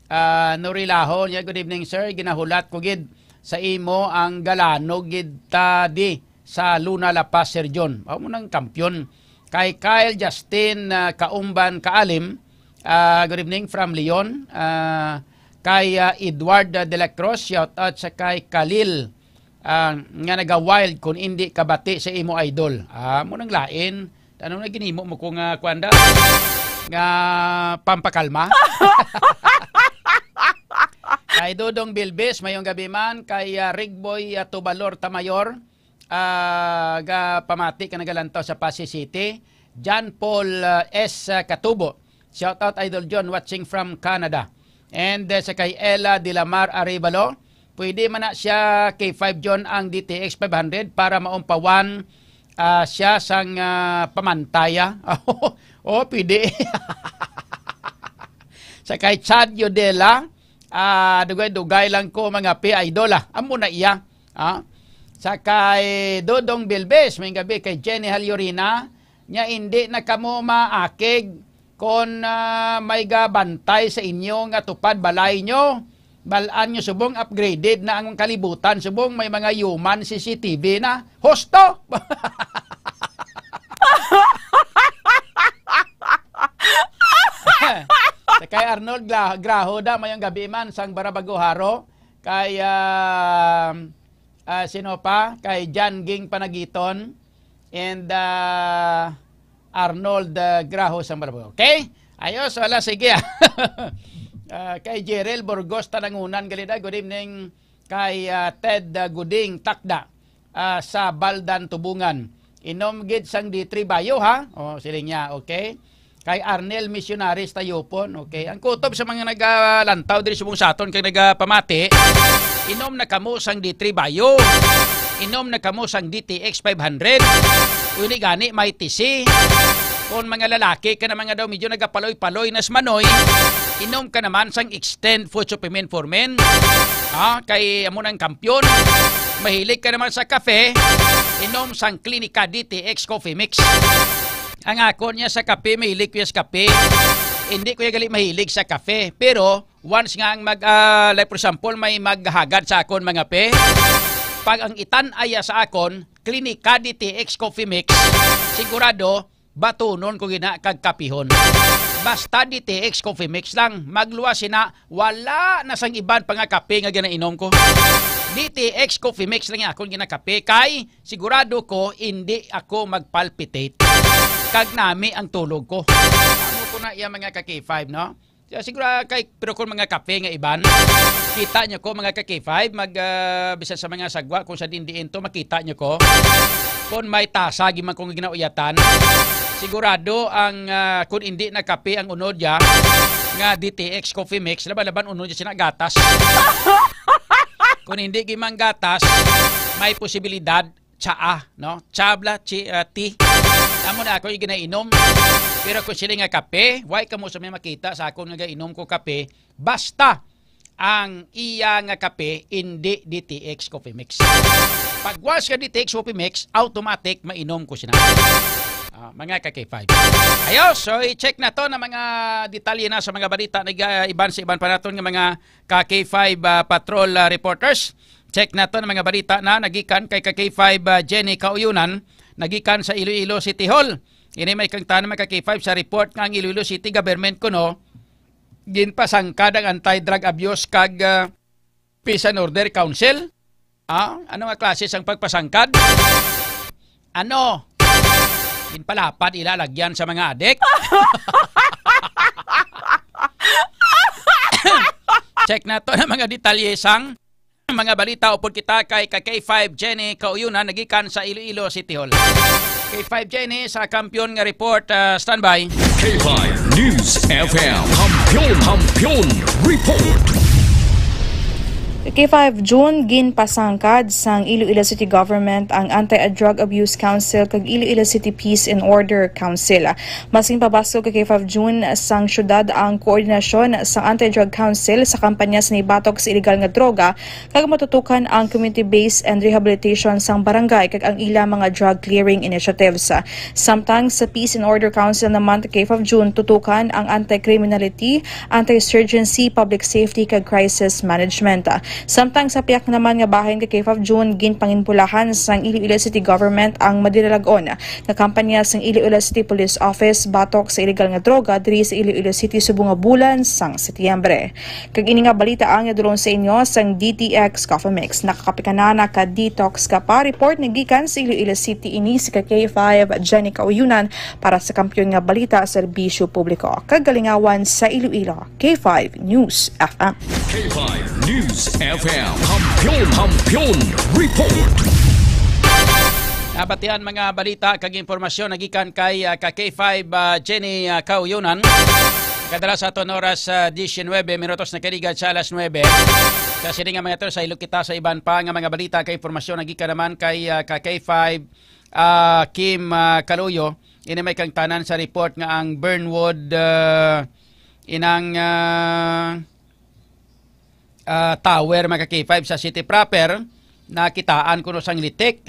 Ah, Norilaho niya, good evening, sir. Ginahulat ko gid sa imo ang galano gid ta di sa Luna La Paz, Sir John. Amo nang kampiyon. Kay Kyle Justin, ah, Kaumban Kaalim, ah, good evening from Leon. Ah, kay, ah, Edward, ah, de la Cruz, shout out sa kay Khalil, ah, nga naga-wild kung indi kabati sa imo idol. Ah, mo nang lain. Tanong na ginimo mo ko nga, kuwan da? Nga pampakalma? Kay Dodong Bilbis, maayong gabi man. Kay, ah, Rigboy, ah, Tubalor Tamayor, ah, ga pamati ka nagalantaw sa Passi City. John Paul, ah, S, ah, Katubo. Shout out, Idol John, watching from Canada. And, eh, sa kay Ella Dilamar Arevalo, pwede man na siya, K five John, ang D T X five hundred para maumpawan, ah, siya sang, ah, pamantaya. Oh, pwede. Sa kay Chad Yodela, ah, dugay-dugay lang ko, mga pi idol, ah. Amo na iya. Ah. Sa kay Dodong Bilbes, maayong gabi kay Jenny Halyorina, nya hindi na kamo maakig kon, ah, may gabantay sa inyo nga tupad balay nyo, Balaan nyo subong upgraded na ang kalibutan, subong may mga human C C T V na. Husto! Sa kay Arnold Gla- Graho da, mayong gabi man, sang Barabago Haro, kay, ah, ah, sino pa? Kay John Ging Panagiton, and, ah, Arnold, ah, Graho sang Barabago. Okay? Ayos, wala, sige. Ah, kay Jerel Burgos Tanangunan, galida, good evening. Kay, ah, Ted, ah, Guding Takda, ah, sa Baldan, Tubungan. Inom gid sang D three Bio, ha? O, siling niya, okay? Kay Arnel Missionaries Tayupon, okay? Ang kutob sa mga nagalantaw diri subong sa aton kay nagapamati, inom na kamo sang D three Bio. Inom na kamo sang D T X five hundred. Uli gani, may T C. Kung mga lalaki ka na, mga daw medyo nagapaloy-paloy na sa manoy, inom ka naman sang Extend Futupimin for Men. Ha? Kay amo nang kampiyon. Mahilig ka naman sa kape, inom sang Klinika D T X Coffee Mix. Ang akon niya sa kape, mahilig ko sa kape. Hindi ko ya gali mahilig sa kape. Pero, once nga ang mag, ah, like for example, may maghagad sa akon mga pe, pag ang itan-aya sa akon, Klinika D T X Coffee Mix, sigurado, batunon ko gina kag kapihon. Basta D T X Coffee Mix lang, magluwas sina, wala na sang iban pa nga kape nga ginainom ko. D T X Coffee Mix lang yung akong ginakape, kay sigurado ko hindi ako magpalpitate. Kag nami ang tulog ko. Amo ko na iya mga ka K five, no? Kaya siguro, ah, kay, pero kung mga kape nga iban, kita nyo ko, mga ka K five, mag, ah, bisan sa mga sagwa, kung sa dindiin to, makita nyo ko. Kung may tasa, giman kong ginauyatan, sigurado ang, ah, kung hindi na kape ang unod ya, nga D T X Coffee Mix, laban-laban unod ya sina gatas. Kung hindi gimang gatas, may posibilidad tsaa, no? Tsa bala, chi-, ah, tea. Amo na ako yung ginainom. Pero kung sila nga kape, why kamo sa may makita sa akon nga gainom ko kape? Basta ang iya nga kape, hindi D T X Coffee Mix. Pagwas ka D T X Coffee Mix, automatic mainom ko sina. Ah, mga ka K five. Ayo, so i-check na to na mga detalye na sa mga balita na iga- iban sa iban pa naton nga mga ka K five, ah, patrol, ah, reporters. Check naton ang mga balita na nagikan kay ka K five, ah, Jenny Kauyunan, nagikan sa Iloilo City Hall. Ini may kangtanan mga ka K five sa report nga ang Iloilo City Government kuno ginpasangkad ang Anti-Drug Abuse kag, ah, Peace and Order Council. Ah, ano nga klase sang pagpasangkad? Ano? Ginpalapad ila lagyan sa mga adik? Check nato na mga detalye sang mga balita upod kita kay ka K five Jenny Kauyunan nagikan sa Iloilo City Hall. K five Jenny sa kampiyon nga report, ah, standby. K five News F M. Kampiyon, Kampiyon Report. K five June, ginpasangkad sang Iloilo City Government ang Anti-Drug Abuse Council kag Iloilo City Peace and Order Council. Masing pabasol kay K five June sang syudad ang koordinasyon sa Anti-Drug Council sa kampanya sa nibatok sa iligal nga droga kag matutukan ang community-based and rehabilitation sang barangay kag ang ila mga drug clearing initiatives. Samtang sa Peace and Order Council naman, kay K five June tutukan ang anti-criminality, anti-insurgency, public safety kag crisis management. Samtang sa piyak naman nga bahin kay K five June, ginpanginbulahan sang Iloilo City Government ang madinalag-on nga kampanya sang Iloilo City Police Office batok sa iligal nga droga diri sa Iloilo City subong nga bulan sang Setyembre. Kag ini nga balita ang nadulong sa inyo sang D T X Coffee Mix. Nakakape ka na, naka-detox ka pa. Report nagikan sa Iloilo City, ini si ka K five Jenny Kauyunan para sa Kampiyon nga Balita, Serbisyo Publiko kag Kalingawan sa Iloilo, K five News F M. K five News F M. Kampiyon, Kampiyon Report. Nabatian mga balita kag impormasyon nagikan kay, ah, ka K five, ah, Jenny, ah, Kauyunan. Kadala sa aton oras, ah, diecinuebe minutos na kaligad sa alas nuebe. Sa sini nga mga to, sa ilog kita sa iban pa nga mga balita kay impormasyon nagikan naman kay, ah, ka K five, ah, Kim, ah, Kaluyo. Ini may kangtanan sa report nga ang Burnwood, ah, inang, ah, ah, tower, mga ka K five, sa city proper, nakitaan kuno sang litik,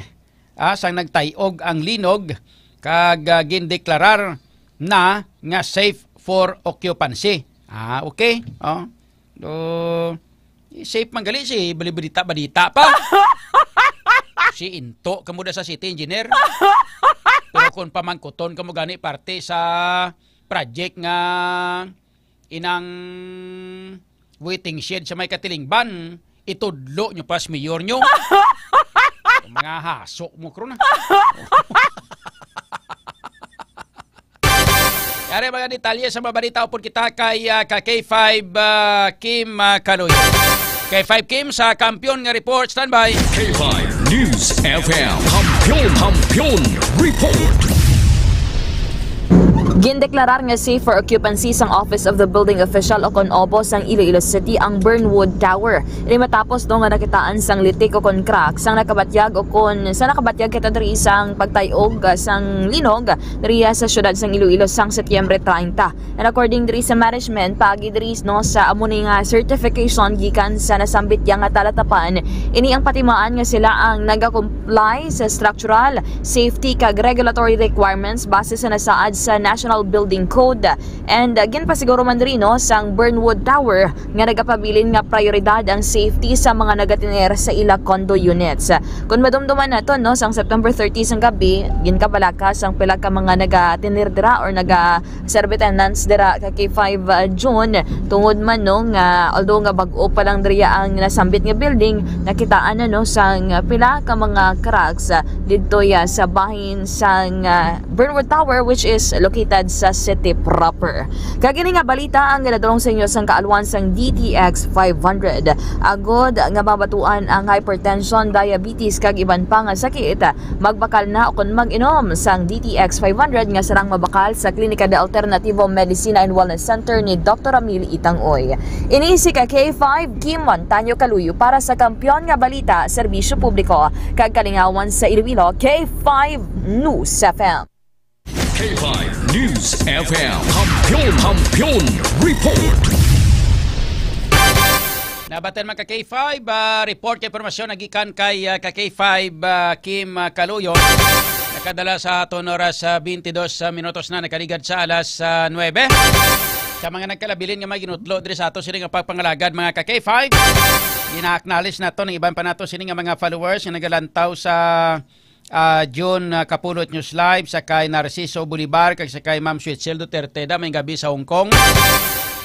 ah, sang nagtay-og ang linog kag, ah, gindeklarar na nga safe for occupancy. Ah, okay. Oh. Do, Eh, safe man gali si balibadita-badita pa. Si into kamo da sa city engineer. Pero kung pamangkuton kamo gani parte sa project nga inang waiting shed sa may Katilingban, itudlo nyo pa sa mayor nyo. Mga hasok mo, kro na. Yari mga detalye sa mga balita, upod kita kay, ah, ka K five, ah, Kim, ah, Kaloy. K five Kim sa Kampiyon nga report. Standby. K five News F M. Kampiyon, Kampiyon Report. Gindeklarar nga safe for occupancy sang Office of the Building Official o kon obo sang Iloilo City ang Burnwood Tower. Ini matapos, no, nga nakitaan sang litik o kon crack sang nakabatyag o kon sa nakabatyag kita diri sang pagtay-og, ah, sang linog diri sa siyudad sang Iloilo sang Setyembre treinta. And according diri sa management, paagi diri, no, sa amo ni nga certification gikan sa nasambit ya nga talatapan, ini ang patimaan nga sila ang nagakomply sa structural, safety kag regulatory requirements base sa nasaad sa National Building Code. And, uh, ginpasiguro man diri, no, sang Burnwood Tower nga nagapabilin nga prioridad ang safety sa mga nagatener sa ila condo units. Kung madumduman naton, no, sang September thirty sang gabi, ginkabalaka sang pila ka mga nagatener dira or naga-serve tenants dira ka K five, uh, June, tungod man, no, nga although nga bag-o pa lang diri ang nasambit nga building, nakitaan na, no, sang pila ka mga cracks, uh, didto ya sa bahin sang, uh, Burnwood Tower, which is located sa city proper. Kag ini nga balita ang ginadulong sa inyo sang kaalwan sang D T X five hundred. Agod nga mabatuan ang hypertension, diabetes, kag iban pa nga sakit, magbakal na o kon mag-inom sang D T X five hundred nga sarang mabakal sa Klinika de Alternativo Medicina and Wellness Center ni Doktor Ramil Itangoy. Ini si ka K five Kim Montaño Kaluyo para sa Kampiyon nga Balita, Serbisyo Publiko, kag Kalingawan sa Iloilo, K five News F M. K five News F M. Kampiyon, Kampiyon Report. Nabatan man ka K five, ah, report kay impormasyon nagikan kay, ah, ka K five, ah, Kim, ah, Kaluyo. Nakadala sa aton oras sa twenty-dos, ah, minutos na, nakaligad sa alas, ah, nuebe. Sa mga nagkalabilin nga mga ginutlo diri sa ato sini nga pagpangalagad, mga ka K five, gina-acknowledge nato ang iban pa nato sini nga mga followers nga nagalantaw sa ah, June, ah, Kapulot News Live, sa kay Narciso Bolivar, kag sa kay Ma'am Suitzel Duterte, da, mayong gabi sa Hong Kong.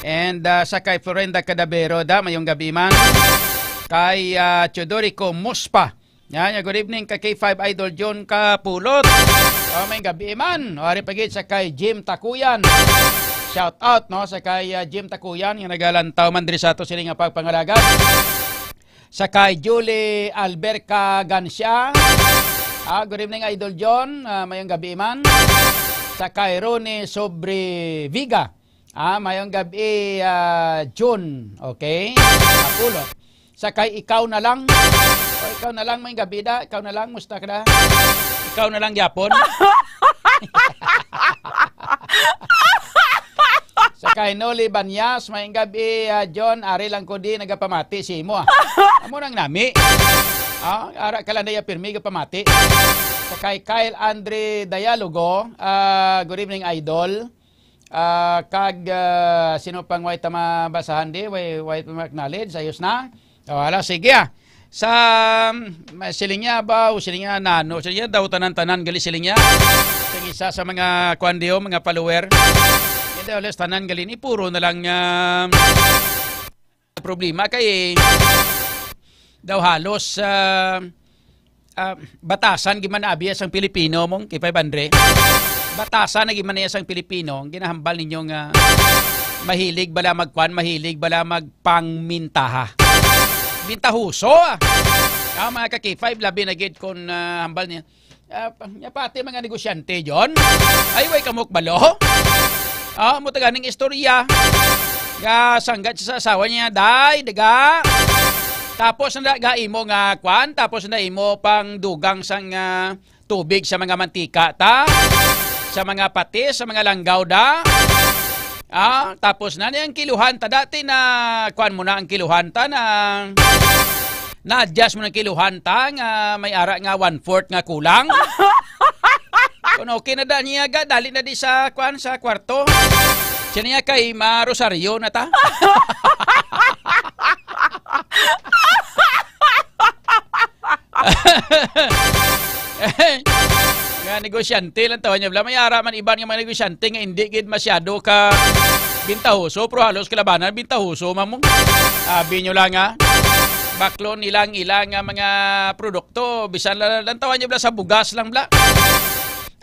And, ah, sa kay Florenda Cadavero, da, mayong gabi man. Kay, ah, Teodorico Muspa. Yan, yan, good evening ka K five Idol John Kapulot. Oh, mayong gabi man. O, ari pa gid sa kay Jim Takuyan. Shout out, no, sa kay, ah, Jim Takuyan, nga nagalantaw man diri sa ato sini nga pagpangalagad. Sa kay Julie Alberca Gancia. Ah, good evening, Idol John. Ah, mayong gabi man. Sa kay Ronnie Sobreviga. Ah, mayong gabi, ah, June. Okay? Kapulot. Sa kay Ikaw na Lang. O, Ikaw na Lang, mayong gabi da. Ikaw na Lang, musta ka da? Ikaw na lang gyapon. Sa kay Noli Banyas, mayong gabi, ah, John, ari lang ko di nagapamati si imo, ah. Amo nang nami. Ah, ara ka lang na iya pirmi gapamati. Sa kay Kyle Andre Dialogo, ah, good evening, Idol. Ah, kag, ah, sino pang way ta mabasahan di? Way, way ta ma-acknowledge? Ayos na? O, hala, sige, ah. Sa, um, siling niya ba, o siling niya nano, siling niya daw tanan-tanan gali siling niya. Ang isa sa mga kwan diyo, mga follower. Hindi, alas tanan gali ni, puro na lang, um, problema kay daw halos, ah, ah, batasan gid man abi sang Pilipino mong kay five hundred. Batasan na gid man niya sang Pilipino, ang ginahambal ninyo nga mahilig bala magkwan, mahilig bala magpangmintaha. Bintahuso, ah. Ah, mga ka K five, labi na gid kung, ah, hambal niya. Ah, pa-, niya pati mga negosyante, John. Ay, way kamok balo. Ah, mo taga ning istorya. Nga sanggat sa asawa niya, day, daga. Tapos na ga imo nga kwan, tapos na imo pang dugang sang, ah, tubig sa mga mantika ta, sa mga patis, sa mga langgaw da. Ah, tapos na ni ang kiluhan ta dati na kwan mo na ang kiluhan ta na na-adjust mo ng kiluhan ta nga may ara nga one-fourth nga kulang. Kung okay na da niya ga, dali na di sa kwan sa kwarto. Siya niya kay ma-rosaryo na ta. Nga negosyante lang tawa niya, bla. May ara man iban nga mga negosyante nga hindi gid masyado ka bintahoso, pero halos kalabanan bintahoso, mamong. Abi nyo lang, ha? Baklon nila ang ilang, ah, mga produkto. Bisan la-, lang tawa niya, bla, sa bugas lang, bla.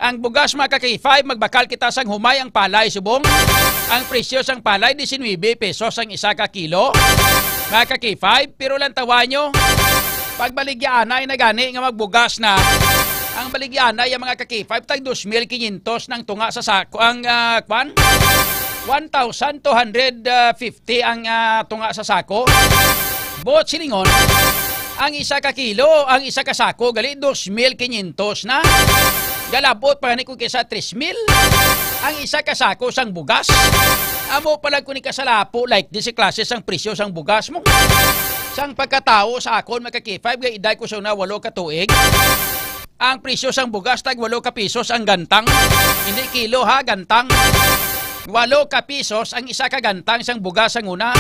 Ang bugas, mga ka-K five, magbakal kita sang humay ang palay, subong. Ang presyo sang palay, diecinuebe pesos ang isa ka kilo. Mga ka-K five, pero lang tawa nyo, pag baligyaanay na gani nga magbugas na, ang baligyaanay ang mga ka-K five, tag dos mil quinientos nang tunga sa sako, ang, ah, kwan? One thousand two hundred fifty ang, ah, tunga sa sako. Buot silingon, ang isa ka kilo, ang isa ka sako, gali, dos mil quinientos na. Galabot pa gani kung kisa tres mil ang isa ka sako sang bugas. Amo pala kung ikasalapo, like, di si klase sang presyo sang bugas mo. Sang pagkatawo sa akon, mga ka-K five, nga edad ko sa una, walo ka tuig. Ang presyo sang bugas, tag walo ka pisos ang gantang. Hindi kilo, ha, gantang. Walo ka pisos ang isa ka gantang sang bugas sang una.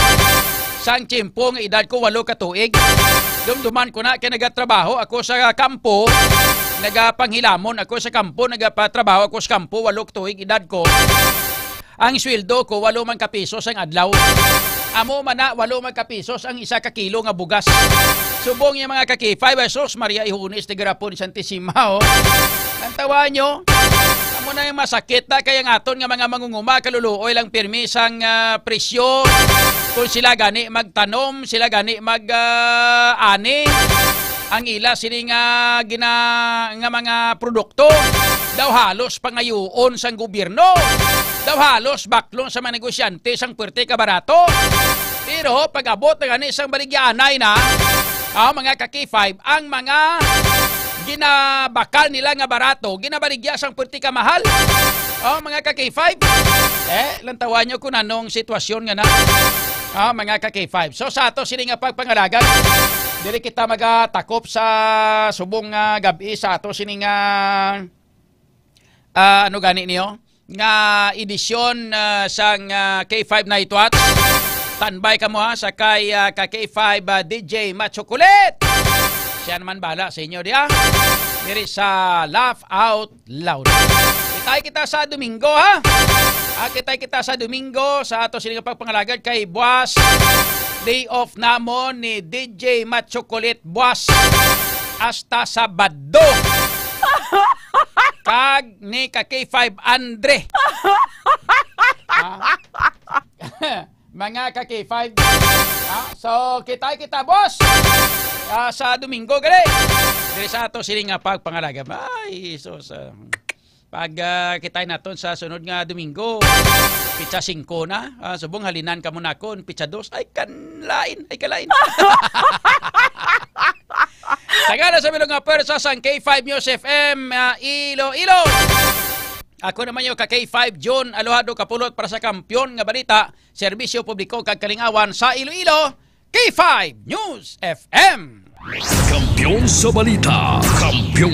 Sang tiyempo nga edad ko, walo ka tuig. Dumduman ko na kay nagatrabaho ako sa kampo, nagapanghilamon ako sa kampo, nagapatrabaho ako sa kampo, walo ka tuig edad ko. Ang sweldo ko, walo man ka pisos ang adlaw. Amo man na, walo man ka pisos ang isa ka kilo nga bugas. Subong yung mga ka-K five, ay sus, Maria Ihunis, tigarapon ni Santissima, oh. Ang tawa nyo, amo na yung masakit na kaya nga aton nga mga mangunguma, kaluluoy lang pirmi sang, ah, presyo. Kung sila gani magtanom, sila gani mag, ah, ani, ang ila sini nga gina-, nga mga produkto daw halos pangayoon sang gobyerno. Daw halos baklon sa mga negosyante sang puwerte ka barato. Pero pag-abot na gani sang baligyaanay na, ah, mga ka-K five, ang mga ginabakal nila nga barato, ginabaligya sang puwerte ka mahal. Oh, mga ka-K five. Eh, lantawan nyo kung anong sitwasyon nga na. Ah, mga ka-K five. So, sa ato sini nga pagpangalagad, dili kita magatakop sa subong nga gab-i sa ato sini nga, ah, ano gani niyo? Nga edisyon, ah, sang, ah, K five Night Watch. Tanbay kamo, ha, sa kay, ah, ka K five, ah, D J Macho Kulit. Siya naman bala sa inyo diya. Diri sa Laugh Out Loud. Kitay kita sa Domingo, ha? Ah, kitay kita sa Domingo sa ato sini nga pagpangalagad kay Buas. Day off namon ni D J Macho Kulit, Buas. Hasta Sabado. Kag ni ka K five Andre. Ah. Mga ka K five. Ah, so, kitay kita, boss. Ah, sa Domingo, gali. Diri sa ato sini nga pagpangalagad. Ay, Jesus. Ah. Pag, ah, kitay naton sa sunod nga Domingo, pitsa singko na. Ah, subong halinan ka mo nakon, pitsa dos. Ay, kan lain. Ay, kalain. Sa ngalan sa bilog nga pwersa sang K five News F M, ah, Iloilo. Ako naman yung ka K five June Alojado Kapulot para sa Kampiyon nga Balita, Serbisyo Publiko kag Kalingawan sa Iloilo, K five News F M. Kampiyon sa balita, kampiyon.